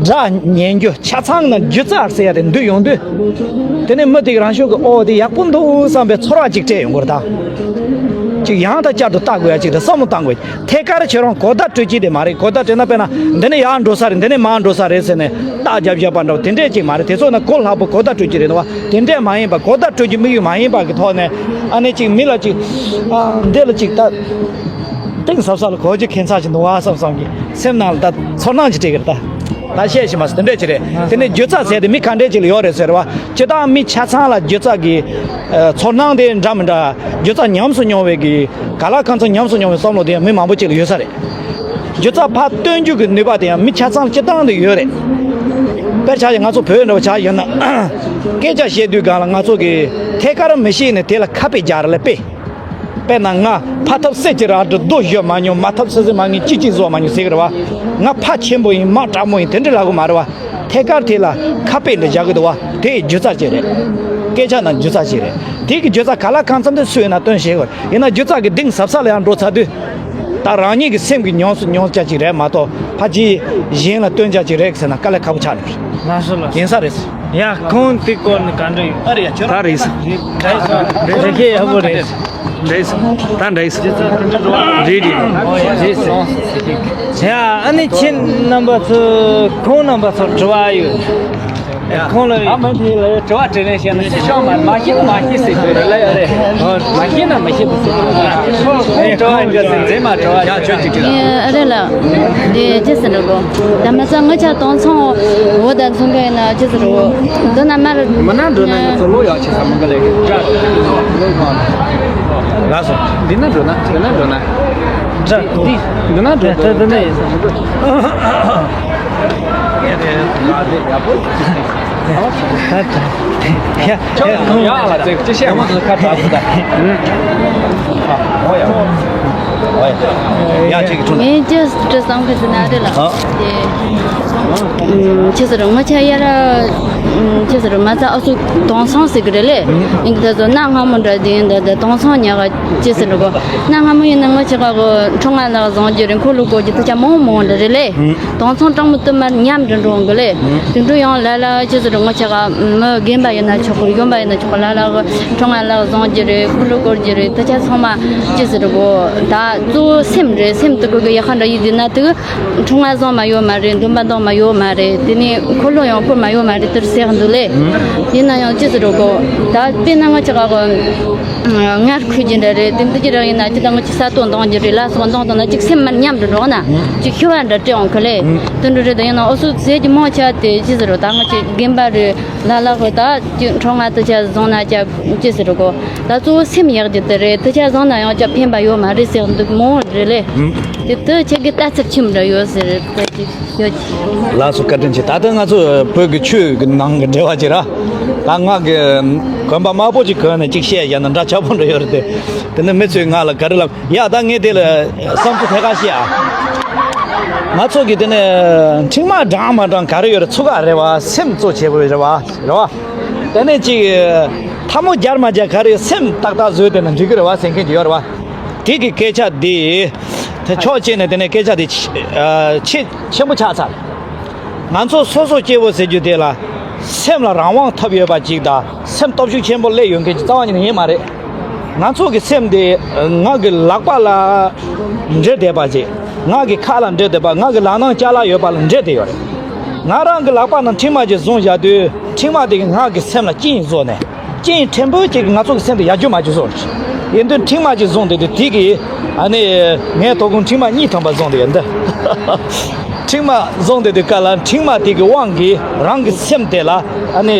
སྒྲ་ཉན་རྒྱུ། ཆ་ཚང་ན་སྒྱུ་རྩལ་ཟེར་ཡ་དེ་འདུས་ཡོང་དུས། དེ་ནས་མི་དེ་གི་རང་ཤུགས་ཀྱིས་ཨོ་དེ་ཡག་པོ་འདུག་བསམ་པའི་ཚོར་བ་ཅིག་སྤྲད་ཡོང་དགོས་རེད་ད། ཅིག་ཡང་དང་བསྐྱར་དུ་ལྟ་དགོས་ཡ་ཅིག་དང་བསམ་བློ་བཏང་དགོས། ཐད་ཀར་ཁྱེད་རང་གོ་བརྡ་སྤྲོད་ཀྱི་དེ་མ་རེད། གོ་བརྡ་སྤྲད་ན་དཔེར་ན་འདི་ནས་ཡར་འགྲོ་ས་རེད། འདི་ནས་མར་འགྲོ་ས་རེད་ཟེར་ནས་རྟགས་རྒྱབ་བཞག་པ་འདྲ་བོ་དེ་འདྲས་ཅིག་མ་རེད། དེ་ཚོ་ན་གོ་སླ་པོ་གོ་བརྡ་སྤྲོད་ཀྱི་རེད་འདུག་བ། དེ་འདྲས་མ་ཡིན་པ། གོ་བརྡ་སྤྲོད་ཀྱི་དམིགས་ཡུལ་མ་ཡིན་པ་གི་ཐོག་ནས་ཨ་ནི་ཅིག་མི་ལ་ཅིག་ཨ་འདི་ལ་ཅིག་ད་གཏིང་ཟབ་ས་ལ་གོ་རྒྱུ་ཁྱད་མཚར་ཅིག་འདུག་བ་བསམ་བསམ་གི་སེམས་ནང་ལ་ད་ཚོར་སྣང་ཅིག་སྤྲད་ཀྱི་རེད་ད། ད་བཤད་ཤེས་མ་སོང་། དེ་འདྲས་ཅིག་རེད། དེ་ནས་སྒྱུ་རྩལ་ཟེར་དེ་མི་ག་འདྲས་ཅིག་ལ་ཡོད་རེད་ཟེར་བ། སྤྱིར་བཏང་མི་ཆ་ཚང་ལ་སྒྱུ་རྩལ་གི་ཨ་ཚོར་སྣང་དེ་འདྲ་མི་འདྲ། སྒྱུ་རྩལ་ཉམས་སུ་མྱོང་བའི་གི་ག་ལ་གང་འཚམ་ཉམས་སུ་མྱོང་བའི་བསམ་བློ་དེ་ཡང་མི་མང་པོ་ཅིག་ལ་ཡོད་ས་རེད། སྒྱུ་རྩལ་ཕར་སྟོན་རྒྱུ་གི་ནུས་པ་དེ་ཡང་མི་ཆ་ཚང་ལ་སྤྱིར་བཏང་དུ་ཡོད་རེད། དཔེར་ཆ་ཡང་ང་ཚོ་བོད་འདྲ་བོ་ཆ་ཡོད་ན། སྐད་ཆ་བཤད་དུས་སྒང་ལ་ང་ཚོ་གི་ཐད་ཀར་མི་ཤེས་ནས་དེ་ལ་ཁ་དཔེ་རྒྱག་རེད་ལ་དཔེ། དཔེར་ན་ང་ཕ་ཐབས་སད་ཀྱི་ར་འདྲི་རྡོ་གཞུ་མ་མྱོང་། མ་ཐབས་སི་སི་མ་ངན་ཅི་ཅི་བཟོ་མ་མྱོང་ཟེར་གི་རེད་བ། ང་ཕ་ཆེན་པོ་ཡིན། མ་དྲག་མོ་ཡིན། དེ་འདྲ་ལབ་གི་མ་རེད་བ། ཐད་ཀར་དེ་ལ་ཁ་དཔེ་འདྲ་རྒྱག་གི་འདུག་བ། དེ་སྒྱུ་རྩལ་ཅིག་རེད། སྐད་ཆ་ནང་སྒྱུ་རྩལ་ཞིག་རེད། དེ་གི་སྒྱུ་རྩལ་ག་ལ་གང་འཚམ་དེ་སུ་ཡིན་ན་སྟོན་ཤེས་དགོས། ཡིན་ན་སྒྱུ་རྩལ་གི་གཏིང་ཟབ་ས་ལ་ཡང་འགྲོ་ཚར་དུས། ད་རང་ཉིད་ཀྱི་སེམས་ཀྱི་མྱོང་མྱོང་བྱ་ཅིག་རེད་མ་གཏོགས་ཕ་གི་གཞན་ལ་སྟོན་བྱ་ཅིག་རེད་ཟེར་ན་དཀའ་ལས་ཁག་པོ་ཆགས་ནས། ལགས་སོ་ལགས་སོ། ཡིན་ས་རེད། ཡ་ཁོང་དེ་སྐོར་ནས་ག་འདྲ་ཡོད། ཨ་རེད་ཡ་ཁྱོད་ད་རེད་ས། རེད་རེད་ཁྱེད་ཡག་པོ་རེད། འདྲ་ཡིན་ས། ད་འདྲ་ཡིན་ས། རེད་རེད། རེད་ས། ཡ་ཨ་ནི་ཁྱེད་རྣམ་པ་ཚོ་ཁོང་རྣམ་པ་ཚོར་དྲི་བ་ཡོད། ཁོང་ལ་ཡོད། ཨ་མ་དེ་ལ་དྲི་བ་དྲིས་ལན་བཤད་ན་ཤེས་ཤོག་མ་མ་ཤེས་ན་མ་ཤེས་ཟེར་དགོས་རེད་ལ་ཡོད་རེད། མ་ཤེས་ན་མ་ཤེས་པ་ཟེར་དགོས་རེད། དྲི་བ་འདྲ་ཟེར་མཛེས་མ་དྲི་བ་ཡ་ཁྱོད་ཅིག་དྲིས་ལ། ཨ་རེད་ལ། དེ་ཅི་ཟེར་འགྲོ་གོ། ད་མ་ཚད་ངོ་ཆ་དོང་ཚོང་འོ་ད་མཚོན་གི་ཡིན་ན་ཅི་ཟེར་འགྲོ་གོ། འདི་ན་མར། མི་ན་འགྲོ་ན་ང་ཚོ་ལོ་ཡག་ཆེ་ས་མི་འགའ་ལས། ལགས་སོ། འདི་ན་འགྲོ་ན་འདི་ན་འགྲོ་ན། འདི་འདི་ན་འགྲོ་འདི་ན་ཡིན་ས་མི་འགའ། ཡ་ཡ་ཡ། ཁྱོད་ཡང་ལ་ཙེ་ཅི་བཤད་མ་ཁ་གྲག་གི་ད། ཨོ་ཡ། ཨོ་ཡ། ཡ་ཅིག་ཁྲུང་། ངས་ཅི་སྤྲི་བསམ་གི་ཟིན་ན་རེད་ལ། ཨ། དེ། ཨུམ། ཅི་ཟེར་ངོ་ཆ་ཡ་ར། ཨུམ། ཅི་ཟེར་མ་ཚ་ཨ་སུ་དོང་སང་ཟེར་གི་རེད་ལེ། ཨིན་གི་ད་ཚོ་གནའ་སྔ་མོ་འདྲ་དེ་ཡིན་ད་ད་དོང་སང་ཉག་ག་ཅི་ཟེར་གོ། གནའ་སྔ་མོ་ཡིན་ན་ངོ་ཆ་ག་གོ་ཁྲོ་ང་ལག་བཟང་རྒྱུ་རེད། འཁོར་ལོ་བསྐོར་རྒྱུ་ད་ཆ་མང་མང་འདྲ་རེད་ལེ། དོང་སང་གྲང་མོ་དུ་མར་ཉམས་འགྲོ་འགྲོ་འགི་ལེ། དེ་འགྲོ་ཡང་ལ་ལ་ཅི་ཟེར་ངོ་ཆ་ག་མི་རྒན་པ་ཡིན་ན་ཆོག་གི། གཞོན་པ་ཡིན་ན་ཆོག་གི། ལ་ལ་གི་ཁྲོ་ང་ལག་བཟང་རྒྱུ་རེད། འཁོར་ལོ་བསྐོར་རྒྱུ་རེད། ད་ཆ་ཚང་མ་ཅི་ཟེར་གོ། ད་གཙོ་བོ་སེམས་རེད། སེམས་དུ་གོ་གི་ཡ་ཁ་འདྲ་ཡིན་དེ་ན་དུ་ཁྲོ་ང་བཟང་མ་ཡོད་མ་རེད། འདུན་པ་འདང་མ་ཡོད་མ་རེད། དེ་ནས་འཁོར་ལོ་ཡང་བསྐོར་མ་ཡོད་མ་རེད། དེར་ཟེར་འདུག་ལེ། ཡིན་ན་ཡང་ཅི་ཟེར་གོ། ད་དཔེར་ན་ང་ཅག་ག་གོ། ངར་ཁུ་ཅི་འདྲ་རེད། དེ་འདི་ཅི་རང་ཡིན་ན་ཅི་ད་ང་ཅི་ས་སྟོང་འདང་རྒྱུ་རེད། ལ་སོགས་འདང་དང་ན་ཅིག་སེམས་མར་ཉམས་འགྲོ་འགྲོ་ན་ཅིག་ཤི་བ་འདྲ་སྤྲད་འོང་གི་ལེ། དེ་འདྲ་རེད། ད་ཡིན་ན་ཨོ་སུ་ཟས་ཀྱི་མང་ཆ་དེ་ཅི་ཟེར་རོ། ད་ང་ཅི་རྒན་པ་རེད། ལ་ལ་གོ་ད་ཅི་ཁྲོ་ང་དེ་ཆ་བཟང་ན་ཅ་ཅི་ཟེར་རོ་གོ། ད་གཙོ་བོ་སེམས་ཡག་རྒྱུ་དེ་རེད། དེ་ཆ་བཟང་ན་ཡང་ཅ་ཕན་པ་ཡོད་མ་རེད་ཟེར་འདུག་མོ་རེད་ལེ། དེ་དེ་ཁྱེད་ཀྱི་ལྟ་ཚུལ་ཆི་མོ་འདྲ་ཡོད་ཟེར་རེད། ད་ཅི་ཡོད་ཅི། ལགས་སོ། བཀའ་དྲིན་ཆེ། ད་ལྟ་ང་ཚོ་བོད་ཀྱི་ཆོས་ཀྱི་ནང་གི་འབྲེལ་བ་ཅིག་ར། ད་ང་གི་གོན་པ་དམར་པོ་ཅིག་གོན་ནས་ཅིག་བཤད་ཡ་ན་འདྲ་ཆགས་པོ་འདྲ་ཡོད་རེད་དེ། དེ་ནི་མི་ཚོས་ང་ལ་ག་རེ་ལབ། ཡ་ད་ངས་དེ་ལ་བསམ་ཚུལ་ཐད་ཀར་བཤད་ཨ། ང་ཚོ་གི་དེ་ནི་ཁྲིག་མ་འགྲངས་མ་འགྲངས་ག་རེ་ཡོད་རེད། ཚུགས་ཀ་རེད་བ། སེམས་གཙོ་ཆེ་བོ་རེད་བ། རེད་བ། དེ་ནས་ཅིག་ཐལ་མོ་སྦྱར་མ་སྦྱར་ག་རེ་སེམས་ཏག་ཏག་བཟོས་དེ་ན་འགྲིག་གི་རེད་བ་ཟེར་མཁན་ཅིག་ཡོད་རེད་བ། དེ་གི་སྐད་ཆ་འདི། དེ་ཕྱོགས་གཅིག་ནས་དེ་ནས་སྐད་ཆ་འདི་ཆེ་ཆེ་ཆེན་པོ་ཆགས་ཚར། ང་ཚོ་སོ་སོ་སྐྱེ་བོ་ཟེར་རྒྱུ་དེ་ལ་སེམས་ལ་རང་དབང་ཐོབ་ཡོད་པ་ཅིག་དང་སེམས་སྟོབས་ཤུགས་ཆེན་པོ་སླེབས་ཡོད་མཁན་ཅིག་རྩ་བ་ཉིད་ནས་ཡིན་མ་རེད། ང་ཚོ་གི་སེམས་དེ་ང་གི་ལག་པ་ལ་འབྲེལ་བསྡད་པ་ཅིག་ང་གི་ཁ་ལ་འབྲེལ་བསྡད་པ། ང་གི་ལག་ནང་ཅ་ལག་ཡོད་པ་ལ་འབྲེལ་བསྡད་ཡོད་རེད། ང་རང་གི་ལག་པ་ནང་ཁྲིག་མ་ཅིག་བཟུང་བཞག་དུས་ཁྲིག་མ་དེ་གིས་ང་གི་སེམས་ལ་རྐྱེན་བཟོས་ནས། རྐྱེན་ཕྲན་བུ་ཅིག་ང་ཚོ་གི་སེམས་དེ་ཡར་རྒྱས་མ་རྒྱས་བཟོ་རེད། ཡིན་དུས་ཁྲིག་མ་ཅིག་བཟུང་བསྡད་དུས་དེ་གིས་ཨ་ནི་ངའི་དོ་དགོང་ཁྲིག་མ་གཉིས་ཐོན་པ་བཟུང་བསྡད་ཡོད་འདི། ཁྲིག་མ་བཟུང་བསྡད་དུས་ག་ལ་ཁྲིག་མ་དེ་གི་དབང་གིས་རང་གི་སེམས་དེ་ལ་ཨ་ནི་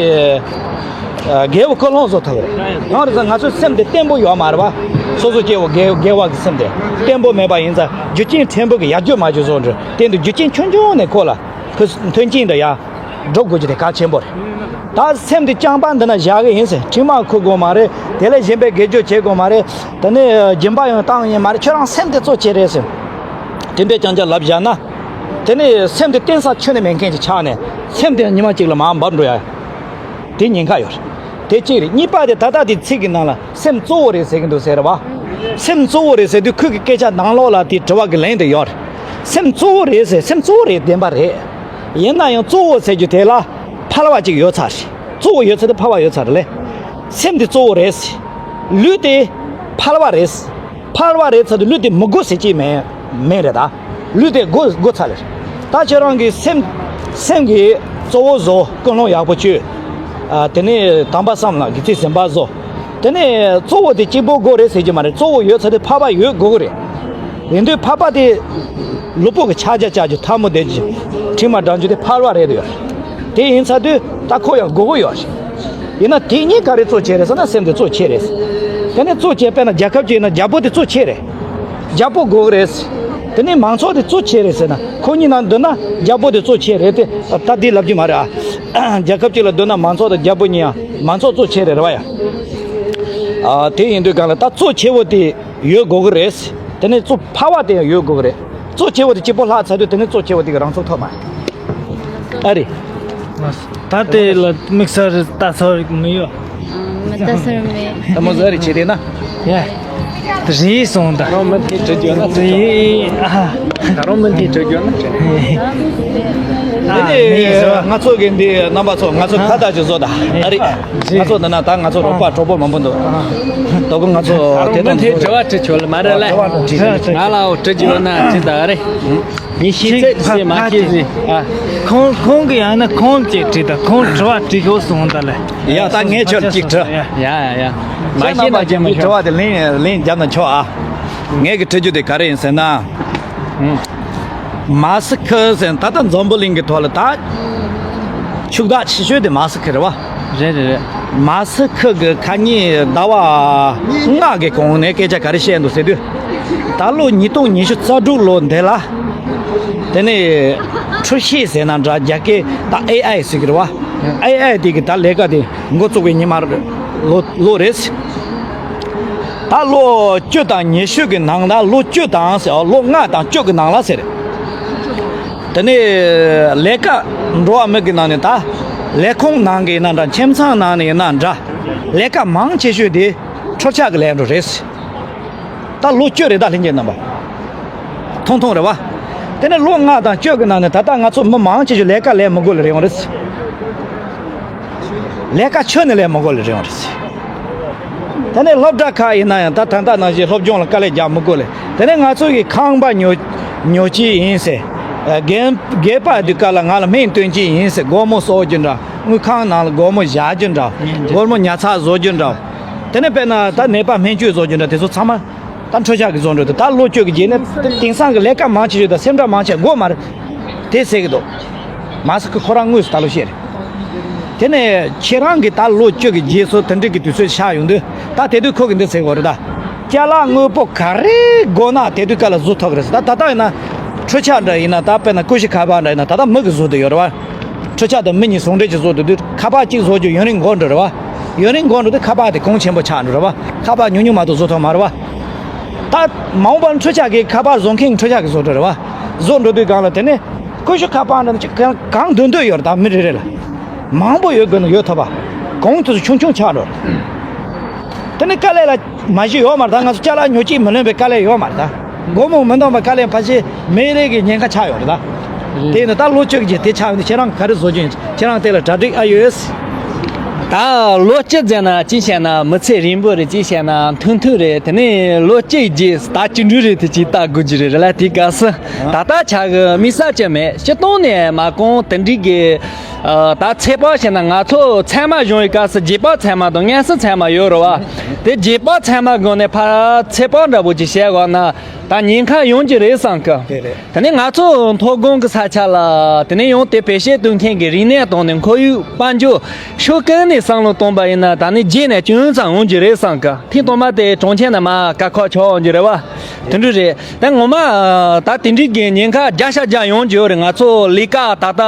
ཨ་རྒྱལ་པོ་ཀུན་སློང་བཟོ་ཐུབ་རེད། གང་རེད་ཟེར་ན་ང་ཚོའི་སེམས་དེ་བརྟན་པོ་ཡོད་མ་རེད་བ། སོ་སོ་སྐྱེ་བོ་རྒྱལ་རྒྱལ་བ་གི་སེམས་དེ་བརྟན་པོ་མེད་པ་ཡིན་ཙང་རྒྱུ་རྐྱེན་ཕྲན་བུ་གིས་ཡར་རྒྱས་མ་རྒྱས་བཟོ་འདྲ། དེ་འདི་རྒྱུ་རྐྱེན་ཆུང་ཆུང་ནས་ཁོ་ལ་ཁོ་མཐུན་རྐྱེན་འདི་ཡར་འགྲོ་དགོས་རྒྱུ་དེ་གལ་ཆེན་པོ་རེད། ད་སེམས་དེ་རྐྱང་པ་འདི་ན་བཞག་གི་ཡིན་ཟེར། ཁྲིག་མ་ཁུར་དགོས་མ་རེད། དེ་ལས་གཞན་པའི་དགེ་སྦྱོར་བྱེད་དགོས་མ་རེད། དེ་ནས་སྦྱིན་པ་ཡང་བཏང་ཡིན་མ་རེད། ཁྱོད་རང་སེམས་དེ་གཙོ་ཆེ་རེད་ཟེར། དེ་འདྲའི་རྐྱང་རྐྱང་ལབ་བཞག་ན། དེ་ནས་སེམས་དེ་བརྟན་ས་ཁྱོན་ནས་མེད་མཁན་ཅིག་ཆགས་ནས་སེམས་དེ་ཉི་མ་གཅིག་ལ་མར་འབབ་འགྲོ་ཡ། དེ་ཉེན་ཁ་ཡོད་རེད། དེ་གཅིག་རེད། གཉིས་པ་དེ་ད་ལྟ་དེ་ཚིག་གི་ནང་ལ་སེམས་གཙོ་བོ་རེད་ཟེར་གི་འདུག་ཟེར་བ། སེམས་གཙོ་བོ་རེད་ཟེར་དུས་ཁོས་ཀྱི་སྐད་ཆ་ནང་ལོགས་ལ་དེ་དྲི་བ་གི་ལན་དེ་ཡོད་རེད། སེམས་གཙོ་བོ་རེད་ཟེར། སེམས་གཙོ་བོ་རེད་བདེན་པ་རེད། ཡིན་ན་ཡང་གཙོ་བོ་ཟེར་རྒྱུ་དེ་ལ་ཕལ་བ་ཅིག་ཡོད་ཚར་རེད། གཙོ་བོ་ཡོད་ཚར་དེ་ཕལ་བ་ཡོད་ཚར་རེད་ལེ། སེམས་དེ་གཙོ་བོ་རེད་ཟེར། ལུས་དེ་ཕལ་བ་རེད་ཟེར། ཕལ་བ་རེད་ཚར་དུས་ལུས་དེ་མི་དགོས་ཟེར་གྱི་མེད་མེད་རེད་ད། ལུས་དེ་དགོས་དགོས་ཚར་རེད། ད་ཁྱོད་རང་གི་སེམས་སེམས་ཀྱི་གཙོ་བོ་བཟོ། ཀུན་སློང་ཡག་པོ་བཅོས། ཨ་དེ་ནས་དམ་པ་བསམ་ལ་དགེ་ཚུལ་ཟིན་པ་བཟོ། དེ་ནས་གཙོ་བོ་དེ་གཅིག་པོ་དགོས་རེད་ཟེར་གྱི་མ་རེད། གཙོ་བོ་ཡོད་ཚར་དུས་ཕལ་པ་ཡོད་དགོས་ཀྱི་རེད། ཡིན་དུས་ཕལ་པ་དེ་ལུས་པོ་གི་ཕྱག་རྒྱ་བཅག་རྒྱུ་ཐལ་མོ་སྡེབ་རྒྱུ་ཁྲིག་མ་འགྲང་རྒྱུ་དེ་ཕལ་པ་རེད་འདུག་ཡོད། དེ་ཡིན་ཚར་དུས་ད་ཁོ་ཡང་དགོས་ཀྱི་ཡོད་རེད། ཡིན་ན་དེ་གཉིས་ག་རེ་གཙོ་ཆེ་རེད་ཟེར་ན་སེམས་དེ་གཙོ་ཆེ་རེད། དེ་ནས་གཙོ་ཆེ་དཔེར་ན་རྒྱལ་ཁབ་ཅིག་ཡིན་ན་རྒྱལ་པོ་དེ་གཙོ་ཆེ་རེད། རྒྱལ་པོ་དགོས་ཀྱི་རེད། དེ་ནས་མང་ཚོགས་དེ་གཙོ་ཆེ་རེད་ཟེར་ན་ཁོ་གཉིས་ནང་བསྡུར་ན་རྒྱལ་པོ་དེ་གཙོ་ཆེ་རེད་དེ། ད་འདི་ལབ་རྒྱུ་མ་རེད་ཨ། རྒྱལ་ཁབ་ཅིག་ལ་བསྡུར་ན་མང་ཚོགས་དང་རྒྱལ་པོ་གཉིས་ཡང་མང་ཚོགས་གཙོ་ཆེ་རེད་རེད་བ་ཡ། ཨ་དེ་ཡིན་དུས་གང་ལ་ད་གཙོ་ཆེ་བོ་དེ་ཡོད་དགོས་ཀྱི་རེད། དེ་ནས་གཙོ་ཕལ་བ་དེ་ཡང་ཡོད་དགོས་ཀྱི་རེད། གཙོ་ཆེ་བོ་དེ་གཅིག་པོ་ལྷག་ཚར་དུས་དེ་ནས་གཙོ་ཆེ་བོ་དེ་གི་རང་ཚུགས་ཐོབ་མ་རེད། ཨ་རེད། ད་དེ་ལ་དམིགས་བསལ་ལྟ་ཚོར་མི་ཡོད། ཨ། མི་ལྟ་ཚོར་མེད། ད་མོ་ཟ་རེ་བྱེད་དེ་ན། ཡ། རེད་སོང་ད། ཁོང་མི་དེ་དྲི་རྒྱུ་ན་དྲི། ཨ། ད་རུང་མི་དེ་དྲི་རྒྱུ་ན་དྲི། ཨ། དེ་ནས་ང་ཚོ་གི་འདི་རྣམ་པ་ཚོ། ང་ཚོ་ཁ་བརྡ་ཅིག་བཟོ་ད། ཨ། རེད། ང་ཚོ་འདི་ན་ད་ང་ཚོ་རོགས་པ་གྲོགས་པོ་མང་པོ་འདུག། ད་གོ་ང་ཚོ་དེ་དང་མི་དེ་དྲི་བ་དྲི་ཆོག་ལ་མ་རེད་ལ། ང་ལའོ་དྲི་རྒྱུ་ན་དྲི་ད། ཨ། རེད། ངས་ཤེས་ཚད་ཟེར་མ་ཤེས་ཟེར། ཨ། ཁོང་ཁོང་གི་ཡང་ན་ཁོང་གཅིག་དྲིས་དང་། ཁོང་དྲི་བ་དྲིས་ཤོག་གསུངས་ད་ལེ། ཡ། ད་ངས་ཁྱོད་གཅིག་དྲི། ཡ་ཡ་ཡ། མ་ཤེས་ན་རྣམ་པ་ཅན་གྱི་དྲི་བ་དེ་ལན་ལན་རྒྱབ་ན་ཆོག་ཨ། ངས་གི་དྲི་རྒྱུ་དེ་ག་རེ་ཡིན་ཟེར་ན། མ་སི་ཁི་ཟེར་ད་ལྟ་འཛམ་བུ་གླིང་གི་ཐོག་ལ་ད་ཤུགས་དྲག་ཆེ་ཤོས་དེ་མ་སི་ཁི་རེད་བ། རེད་རེད་རེད། མ་སི་ཁི་གི་ཁ་ཉིན་ཟླ་བ་ལྔ་གི་གོང་ནས་སྐད་ཆ་ག་རེ་བཤད་འདུག་ཟེར་དུས། ད་ལོ་ཉིས་སྟོང་ཉི་ཤུ་རྩ་དྲུག་ལོ་འདི་ལ། དེ་ནས་འཕྲུལ་ཤེས་ཟེར་ན་འདྲ། རྒྱ་སྐད་ད་ཨེ་ཨའི་ཟེར་གི་རེད་བ། ཨེ་ཨའི་དེ་གི་ད་ལས་ཀ་དེ་འགོ་བཙུགས་པའི་ཉི་མ་རེད། ལོ་ལོ་རེད། ད་ལོ་བཅུ་དང་ཉི་ཤུ་གི་ནང་ད་ལོ་བཅུ་དང་ཟེར། ལོ་ལྔ་དང་བཅུ་གི་ནང་ལ་ཟེར། དེ་ནས་ལས་ཀ་འགྲོ་བ་མི་གི་ནང་ནས། ད་ལས་ཁུངས་ནང་གི་ཡིན་ན་འདྲ། ཁྱིམ་ཚང་ནང་ནས་ཡིན་ན་འདྲ། ལས་ཀ་མང་ཆེ་ཤོས་དེ་འཕྲུལ་ཆས་ཀྱི་ལས་འགྲོ་རེད། ད་ལོ་བཅུ་རེད་ད། ལྷན་རྒྱས་རྣམ་པ། ཐུང་ཐུང་རེད་བ། དེ་ནས་ལོ་ལྔ་དང་བཅུ་གི་ནང་ནས་ད་ལྟ་ང་ཚོ་མི་མང་ཆེ་ཤོས་ལས་ཀ་ལས་མི་དགོས་ལ་རེད་ཡོང་རེད། ལས་ཀ་ཁྱོན་ནས་ལས་མི་དགོས་ལ་རེད་ཡོང་རེད། དེ་ནས་སློབ་གྲྭ་ཁག་ཡིན་ན་ཡང་ད་ད་ལྟ་ནང་བཞིན་སློབ་སྦྱོང་ལ་དཀའ་ལས་རྒྱག་མི་དགོས་ལ། དེ་ནས་ང་ཚོ་གི་ཁང་པ་ཉོ་ཉོ་གི་ཡིན་ཟེར། རྒན་རྒན་པ་དུས་སྐབས་ལ་ང་ལ་སྨན་སྟོན་གྱི་ཡིན་ཟེར། སྒོར་མོ་གསོག་རྒྱུ་འདྲ། དངུལ་ཁང་ནང་ལ་སྒོར་མོ་བཞག་རྒྱུ་འདྲ། སྒོར་མོ་ཉར་ཚགས་བཟོ་རྒྱུ་འདྲ། དེ་ནས་དཔེར་ན་ད་ནད་པ་སྨན་བཅོས་བཟོ་རྒྱུ་འདྲ། དེ་ཚོ་ཚང་མ་ད་འཕྲུལ་ཆས་ཀྱིས་བཟོ་འགྲོ་འདུག། ད་ལོ་བཅུ་གི་རྗེས་ནས་དེང་སང་གི་ལས་ཀ་མང་ཆེ་ཤོས་དང་སེམས་ཁྲལ་མང་ཆེ་དགོས་མ་རེད། དེ་ཟེར་གི་འདུག། མ་སི་ཁི་ཁོ་རང་དངོས་སུ་ད་ལོ་བཤད་རེད། དེ་ནས་ཁྱེད་རང་གིས་ད་ལོ་བཅུ་གི་རྗེས་སུ་དེ་འདྲ་གི་དུས་ཚོད་ཆགས་ཡོང་དུས། ད་དེ་དུས་ཁོ་གིས་འདི་ཟེར་གི་རེད་ད། ཅ་ལག་དངོས་པོ་ག་རེ་དགོས་ན་དེ་དུས་སྐབས་ལ་བཟོ་ཐུབ་ཀྱི་རེད་ཟེར། ད་ད་ལྟ་ཡིན་ན་འཕྲུལ་ཆས་འདྲ་ཡིན་ན། ད་དཔེར་ན་ཀུ་ཤུ་ཁ་པར་འདྲ་ཡིན་ན་ད་ལྟ་མི་གིས་བཟོ་བསྡད་ཡོད་རེད་བ། འཕྲུལ་ཆས་དང་མི་གཉིས་ཟུང་འབྲེལ་གྱིས་བཟོ་བསྡད་དུས་ཁ་པར་གཅིག་བཟོ་རྒྱུ་ཡུན་རིང་འགོར་འགྲོ་རེད་བ། ཡུན་རིང་འགོར་འགྲོ་དུས་ཁ་པར་དེ་གོང་ཆེན་པོ་ཆགས་འགྲོ་རེད་བ། ཁ་པར་ཉུང་ཉུང་མ་གཏོགས་བཟོ་ཐུབ་མ་རེད་བ། ད་མ་འོངས་པར་འཕྲུལ་ཆས་ཀྱི་ཁ་པར་བཟོ་མཁན་འཕྲུལ་ཆས་ཀྱིས་བཟོ་འགྲོ་རེད་བ། བཟོ་འགྲོ་དུས་སྒང་ལ་དེ་ནས་ཀུ་ཤུ་ཁ་པར་འདྲ་ཅིག་གང་གང་འདོད་འདོད་ཡོད་རེད་ད། མི་རེ་རེ་ལ་མང་པོ་ཡོད་དགོས་ན་ཡོད་ཐུབ་པ། གོང་དུ་ཆུང་ཆུང་ཆགས་འགྲོ་རེད། དེ་ནས་དཀའ་ལས་ལ་མ་གཞི་ཡོད་མ་རེད་ད། ང་ཚོ་ཅ་ལག་ཉོ་གཅིག་མི་ལོན་པའི་དཀའ་ལས་ཡོད་མ་རེད་ད། སྒོར་མོ་མི་འདང་བའི་དཀའ་ལས་ཕལ་ཆེར་མི་རེ་གི་ཉེན་ཁ་ཆགས་ཡོད་རེད་ད། དེ་ཡིན་ན་ད་ལོ་བཅུ་གི་རྗེས་དེ་ཆགས་ཡོང་དུས་ཁྱེད་རང་ག་རེ་བཟོ་རྒྱུ་ཡིན། ཁྱེད་རང་དེ་ལ་གྲ་སྒྲིག་ཨ་ཡོད། ད་ལོ་བཅུ་ཟེར་ན་ཅི་བཤད་ན་མི་ཚེ་རིང་པོ་རེད། ཅི་བཤད་ན་ཐུང་ཐུང་རེད། དེ་ནས་ལོ་བཅུ་རྗེས་ད་ཅི་འདྲ་རེད། དེ་ཅིག་ལྟ་དགོས་ཀྱི་རེད་ལ། དེའི་སྐབས་སུ་ད་ལྟ་ཆ་གི་དམིགས་བསལ་ཅི་མེད། སྤྱིར་བཏང་ནས་མ་གོང་དེ་འདྲའི་གི་ད་ཚེ་དཔག་བཤད་ན་ང་ཚོ་ཚད་མ་སྦྱོང་བའི་སྐབས་སུ་རྗེས་དཔག་ཚད་མ་དང་མངོན་སུམ་ཚད་མ་ཡོད་རེད་བ། དེ་རྗེས་དཔག་ཚད་མ་སྒང་ནས་ཕར་ཚེ་དཔག་འདྲ་པོ་ཅིག་བཤད་དགོས་ན། ད་ཉེན་ཁ་ཡོང་གི་རེད་བསམ་གི། དེ་རེད། དེ་ནས་ང་ཚོ་མཐོ་སྒང་གི་ས་ཆ་ལ། དེ་ནས་ཡང་དེ་བེད་སྤྱོད་གཏོང་མཁན་གྱི་རིག་གནས་དང་ནི་ཁོར་ཡུག་དཔལ་འབྱོར་ཕྱོགས་གང་ནས་བསམ་བློ་གཏོང་པ་ཡིན་ན། ད་ནི་རྗེས་ནས་ཅུང་ཙམ་འོང་གི་རེད་བསམ་གི། ཐེངས་དང་མ་དེ་གྲོང་ཁྱེར་ནས་མར་དཀའ་ཁག་ཆགས་འོང་གི་རེད་བ། དེ་འདྲ་རེད། ད་ངོ་མ་ད་དེ་འདྲའི་གི་ཉེན་ཁ་བརྒྱ་ཆ་བརྒྱ་ཡོང་གི་ཡོད་རེད། ང་ཚོ་ལས་ཀ་ད་ལྟ་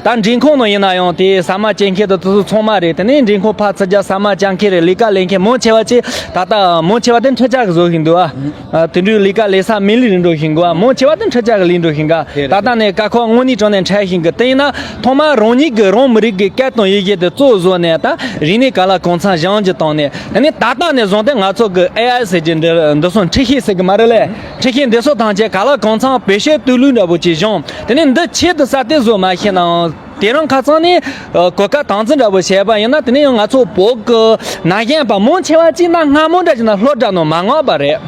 ད་མགྲོན་ཁང་ནང་ཡིན་ན་ཡང་དེ་ཟ་མ་བཅད་མཁན་དང་དེ་ཚོ་ཚང་མ་རེད། དེ་ནས་མགྲོན་ཁང་ཕར་ཚུར་རྒྱག་ཟ་མ་བཅད་མཁན་རེད། ལས་ཀ་ལས་མཁན་མང་ཆེ་བ་ཅིག་ད་ལྟ་མང་ཆེ་བ་དེ་འཕྲུལ་ཆས་ཀྱིས་བཟོ་བཞིན་འདུག་ཨ། ཨ། དེ་འདྲའི་ལས་ཀ་ལས་ས་མི་ལུས་རིན་འགྲོ་བཞིན་གོ། མང་ཆེ་བ་དེ་འཕྲུལ་ཆས་ཀྱིས་ལས་འགྲོ་བཞིན་ག། དེ་རེད། ད་ལྟ་ནས་དཀའ་ཁག་དངོས་གནས་དྲང་གནས་འཕྲད་བཞིན་གི། དེ་ཡིན་ན་ཐོག་མར་རང་ཉིད་ཀྱི་རང་མི་རིགས་ཀྱི་སྐད་དང་ཡི་གེ་དེ་གཙོ་བཟོ་ནས། ད་རིག་གནས་གང་ལ་གང་འཚམ་སྦྱང་རྒྱུ་བཏང་ནས། དེ་ནས་ད་ལྟ་ནས་བཟུང་སྟེ་ང་ཚོ་གི་ཨེ་ཨའི་ཟེར་གྱི་འདི་འདི་སོང་འཕྲུལ་ཤེས་ཟེར་གི་མ་རེད་ལེ། འཕྲུལ་ཤེས་འདི་སོགས་ཐམས་ཅད་གང་ལ་གང་འཚམ་བེད་སྤྱོད་བཏང་ལུགས་འདྲ་པོ་ཅིག་སྦྱངས། དེ་ནས་འདི་ཆེད་དུ་གསར་གཏོད་བཟོ་མ་ཤེས་ནའང་། དེ་རིང་ཁ་སང་ནས་ཨ་གོ་སྐབས་དམ་འཛིན་འདྲ་པོ་བྱས་པ་ཡིན་ན། དེ་ནས་ཡང་ང་ཚོ་བོད་ཀྱི་ན་གཞོན་པ་མང་ཆེ་བ་ཅིག་ན་སྔ་མོ་འདྲ་ཅིག་ན་སློབ་གྲྭ་ནང་མ་མངགས་པ་རེད།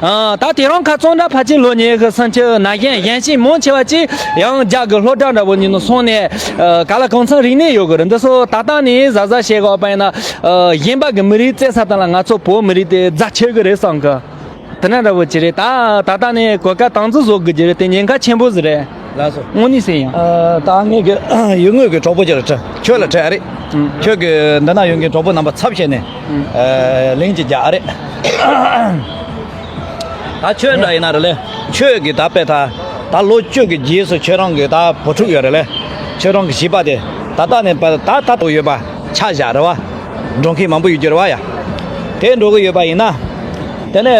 ཨ་ད་དེ་རིང་ཁ་སང་འདྲ་ཕལ་ཆེར་ལོ་ཉི་ཤུ་སུམ་ཅུ་ན་གཞོན་གཞོན་སྐྱེས་མང་ཆེ་བ་ཅིག་ཡང་རྒྱ་གི་སློབ་གྲྭ་འདྲ་པོ་ཉིད་ནང་སོང་ནས་ཨ་གང་ལ་གང་འཚམ་རིག་གནས་ཡོད་གི་རེད། འདི་ཚོ་ད་ལྟ་ནས་གཟབ་གཟབ་བྱེད་དགོས་པ་ཡིན་ན། ཨ་གཞན་པ་གི་མི་རིགས་བཙན་ས་དང་ལ་ང་ཚོ་བོད་མི་རིགས་དེ་རྫ་ཆེ་གི་རེད་བསམ་གི། དེ་འདྲ་འདྲ་པོ་ཅིག་རེད། ད་ད་ལྟ་ནས་གོ་སྐབས་དམ་འཛིན་བཟོ་དགོས་ཀྱི་རེད། དེ་ཉེན་ཁ་ཆེན་པོ་ཟིག་རེད། ལགས་སོ། དངོས་གནས་ཟེར་ཡང་། ཨ་ད་ངེད་ཀྱི་ཡུལ་དངོས་ཀྱི་གྲོགས་པོ་ཅིག་ལ་དྲི། ཁྱོད་ལ་དྲི་ཨ་རེད། ཨང་། ཁྱོད་ཀྱི་འདི་ན་ཡོད་མཁན་གྲོགས་པོ་རྣམ་པ་ཚབ་བྱས་ནས། ཨང་། ཨ་ལན་ཅིག་རྒྱག་ཨ་རེད། ད་ཁྱོད་འདྲ་ཡིན་ན་རེད་ལེ། ཁྱོད་ཀྱི་ད་དཔེ་ད་ད་ལོ་བཅུ་གི་རྗེས་སུ་ཁྱོད་རང་གི་ད་བུ་ཕྲུག་ཡོད་རེད་ལེ། ཁྱོད་རང་གི་བྱིས་པ་དེ་ད་ལྟ་ནས་ད་ད་ལྟ་ཡོད་པ་ཆ་བཞག་རེད་བ། འགྲོ་མཁན་མང་པོ་ཡོད་རྒྱུ་རེད་བ་ཡ། དེ་འགྲོ་གི་ཡོད་པ་ཡིན་ན། དེ་ནས་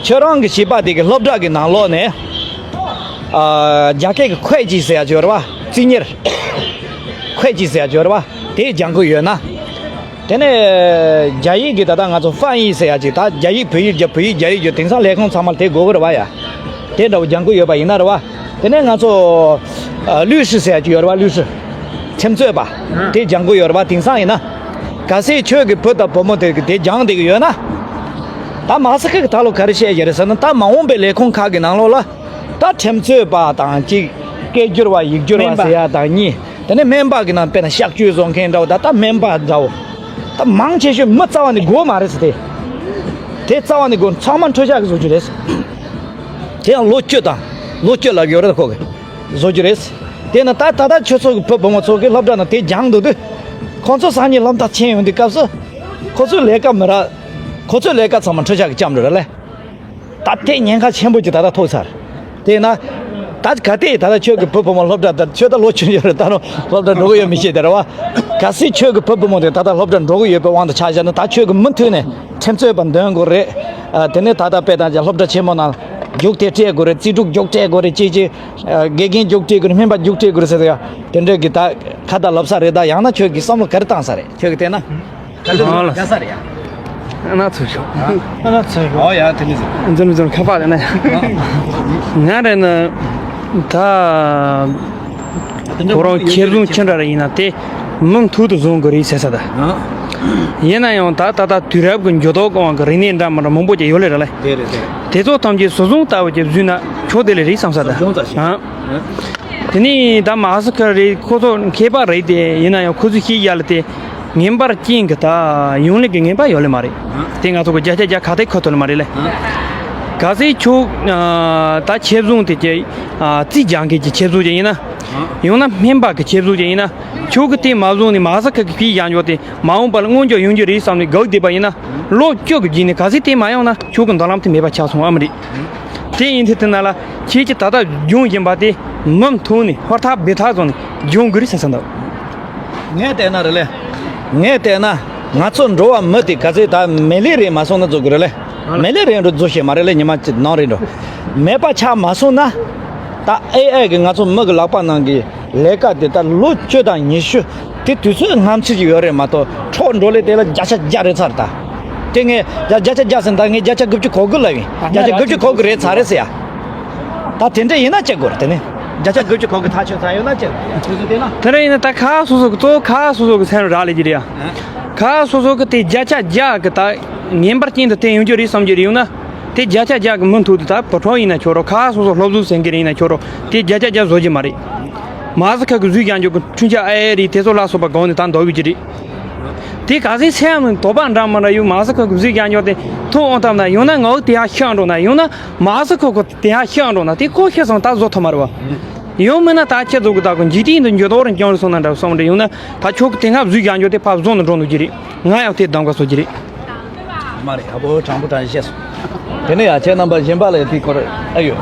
ཁྱོད་རང་གི་བྱིས་པ་དེ་གི་སློབ་གྲྭ་གི་ནང་ལོགས་ནས། ཨ་རྒྱ་སྐད་ཀྱི་会计ཟེར་ཡ་ཅིག་ཡོད་རེད་བ། རྩིས་གཉེར། 会计 ཟེར་ཡ་ཅིག་ཡོད་རེད་བ། དེ་སྦྱང་དགོས་ཡོད་ན། དེ་ནས་རྒྱ་ཡིག་གི་ད་ལྟ་ང་ཚོ་翻译 ཟེར་ཡ་ཅིག་ད་རྒྱ་ཡིག་བོད་ཡིག་རྒྱ་བོད་ཡིག་རྒྱ་ཡིག་བརྗོད་དེང་སང་ལས་ཁུངས་ཚང་མར་དེ་དགོས་ཀྱི་རེད་བ་ཡ། དེ་འདྲ་བོ་སྦྱང་དགོས་ཡོད་པ་ཡིན་ན་རེད་བ། དེ་ནས་ང་ཚོ་ཨ་律师 ཟེར་ཡ་ཅིག་ཡོད་རེད་བ། 律师། ཁྲིམས་རྩོད་པ། དེ་སྦྱང་དགོས་ཡོད་རེད་བ། དེང་སང་ཡིན་ན། གལ་སྲིད་ཁྱོད་ཀྱི་བུ་དང་བུ་མོ་དེ་གི་དེ་སྦྱང་བསྡད་ཀྱི་ཡོད་ན། ད་མ་ས་ཁ་གི་ད་ལོ་ག་རེ་བཤད་ཀྱི་རེད་ཟེར་ན། ད་མ་འོངས་པའི་ལས་ཁུངས་ཁག་གི་ནང་ལོགས་ལ། ད་ཁྲིམས་རྩོད་པ་དང་གཅིག་སྐད་སྒྱུར་བ་ཡིག་སྒྱུར་བ་སྨན་པ་ཟེར་ཡ་དང་གཉིས། དེ་ནས་སྨན་པ་གི་ནང་དཔེར་ན་གཤག་བཅོས་བཟོ་མཁན་འདྲ་བོ། ད་ལྟ་སྨན་པ་འདྲ་བོ། ད་མང་ཆེ་ཤོས་མི་རྩ་བ་ནས་དགོས་མ་རེད་ཟེར་ཏེ། དེ་རྩ་བ་ནས་དགོས། ཚང་མ་འཕྲུལ་ཆས་ཀྱིས་བཟོ་རྒྱུ་རེད་ཟེར། དེ་ཡང་ལོ་བཅུ་དང་། ལོ་བཅུ་ལབ་ཡོད་རེད། ཁོ་གི་བཟོ་རྒྱུ་རེད་ཟེར། དེ་ནི་ད་ད་ལྟ་ཁྱོད་ཚོ་གི་བུ་བུ་མོ་ཚོ་གི་སློབ་གྲྭ་ནང་དེ་སྦྱང་འདུག་དུས། ཁོང་ཚོ་སང་ཉིན་སློབ་མཐར་ཕྱིན་ཡོང་དུས་སྐབས་སུ། ཁོ་ཚོའི་ལས་ཀ་མི་རག་ཁོ་ཚོའི་ལས་ཀ་ཚང་མ་འཕྲུལ་ཆས་ཀྱིས་བརྐྱངས་འགྲོ་རེད་ལེ། ད་དེ་ཉེན་ཁ་ཆེན་པོ་ཅིག་ད་ལྟ་ཐུག་ཚར། དེས་ན། ད་གལ་ཏེ་ད་ལྟ་ཁྱོད་ཀྱི་བུ་བུ་མོ་སློབ་གྲྭ་ད་ཁྱོད་ད་ལོ་ཆུང་ཡོད་རེད། ད་རུང་སློབ་གྲྭ་འགྲོ་གི་ཡོད་མི་ཤེས་དེ་རེད་བ། གལ་སྲིད་ཁྱོད་ཀྱི་བུ་བུ་མོ་དེ་ད་ལྟ་སློབ་གྲྭ་འགྲོ་གི་ཡོད་པའི་དབང་དུ་ཆ་བཞག་ན། ད་ཁྱོད་ཀྱི་མུ་མཐུད་ནས་ཁྲིམས་རྩོད་པ་འདོན་དགོས་རེད། ཨ། དེ་ནས་ད་ལྟ་དཔེ་དང་སློབ་གྲྭ་ཆེན་མོ་ནང་རྒྱུགས་དེ་སྤྲད་དགོས་རེད། རྩིས་དྲུག་རྒྱུགས་སྤྲད་དགོས་རེད། ཅེས་ཅེས། ཨ། དགེ་རྒན་རྒྱུགས་སྤྲད་དགོས་རེད། སྨན་པ་རྒྱུགས་སྤྲད་དགོས་རེད་ཟེར་ཡ། དེ་འདྲ་གི་ད་ཁ་བརྡ་ལབ་ས་རེད། ད་ཡང་ན་ཁྱོད་ཀྱི་བསམ་བློ་ག་རེ་བཏང་ས་རེད། ཁྱོད་ཀྱི་བལྟས་ན། ད་ལྟ་ཨ་ལ། དགའ་ས་རེད་ཡ། ཨ་ན་ཚོད་ཤོག་ཨ་ན་ཚོད་ཤོག་ཨོ་ཡ། དེ་ནི་ཟེར། འཛིན་འཛིན་ཁ་པར་ལ་ན་ཡ། ང་རེད་ན། ད། ཁོ་རང་ཁྱེད་ཚོ་ཅི་འདྲ་རེད་ཡིན་ན་དེ་མུ་མཐུད་དུ་བཟོ་དགོས་རེད་ཟེར་ས་ད། ཡིན་ན་ཡང་ད་ད་ལྟ་དུས་རབས་ཀྱི་འགྱུར་ལྡོག་གི་དབང་གིས་རིག་གནས་འདྲ་མི་འདྲ་མང་པོ་ཅིག་ཡོད་ལེ་རེད་ལེ། དེ་རེད་དེ་རེད། དེ་ཚོ་ཐམས་ཅད་སོ་བཟུང་ལྟ་བུ་ཅིག་བཟོས་ན་ཆོག་དེ་ལེ་རེད་བསམ་ས་ད། སོ་བཟུང་ཙམ་ཞིག་ཨ། དེ་ནས་ད་མ་ཧཱ་སཱ་ཁཱ་རེད། ཁོ་ཚོ་མཁས་པ་རེད་དེ། ཡིན་ན་ཡང་ཁོ་ཚོས་བཤད་ཡ་ལ་དེ་ངན་པར་རྐྱེན་གྱི་ད་ཡོང་ལེ་གི་ངན་པ་ཡོད་ལེ་མ་རེད། དེ་ང་ཚོ་གི་བརྒྱ་ཆ་བརྒྱ་ཁ་གཏད་ཁ་ཐོན་ལེ་མ་རེད་ལེ། གལ་སྲིད་ཁྱོད་ད་ཁྱེད་བཟུང་དེ་ཀྱི་རྩིས་རྒྱག་མཁན་གྱི་ཁྱེད་བཟུང་ཅིག་ཡིན་ན། ཡང་ན་སྨན་པ་གི་ཁྱེད་བཟུང་ཅིག་ཡིན་ན། ཁྱོད་ཀྱི་དེ་མ་བཟུང་ནས་མ་ཧཱ་སཱ་ཁཱ་གི་བྱས་ཡག་འཇོག་དེ་མ་འོངས་པ་ལ་མངོན་འཇོག་ཡོང་རྒྱུ་རེད་བསམ་ནས་སྒུག་བསྡད་པ་ཡིན་ན། ལོ་བཅུ་གི་རྗེས་ནས་གལ་སྲིད་དེ་མ་ཡོང་ན་ཁྱོད་ཀྱི་མདུན་ལམ་དེ་མེད་པ་ཆགས་སོང་ཨ་མ་རེད། དེ་ཡིན་དུས་དེ་ན་ལ་ཁྱེད་ཀྱིས་ད་ལྟ་སྦྱོང་བཞིན་པ་དེ་མུ་མཐུད་ནས་ཧུར་ཐག་འབད་ཐག་བཟུང་ནས་སྦྱོང་དགོས་རེད་ཟེར་ས་འདུག་ངས་བལྟས་ན་རེད་ལེ། ངས་བལྟས་ན་ང་ཚོ་འགྲོ་བ་མི་དེ་ག་ཚོད་ད་མི་ལས་རེད་མ་སོང་ན་བཟོ་དགོས་རེད་ལེ། མི་ལས་རེད་འགྲོ་བཟོ་ཤེས་མ་རེད་ལེ། ཉི་མ་གཅིག་ནང་རེད་འགྲོ། མེད་པ་ཆགས་མ་སོང་ན། ད་ཨེ་ཨའི་གི་ང་ཚོ་མི་གི་ལག་པ་ནང་གི་ལས་ཀ་དེ་ད་ལོ་བཅུ་དང་ཉི་ཤུ། དེ་དུས་ཚོད་སྔ་ཕྱི་ཞིག་ཡོད་རེད་མ་གཏོགས། འཕྲོ་འགྲོ་ལེ་དེ་ལ་བརྒྱ་ཆ་བརྒྱ་རེད་ཚར་ད། དེ་ངས་ད་བརྒྱ་ཆ་བརྒྱ་ཟེར་ད། ངས་བརྒྱ་ཆ་དགུ་བཅུ་གོ་དགུ་ལབ་ཡིན། བརྒྱ་ཆ་དགུ་བཅུ་གོ་དགུ་རེད་ཚར་རེད་ཟེར་ཡ། ད་དེ་འདྲ་ཡིན་ན་བྱེད་དགོས་རེད། དེ་ནས་བརྒྱ་ཆ་དགུ་བཅུ་གོ་དགུ་ཐག་ཆོད་ཚར་ཡོད་ན་བྱེད་དགོས་རེད། དུས་ཚོད་དེ་ན། དེ་འདྲ་ཡིན་ན་ད་ཁ་སོ་སོ་གི་གཙོ་བོ་ཁ་སོ་སོ་གི་སེམས་རག་ལས་ཀྱི་རེད་ཡ། ཁ་སོ་སོ་གི་དེ་བརྒྱ་ཆ་བརྒྱ་གི་ད་ངན་པར་རྐྱེན་དུ་བསྟན་ཡོང་རྒྱུ་རེད་བསམ་རྒྱུ་རེད་ཡོང་ན། དེ་བརྒྱ་ཆ་བརྒྱ་གི་མུ་མཐུད་དུ་ད་བུ་ཕྲུག་ཡིན་ན་ཆོག་རོགས། ཁ་སོ་སོ་སློབ་གསོ་ཟེར་མཁན་རེ་ཡིན་ན་ཆོག་རོགས། དེ་བརྒྱ་ཆ་བརྒྱ་བཟོ་རྒྱུ་མ་རེད། མ་ཧཱ་སཱ་ཁཱ་གི་བཟོས་ཀྱང་འཇོག་གི་འཕྲུལ་ཆས་ཨ་ཨེ་རེད། དེ་ཚོ་ལ་སོགས་པ་སྒང་ནས་ད་འདོགས་ཡོད་ཀྱི་རེད། དེ་ག་ཚོད་སེམས་ནང་དོགས་པ་འདྲ་མི་འདྲ་ཡོད། མ་ཧཱ་སཱ་ཁཱ་གི་བཟོས་ཀྱང་འཇོག་དེ་ཐུགས་འོང་ཐབས་ན་ཡང་ན་ངའི་དེ་ཡང་ཤི་འགྲོ་ན། ཡང་ན་མ་ཧཱ་སཱ་ཁཱ་གི་དེ་ཡང་ཤི་འགྲོ་ན། དེ་ཁོ་ཤི་སོང་ད་བཟོ་ཐུབ་མ་རེད་བ། ཡང་མིན་ན་ད་ཁྱེད་ཚོ་གི་ད་གོ་འཇིག་རྟེན་འདི་འགྱུར་ལྡོག་རིང་རྐྱང་རེད་སོང་ན་འདྲ་བསམ་རེད། ཡང་ན་ད་ཁྱོད་ཀྱི་དེ་སྔ་བཟོས་ཀྱང་འཇོག་དེ་ཕར་བཟོ་ནས་འགྲོ་འདུག་གི་རེད། ང་ཡང་དེ་གདམ་ག་བཟོ་གི་རེད། མ་རེད། ཨ་བོ་དྲང་པོ་དྲང་བཤད་སོང་། དེ་ནས་ཡང་ཁྱེད་རྣམ་པ་གཞན་པ་ལ་དེའི་སྐོར་ཨ་ཡོད།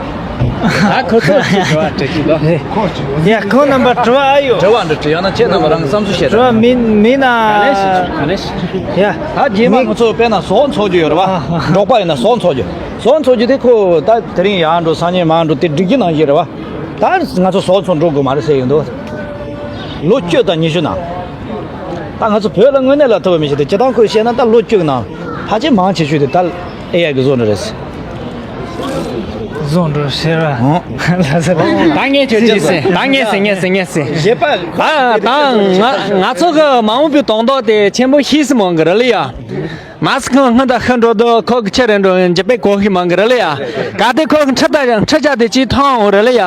ད་ཁོ་ཚོ་ཅིག་དྲི་བ་དྲི་ཅིག་ལ། ཡ་ཁོང་རྣམ་པ་དྲི་བ་ཨ་ཡོད། དྲི་བ་འདྲ་དྲི་ཡང་ན་ཁྱེད་རྣམ་པ་རང་བསམ་ཚུལ་བཤད་དྲི་བ་དང་། མིན་མིན་ན། ག་ནས་ཤེས་ཆོག་ག་ནས་ཤེས་ཆོག་ཡ། ད་རྗེས་མ་མི་ང་ཚོ་དཔེར་ན་ཟོག་འཚོ་རྒྱུ་ཡོད་རེད་བ། འབྲོག་པ་ཡིན་ན་ཟོག་འཚོ་རྒྱུ། ཟོག་འཚོ་རྒྱུ་དེ་ཁོ་ད་དེ་རིང་ཡར་འགྲོ་སང་ཉིན་མར་འགྲོ་དེ་སྒྲིག་གི་ནང་བཞིན་རེད་བ། ད་ང་ཚོ་ཟོག་འཚོ་འགྲོ་དགོས་མ་རེད་ཟེར་ཡོང་འདུག་ལོ་བཅུ་དང་ཉི་ཤུ་ནང་། ད་ང་ཚོ་བོད་ལ་དངོས་གནས་ལ་ཐུབ་པ་མི་ཤེས་ཏེ། སྤྱིར་བཏང་ཁོས་བཤད་ན་ད་ལོ་བཅུ་གི་ནང་ཕལ་ཆེར་མང་ཆེ་ཤོས་དེ་ད་ཨེ་ཨའི་གི་བཟོ་འདྲ་རེད། བཟོ་འདྲ་ཟེར་བ། ཧོ། ལ་ཟེར། ད་ངས་ཁྱོད་ཅི་ཟེར། ད་ངས་ཟེར། ངས་ཟེར། ངས་ཟེར། གཞས་པ་ད་ད་ང་ང་ཚོ་གི་མ་འོངས་པའི་དོན་དག་དེ་ཆེན་པོ་ཤེས་སུ་མང་གི་རེད་ལ་ཡ། མ་ཧཱ་སཱ་ཁཱ་སྔོན་དང་ཤི་འགྲོ་དུས་ཁོ་གི་ཁྱི་རེ་འགྲོ་འཇིབ་པའི་གོ་ཤེས་མང་གི་རེད་ལ་ཡ། གལ་ཏེ་ཁོ་གི་འཕྲུལ་ཆས་འཕྲུལ་ཆས་དེ་ཅིག་ཐོན་འོང་རེད་ལ་ཡ།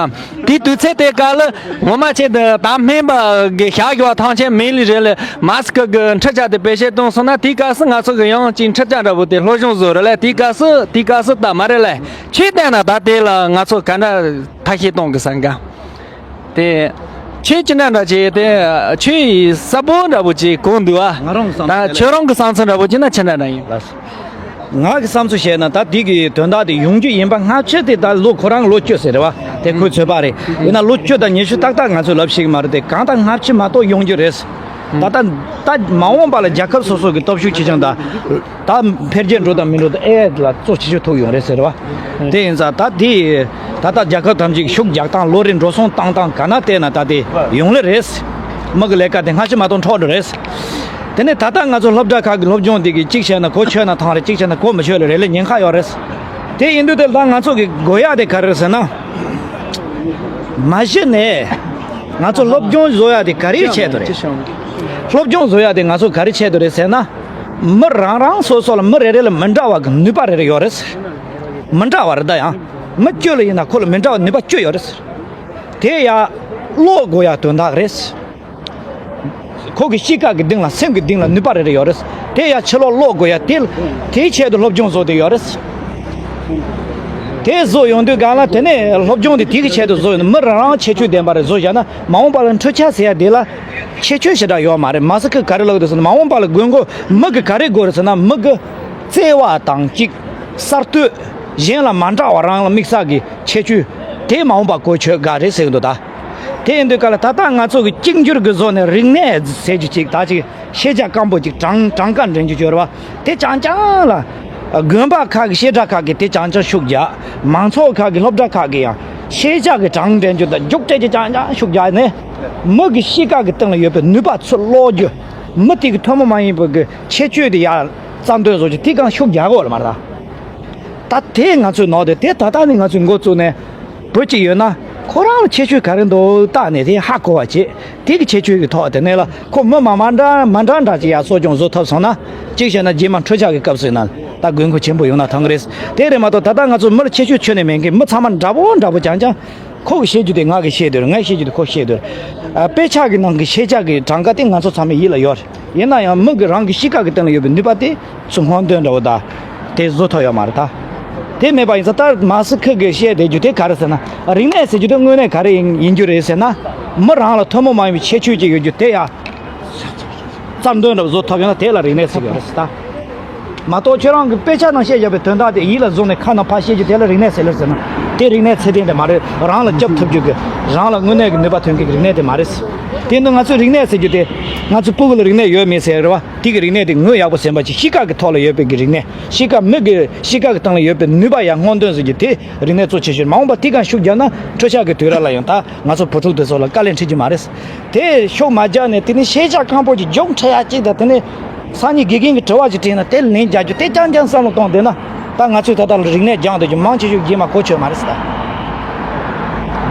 དེའི་དུས་ཚོད་དེ་ག་ལ་ངོ་མ་ཆེ་ད་སྨན་པ་གི་བྱ་བཞག་ཐང་ཆེན་མིན་ལི་རེད་ལ། མ་ཧཱ་སཱ་ཁཱ་གི་འཕྲུལ་ཆས་དེ་བེད་སྤྱོད་གཏོང་སོང་ན། དེའི་སྐབས་སུ་ང་ཚོ་གི་ཡང་ཅིག་འཕྲུལ་ཆས་འདྲ་བོ་དེ་སློབ་སྦྱོང་བཟོ་རེད་ལ། དེའི་སྐབས་སུ་དེའི་སྐབས་སུ་ད་མ་རེད་ལ། ཆོས་བསྟན་ན་ད་དེ་ལ་ང་ཚོ་ག་འདྲ་ཐབས་ཤེས་གཏོང་གི་བསམ་ག་དེ་ཆོས་ཅི་འདྲ་འདྲ་བྱས་ཏེ། ཆོས་ཡི་ས་བོན་འདྲ་བོ་ཅིག་གོ་འདུག་ཨ། ང་རང་གི་བསམ་ད་ཚུལ་ཁྱོད་རང་གི་བསམ་ཚུལ་འདྲ་བོ་ཅིག་ན་ཅི་འདྲ་འདྲ་ཡིན། ལགས་སོ། ང་གི་བསམ་ཚུལ་བཤད་ན་ད་དེ་གི་དོན་དག་དེ་ཡོང་རྒྱུ་ཡིན་པ་སྔ་ཕྱི་དེ་ད་ལོ་ཁོ་རང་ལོ་བཅུ་ཟེར་རེད་བ། དེ་ཁོའི་ཚོད་དཔག་རེད། ཡིན་ན་ལོ་བཅུ་དང་ཉི་ཤུ་ཏག་ཏག་ང་ཚོས་ལབ་ཤེས་ཀྱི་མ་རེད་དེ། གང་ལྟར་སྔ་ཕྱི་མ་གཏོགས་ཡོང་རྒྱུ་རེད། ད་ལྟ་ད་མ་འོངས་པ་ལ་རྒྱལ་ཁབ་སོ་སོ་གི་སྟོབས་ཤུགས་ཆེ་ཆུང་དང་། ད་འཕེལ་རྒྱས་འགྲོ་དང་མི་འགྲོ་དང་ཨེ་ལ་གཙོ་ཆེ་ཤོས་ཐུག་ཡོང་རེད་ཟེར་བ། དེ་ཡིན་ཙང་ད་དེ་ད་ལྟ་རྒྱལ་ཁབ་ཐམས་ཅད་ཤུགས་རྒྱག་སྟངས་ལོ་རེ་འགྲོ་སོང་བཏང་སྟངས་ག་ན་བལྟས་ན་ད་དེ་ཡོང་ལེ་རེད། མི་གི་ལས་ཀ་དེ་སྔ་ཕྱི་མ་གཏོགས་འཕྲོ་འགྲོ་རེད། དེ་ནས་ད་ལྟ་ང་ཚོ་སློབ་གྲྭ་ཁག་གི་སློབ་སྦྱོང་དེ་གི་གཅིག་བྱས་ན་གོ་ཆོད་ན་ཐང་རེད། གཅིག་བྱས་ན་གོ་མི་ཆོད་ལ་རེད་ལ་ཉེན་ཁ་ཡོད་རེད། དེ་ཡིན་དུས་དེ་ལ་ད་ང་ཚོ་གི་དགོས་ཡག་དེ་ག་རེ་རེད་ཟེར་ན། མ་གཞི་ནས་ང་ཚོ་སློབ་སྦྱོང་བཟོ་ཡག་དེ་ག་རེའི་ཆེད་དུ་རེད། སློབ་སྦྱོང་བཟོ་ཡག་དེ་ང་ཚོ་ག་རེ་ཆེད་དུ་རེད་ཟེར་ན། མི་རང་རང་སོ་སོ་ལ་མི་རེ་རེ་ལ་མི་འདྲ་བ་གི་ནུས་པ་རེ་རེ་ཡོད་རེད། མི་འདྲ་བ་རེད་ད་ཡང་། མི་བཅུ་ལ་ཡིན་ན་ཁོ་ལ་མི་འདྲ་བ་ནུས་པ་བཅུ་ཡོད་རེད། དེ་ཡ་ཀློག་དགོས་ཡ་དོན་དག་རེད། ཁོ་གི་གཤིས་ཀ་གི་སྟེང་ལ་སེམས་ཀྱི་སྟེང་ལ་ནུས་པ་རེ་རེ་ཡོད་རེད། དེ་ཡ་ཕྱི་ལོགས་ཀློག་དགོས་ཡ་དེ་དེའི་ཆེད་དུ་སློབ་སྦྱོང་བཟོ་དེ་ཡོད་རེད། དེ་བཟོ་ཡོང་དུས་གང་ལ་དེ་ནས་སློབ་སྦྱོང་དེ་དེ་གི་ཆེད་དུ་བཟོ་ཡོང་དུས་མི་རང་རང་ཁྱད་ཆོས་ལྡན་པ་རེ་བཟོ་བཞག་ན་མ་འོངས་པ་ལ་འཕྲུལ་ཆས་ཟེར་ཡ་དེ་ལ་ཁྱད་ཆོས་ཞེ་དྲག་ཡོད་མ་རེད། མ་ཟད་ཁོས་ག་རེ་ལབ་འདུག་ཟེར་ན་མ་འོངས་པ་ལ་དགོས་མཁོ་མི་གི་ག་རེ་དགོས་རེད་ཟེར་ན་མི་གི་བརྩེ་བ་དང་གཅིག་གསར་གཏོད། གཞན་ལ་མ་འདྲ་བ་རང་ལ་དམིགས་བསལ་གྱི་ཁྱད་ཆོས་དེ་མ་འོངས་པ་གོ་ཆོད་དགའ་རེད་ཟེར་གྱི་འདུག་ད། དེ་ཡིན་དུས་ག་ལ་ད་ལྟ་ང་ཚོ་གི་གཅིག་འགྱུར་གྱི་བཟོ་ནས་རིག་གནས་ཟེར་རྒྱུ་ཅིག་ད་ཅིག་ཤེས་བྱ་སྐམ་པོ་ཅིག་གྲངས་གྲངས་ཀ་འདྲེན་རྒྱུ་ཅིག་ཡོད་རེད་བ། དེ་རྐྱང་རྐྱང་ལ། དགོན་པ་ཁག་གི་བཤད་གྲྭ་ཁག་གི་དེ་རྐྱང་རྐྱང་ཤུགས་རྒྱག་མང་ཚོགས་ཁག་གི་སློབ་གྲྭ་ཁག་གི་ཡང་ཤེས་བྱ་གི་གྲངས་འདྲེན་རྒྱུ་དང་རྒྱུགས་སྤྲད་རྒྱུ་རྐྱང་རྐྱང་ཤུགས་རྒྱག་ནས། མི་གི་གཤིས་ཀ་གི་སྟེང་ལ་ཡོད་པའི་ནུས་པ་ཚུར་སློག་རྒྱུ། མི་དེ་གི་ཐུན་མོང་མ་ཡིན་པའི་གི་ཁྱད་ཆོས་དེ་ཡར་རྩ་འདོན་བཟོ་རྒྱུ་དེ་གང་ཤུགས་རྒྱག་དགོས་རེད་མ་རེད་ད། ད་དེ་ང་ཚོའི་ནང་དེ་དེ་ད་ལྟ་ནས་ང་ཚོས་འགོ་བཙུགས་ནས། བུ་གཅིག་ཡོད་ན་ཁོ་རང་ལ་ཁྱད་ཆོས་ག་རེ་འདུག་བལྟས་ནས་དེ་ཧ་གོ་བ་བྱེད། དེ་གི་ཁྱད་ཆོས་ཀྱི་ཐོག་དེ་ནས་ལ་ཁོ་མི་མ་མ་འདྲ་མ་འདྲ་འདྲ་ཅིག་ཡར་གསོ་སྐྱོང་བཟོ་ཐུབ་སོང་ན། གཅིག་བྱས་ན་རྗེས་མ་འཕྲུལ་ཆས་ཀྱི་སྐབས་སུ་ཡིན་ན་ད་དགོས་མཁོ་ཆེན་པོ་ཡོང་ན་ཐང་གི་རེད། དེ་རེད་མ་གཏོགས་ད་ལྟ་ང་ཚོ་མི་ལ་ཁྱད་ཆོས་ཁྱོན་ནས་མེད་མཁན་མི་ཚང་མ་འདྲ་པོ་འདྲ་པོ་རྐྱང་རྐྱང་། ཁོ་གི་བཤད་རྒྱུ་དེ་ང་གི་བཤད་འདོད་རེད། ངས་བཤད་རྒྱུ་དེ་ཁོ་བཤད་འདོད་རེད། ཨ། དཔེ་ཆ་གི་ནང་གི་ཤེས་བྱ་གི་གྲངས་ཀ་དེ་ང་ཚོ་ཚང་མའི་ཡིད་ལ་ཡོད་རེད། ཡིན་ན་ཡང་མི་གི་རང་གི་གཤིས་ཀ་གི་སྟེང་ལ་ཡོད་པའི་ནུས་པ་དེ་ཚུར་སྔོག་འདོན་འདྲ་བོ་དང་། དེ་བཟོ་ཐུབ་ཡོད་མ་རེད་ད། དེ་མེད་པ་ཡིན་ཙང་ད་མ་སི་ཁི་གི་བཤད་བསྡད་རྒྱུ་དེ་ག་རེ་ཟེར་ན། རིག་གནས་ཟེར་རྒྱུ་དེ་དངོས་གནས་ག་རེ་ཡིན་ཡིན་རྒྱུ་རེད་ཟེར་ན། མི་རང་ལ་ཐུན་མོང་མ་ཡིན་པའི་ཁྱད་ཆོས་ཅིག་ཡོད་རྒྱུ་དེ་ཡ། རྩ་འདོན་འདྲ་བཟོ་ཐུབ་ཡོད་ན་དེ་ལ་རིག་གནས་ཟེར་གྱི་རེད་ད། མ་གཏོགས་ཁྱོད་རང་གི་དཔེ་ཆ་ནང་བཤད་བཞག་པའི་དོན་དག་དེ་ཡིད་ལ་བཟུང་ནས་ཁ་ནང་ཕར་བཤད་རྒྱུ་དེ་ལ་རིག་གནས་ཟེར་ལེར་ཟེར་ན། དེ་རིག་གནས་ཚད་ལྡན་དེ་མ་རེད། རང་ལ་སྐྱབས་ཐུབ་རྒྱུ་གི། རང་ལ་དངོས་གནས་ཀྱི་ནུས་པ་ཐོན་མཁན་གྱི་རིག་གནས་དེ་མ་རེད། དེ་ནི་ང་ཚོའི་རིག་གནས་ཟེར་རྒྱུ་དེ། ང་ཚོ་སྤུ་གུ་ལ་རིག་གནས་ཡོད་མེད་ཟེར་རེད་བ། དེ་གི་རིག་གནས་དེ་ངོས་ཡག་པོ་ཟིན་པ་ཅིག་གཤིས་ཀ་གི་ཐོག་ལ་ཡོད་པའི་གི་རིག་གནས། གཤིས་ཀ་མི་གི་གཤིས་ཀ་གི་སྟེང་ལ་ཡོད་པའི་ནུས་པ་ཡར་སྔོག་འདོན་ཟེར་རྒྱུ་དེ་རིག་གནས་གཙོ་ཆེ་ཤོས། མ་འོངས་པ་དེ་གང་ཤུགས་རྒྱག་ན་འཕྲུལ་ཆས་ཀྱི་དུས་རབས་ལ་ཡང་ད་ང་ཚོ་བུ་ཕྲུག་དེ་ཚོ་ལ་དཀའ་ལས་འཕྲད་རྒྱུ་མ་རེད། དེ་ཤུགས་མ་རྒྱག་ནས་དེ་ནི་ཤེས་བྱ་ཁང་པོ་ཅིག་རྒྱུགས་འཕྲད་ཡ་ཅིག་དང་དེ་ནི་སང་ཉིན་དགེ་རྒན་གྱི་དྲི་བ་ཅིག་དྲིས་ན་དེ་ལན་རྒྱག་རྒྱུ་དེ་རྐྱང་རྐྱང་བསམ་བློ་གཏོང་བསྡད་ན། ད་ང་ཚོས་ད་ལྟ་ལ་རིག་གནས་སྦྱངས་བསྡད་རྒྱུ་མང་ཆེ་ཤོས་རྗེས་མ་གོ་ཆོད་མ་རེད་ཟེར་ད།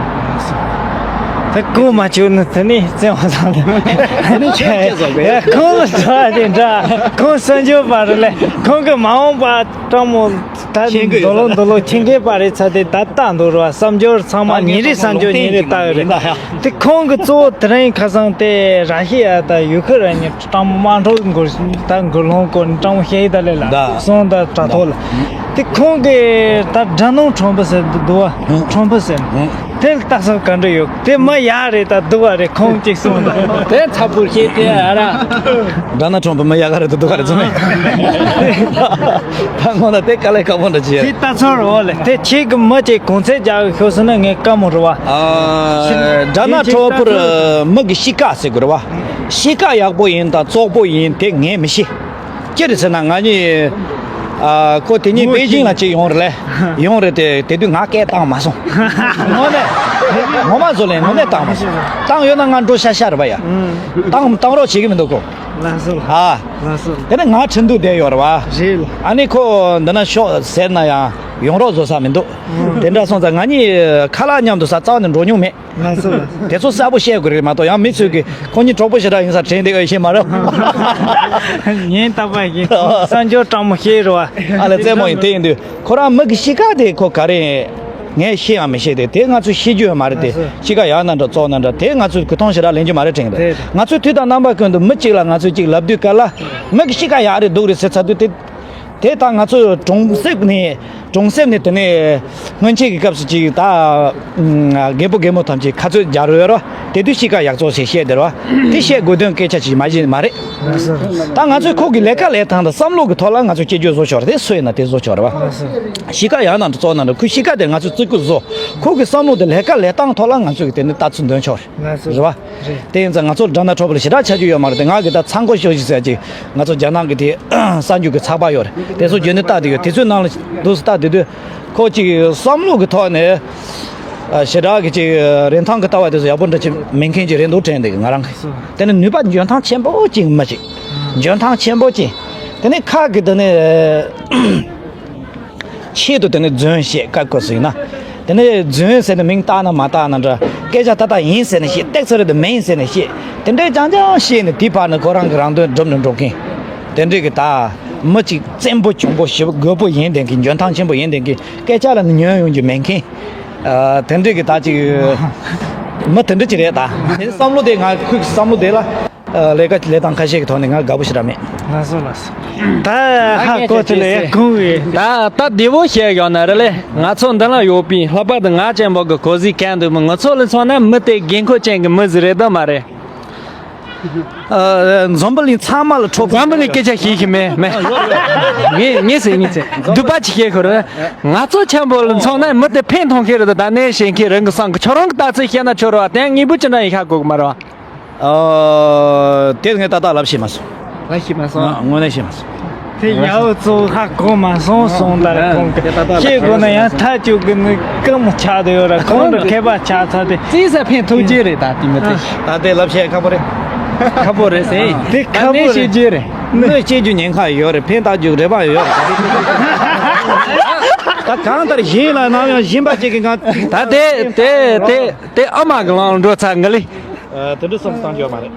དེ་གོ་མ་ཆོད་ནི་དེ་ནི་བཙན་བ་ལང་ལ། དེ་ནི་ཁྱོད་སྐད་བཟོ་དགོས། ཁོང་ལ་འདྲ་དེ་འདྲ་ཁོང་གསར་འབྱོར་པ་རེད་ལེ། ཁོང་གི་མ་འོངས་པ་སྤྲང་མོ་ད་མཁྱེན་གི་ཡོད་འདོ་ལོ་འདོ་ལོ་མཁྱེན་གི་པ་རེད་ཚ་དེ་ད་ལྟ་འདུག་ར་བསམ་འབྱོར་ཚང་མ་ཉིན་རེ་བསམ་འབྱོར་ཉིན་རེ་ལྟ་ཡོད་རེད། དེ་ཁོང་གི་གཙོ་བོ་དེ་རིང་ཁ་སང་དེ་ར་ཤི་ཡ་ད་ཡུ་ཁི་རན་ནི་སྤྲང་མོ་དམག་འཁྲུག་འགོ་ད་འགོ་སློང་སྐོར་སྤྲང་མོ་ཤེས་ད་ལེ་ལ་སོང་ད་དྲ་ཐོག་ལ། དེ་ཁོང་གི་ད་དགྲ་ནང་ཁྲོམ་པ་ཟེར་འདུག་བ་ཁྲོམ་པ་ཟེར། དེ་ལྟ་ས་ག་འདྲ་ཡོད་དེ་མ་ཡག་རེད་ད་སྡུག་བ་རེད་ཁོང་གཅིག་སོང་ད། དེ་ཚ་པོ་ཤེས་དེ་ཨ་ར། དགྲ་ནང་ཁྲོམ་པ་མ་ཡག་ག་རེད་ད་སྡུག་ག་རེད་ཚོ་མེད། ད་ངོ་ན་དེ་དཀའ་ལས་ཁག་པོ་འདྲ་ཅི་ཡ། དེ་ལྟ་ཚོར་འོ་ལེ་དེ་ཁྱེད་ཀྱི་མི་ཅིག་གོང་ཚད་རྒྱག་ཤོག་ཟེར་ན་ངས་དཀའ་མོ་རེད་བ། ཨ། དགྲ་ནང་ཁྲོམ་པར་མི་གི་གཤིས་ཀ་ཟེར་དགོས་རེད་བ། གཤིས་ཀ་ཡག་པོ་ཡིན་དང་བཙོག་པོ་ཡིན་དེ་ངས་མི་ཤེས། ཅི་རེད་ཟེར་ན་ང་གཉིས། ཨ། ཁོ་དེ་གཉིས་པེ་ཅིང་ལ་ཅིག་ཡོང་རེད་ལེ། ཡོང་རེད་དེ་དེ་དུས་ང་སྐད་བཏང་མ་སོང་། དངོས་གནས། ངོ་མ་བཟོ་ལེ་དངོས་གནས་བཏང་མ་སོང་། བཏང་ཡོད་ན་ང་འགྲོ་ཤ་ཤ་རེད་པ་ཡ། བཏང་བཏང་རོགས་བྱེད་ཀྱི་མི་འདུག་གོ། ལགས་སོ། ཨ། ལགས་སོ། དེ་ནས་ང་ཁྲིན་ཏུ་བསྡད་ཡོད་རེད་པ། རེད་ལ། ཨ་ནི་ཁོ་འདི་ན་ཤོག་ཟེར་ན་ཡང་ཡོང་རོགས་བཟོ་ས་མི་འདུག་དེ་འདྲ་སོང་ཙང་ང་གཉིས་ཁ་ལག་མཉམ་དུ་ཟ་རྩ་བ་ནས་འགྲོ་མྱོང་མེད། ལགས་སོ་ལགས་སོ། དེ་ཚོ་གསལ་པོ་བཤད་དགོས་རེད་མ་གཏོགས་ཡང་མི་ཚོས་ཀྱིས་ཁོ་གཉིས་གྲོགས་པོ་ཞེ་དྲག་ཡིན་ས་དྲན་བསྡད་ཡོད་ཤེས་མ་རེད། ཉིན་རྟག་པར་ཡིན་བསམ་སྦྱོར་སྤྲང་མོ་ཤེས་རེད་བ། ཨ་ལས་རྩེད་མོ་ཡིན་དེ་ཡིན་དུས་ཁོ་རང་མི་གི་གཤིས་ཀ་དེ་ཁོ་ག་རེ་ངས་ཤེས་ཡང་མི་ཤེས་དེ་དེ་ང་ཚོས་ཤེས་རྒྱུ་ཡོད་མ་རེད་དེ། ལགས་སོ། གཤིས་ཀ་ཡག་ན་འདྲ་བཙོག་ན་འདྲ་དེ་ང་ཚོས་གོ་མཐོང་ཞེ་དྲག་ལེན་རྒྱུ་མ་རེད་དྲན་གི་རེད། ང་ཚོས་དུས་དང་རྣམ་པ་ཀུན་ཏུ་མི་གཅིག་ལ་ང་ཚོས་གཅིག་ལབ་དུས་ག་ལ་མི་གི་གཤིས་ཀ་ཡག་རེད་སྡུག་རེད་ཟེར་ཚར་དུས་དེ། དེ་ད་ང་ཚོ་གྲོང་གསེབ་ནས་གྲོང་གསེབ་ནས་དེ་ནས་སྔོན་ཆད་ཀྱི་སྐབས་སུ་ཅིག་ད་རྒད་པོ་རྒད་མོ་ཐམས་ཅད་ཁ་རྩོད་རྒྱག་རོལ་རོ་དེ་དུས་གཤིས་ཀ་ཡག་བཙོག་ཞེས་བཤད་དེ་རོ་དེ་བཤད་དགོས་དོན་སྐད་ཆ་ཅིག་མ་བྱེད་མ་རེད། ད་ང་ཚོས་ཁོ་གི་ལས་ཀ་ལས་སྟངས་དང་བསམ་བློ་གི་ཐོག་ལ་ང་ཚོ་སྐྱེ་རྒྱུ་བཟོ་ཆོག་རེད་དེ་སུ་ཡིན་ན་དེ་བཟོ་ཆོག་རེད་བ། གཤིས་ཀ་ཡག་ན་འདྲ་བཙོག་ན་འདྲ་ཁོའི་གཤིས་ཀ་དེ་ང་ཚོས་བརྩི་བཀུར་བཟོ། ཁོ་གི་བསམ་བློ་དེ་ལས་ཀ་ལས་སྟངས་ཐོག་ལ་ང་ཚོས་གི་དེ་ནི་ལྟ་ཚུལ་འདོན་ཆོག་རེད། ལགས་སོ། རེད་བ། རེད། དེ་ཡིན་ཙང་ང་ཚོ་དགྲ་ནག་ཁྲོ་བོ་ལ་ཞེ་དྲག་ཆ་རྒྱུས་ཡོད་མ་རེད་དེ་ང་གི་ད་ཚང་གོ་ཤོ་ཞིག་ཟེར་ཅིག་ང་ཚོ་རྒྱ་ནག་གི་དེ་གསར་འགྱུར་གི་ཚགས་པར་ཡོད་རེད་དེ་ཚོ་རྒྱུན་ནས་ལྟ་དེ་ཡོད་དེ་ཚོའི་ནང་ལ་འདུག་སེ་ལྟ་དེ་དུས་ཁོ་ཅིག་བསམ་བློ་གི་ཐོག་ནས་ ཞེ་དྲག་གི་ཅིག་རིན་ཐང་གི་ལྟ་བ་དེ་ཚོ་ཡག་པོ་འདྲ་ཅིག་མེད་མཁན་ཅིག་རེད་འདུག་དྲན་འདུག་ང་རང་གི། དེ་ནི་ནུས་པ་འཇོན་ཐང་ཆེན་པོ་ཅིག་མི་ཅིག་འཇོན་ཐང་ཆེན་པོ་ཅིག་དེ་ནི་ཁ་གི་དེ་ནི། ཆེད་དུ་དེ་ནི་རྫུན་བཤད་བཀའ་བཀོད་སྲིད་ན། དེ་ནི་རྫུན་ཟེར་ནས་མིང་བཏགས་ན་མ་བཏགས་ན་འདྲ། སྐད་ཆ་ཏག་ཏག་ཡིན་ཟེར་ནས་བཤད། ཏེག་ཚ་རེད་དུ་མེད་ཡིན་ཟེར་ནས་བཤད། དེ་འདྲའི་རྐྱང་རྐྱང་བཤད་ནས་དེའི་བར་ནས་ཁོ་རང་གི་རང་དོན་སྒྲུབ་ནས་འགྲོ་མཁན། དེ་འདྲའི་གི་ད་མི་གཅིག་བཙན་པོ་གྱོང་པོ་ཞེ་པོ་རྒོད་པོ་ཡིན་བསྡད་མཁན། འཇོན་ཐང་ཆེན་པོ་ཡིན་བསྡད་མཁན། སྐད་ཆ་ལ་ནི་ཉན་ཡོང་རྒྱུ་མེད་མཁན། ཨ། དེ་འདྲའི་གི་ད་ཅིག་མི་དེ་འདྲ་ཅིག་རེད་ད། དེ་བསམ་བློ་དེ་ང་ཁོའི་བསམ་བློ་དེ་ལ། ལས་ཀ་ལས་སྟངས་ཁ་ཤས་ཀྱི་ཐོག་ནས་ང་དགའ་པོ་ཞེ་དྲག་མེད། ལགས་སོ་ལགས་སོ། ད་ཧ་གོ་ཐུབ་ལ་ཡ་གོང་བས། ད་ད་བདེ་བོ་བཤད་ཡོང་ན་རེད་ལེ། ང་ཚོ་འདི་ན་ཡོད་པའི་ལྷག་པར་དུ་ང་ཅན་པོ་གི་གོ་ཟི་གན་འདུག་མི་ང་ཚོ་ལ་མཚོན་ན་མི་དེ་དགོས་མཁོ་ཅན་གྱི་མི་ཟིག་རེད་དམ་མ་རེད། ཨ། འཛམ་བུ་གླིང་ཚང་མ་ལ་འཕྲོད། འཛམ་བུ་གླིང་སྐད་ཆ་ཤེས་ཤེས་མེད་མེད། ངས་ངས་ཟེར་ངས་ཟེར་སྡུག་པ་ཅིག་བཤད་ཁོ་རེད། ང་ཚོ་ཆེན་པོ་ལ་མཚོན་ན་མི་དེ་ཕན་ཐོགས་མཁན་རེད། ད་ནས་བཤད་མཁན་རང་གི་སང་གི་ཁྱོད་རང་གི་ལྟ་ཚུལ་བཤད་ན་ཆོག་རེད་བ། དེ་ཡང་དངོས་པོ་ཅི་འདྲ་ཡིན་ཧ་གོ་གི་མ་རེད་བ། ཨ། དེ་ངས་ཏག་ཏག་ལབ་ཤེས་མ་སོང་། ལབ་ཤེས་མ་སོང་། ཨ། དངོས་གནས་ཤེས་མ་སོང་། དེ་ཡག་པོ་གཙོ་བོ་ཧ་གོ་མ་སོང་སོང་ལྟར་ཁོང་གི་ཤེས་དགོས་ན་ཡང་ཐག་གཅོད་གི་ནི་སྐམ་ཆགས་དེ་ཡོད་ར། ཁོང་ལ་མཁས་པ་ཆགས་ཚར་ཏེ། རྩིས་ས་ཕན་ཐོགས་ཀྱི་རེད་ད་དེ་མི་དེ། ད་དེ་ལབ་བཤད་ཁག་པོ་རེད། ཁག་པོ་རེད་ཟེར། དེ་ཁག་པོ་རེད། ཤེས་རྒྱུ་རེད། གནོད་བྱེད་རྒྱུ་ཉེན་ཁ་ཡོད་རེད། ཕན་བཏགས་རྒྱུ་རེ་བ་ཡོད་རེད། ད་གང་ལྟར་གཞན་ལ་ནམ་ཡང་སྦྱིན་པ་བྱེད་ཀྱི་ང་། ད་དེ་དེ་དེ་དེ་ཨ་མ་གི་ལང་འགྲོ་ཚར་ང་ལི། ཨ། དེ་འདྲ་བསམ་བཏང་རྒྱུ་མ་རེད།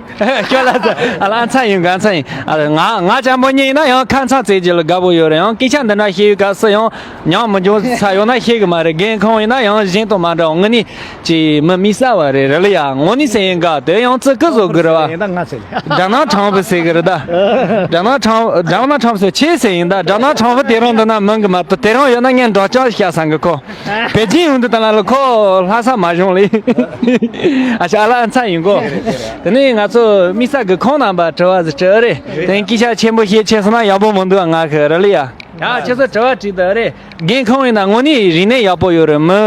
ཁྱོད་ལ་ཚ་ཨ་ལ་ཚ་ཡིན་ག་ཚ་ཡིན། ཨ། ང་ང་ཅན་པོ་གཉིས་ཡིན་ན་ཡང་ཁ་མཚང་བཙལ་རྒྱུ་ལ་དགའ་པོ་ཡོད་རེད། ཡང་སྐད་ཆ་འདི་འདྲ་བཤད་ཡོད་ག་སུ་ཡང་ཉམས་མི་འཇོག་ས་ཡོད་ན་བཤད་གི་མ་རེད། རྒན་ཁོང་ཡིན་ན་ཡང་གཞན་དང་མ་འདྲ་བ་དངོས་གནས་ཀྱི་མི་མི་གསར་བ་རེད་རེད་ལ་ཡ། དངོས་གནས་ཟེར་ཡིན་ག་དེ་ཡང་ཙི་ཀི་བཟོ་དགོས་རེད་བ། ཡིན་ད་ང་ཚོ་ལ་ཡ། དགྲ་ནག་ཁྲང་ཧྥུ་ཟེར་གི་རེད་ད། དགྲ་ནག་ཁྲང་དགྲ་ནག་ཁྲང་ཧྥུ་ཟེར་ཆེ་ཟེར་ཡིན་ད། དགྲ་ནག་ཁྲང་ཧྥུ་དེ་རང་འདི་ན་མིན་གི་མ་གཏོགས། དེ་རང་ཡོད་ན་ངས་འདྲ་ཅང་བཤད་སང་གི་ཁོ། པེ་ཅིན་ཡོང་དུས་ད་ལ་ལ་ཁོ་ལྷ་ས་མ་བྱུང་ལེ། ཨ་ཤ་ལ་ཚ་ཡིན་གོ། དེ་ནས་ང་ཚོ་དམིགས་བསལ་གི་ཁོང་རྣམ་པ་དྲི་བ་ཟིག་དྲི་ཨ་རེད། དེ་སྐད་ཆ་ཆེན་པོ་བཤད་ཆེ་སོང་ན་ཡག་པོ་མི་འདུག་ང་གི་རེད་ལེ་ཡ། ཡ་ཁྱེད་ཚོ་དྲི་བ་དྲིས་དུས་ཨ་རེད། རྒན་ཁོང་ཡིན་ན་དངོས་གནས་རིག་གནས་ཡག་པོ་ཡོད་རེད། མི་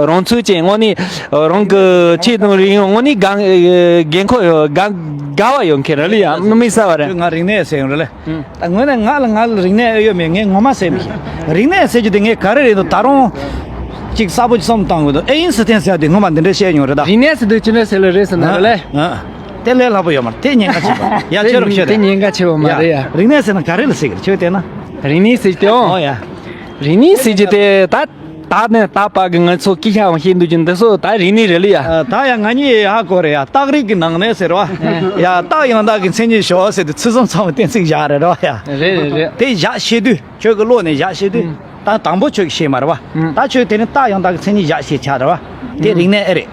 རང་ཚུགས་ཅན་དངོས་གནས་རང་གི་ཆེད་དུ་རིག་གནས་དངོས་གནས་དགའ་དགའ་མཁོ་ཡོད་དགའ་དགའ་བ་ཡོད་མཁན་རེད་ལེ་ཡ། དམིགས་བསལ་བ་རེད། ང་རིག་གནས་ཟེར་ཡོང་རེད་ལེ། ད་དངོས་གནས་ང་ལ་ང་ལ་རིག་གནས་ཨེ་ཡོད་མེད་ངས་ངོ་མ་ཟེར་མི་ཤེས། རིག་གནས་ཟེར་རྒྱུ་དེ་ངས་ག་རེ་རེད་འདུག་ད་རུང་ཅིག་གསལ་པོ་ཅིག་བསམ་བཏང་དགོས་འདུག་ཨེ་ཡིན་སི་ཐན་ཟེར་ཡ་དེ་སྔོན་མ་འདི་འདྲ་བཤད་མྱོང་རེད་ད། རིག་གནས་ཟེར་དུས་ཅི་འདྲ་ཟེར་ལ་རེད་ཟེར་ན་རེད་ལེ། ཨ། དེ་ལས་སླ་པོ་ཡོད་མ་རེད། དེ་ཉེན་ཁ་ཆེ་བ། ཡ་ཁྱོད་རང་ཤོད་དེ་ཉེན་ཁ་ཆེ་བ་མ་རེད་ཡ། རིག་གནས་ཟེར་ན་ག་རེ་ལ་ཟེར་གི་རེད་ཁྱོད་བལྟས་ན། རིག་གནས་ཟེར་གི་དེ་འོ། ཨོ་ཡ། རིག་གནས་ཟེར་གི་དེ་ད། ད་ནས་ད་བར་གི་ང་ཚོ་སྐད་ཆའང་བཤད་འདུག་ཅིང་འདི་ཚོ་ད་རིག་གནས་རེད་ལེ་ཡ། ཨ། ད་ཡ་ང་གཉིས་ཧ་གོ་རེད་ཡ། རྟགས་རིགས་ཀྱི་ནང་ནས་ཟེར་བ། ཡ་རྟགས་ཡང་དག་གི་མཚན་ཉིད་ཞོག་ཟེར་དུས་ཚུལ་གསུམ་ཚང་བའི་གཏན་ཚིགས་བཞག་རེད་རོ་ཡ། རེད་རེད་རེད། དེ་བཞག་བཤད་དུས་ཁྱོད་ཀྱི་བློ་ནས་བཞག་བཤད་དུས། ད་དང་པོ་ཁྱོད་ཀྱིས་བཤད་མ་རེད་བ། ད་ཁྱོད་དེ་ནི་རྟགས་ཡང་དག་གི་མཚན་ཉིད་བཞག་བཤད་ཆགས་རེད་བ། དེ་རིག་གནས་ཨེ་རེད།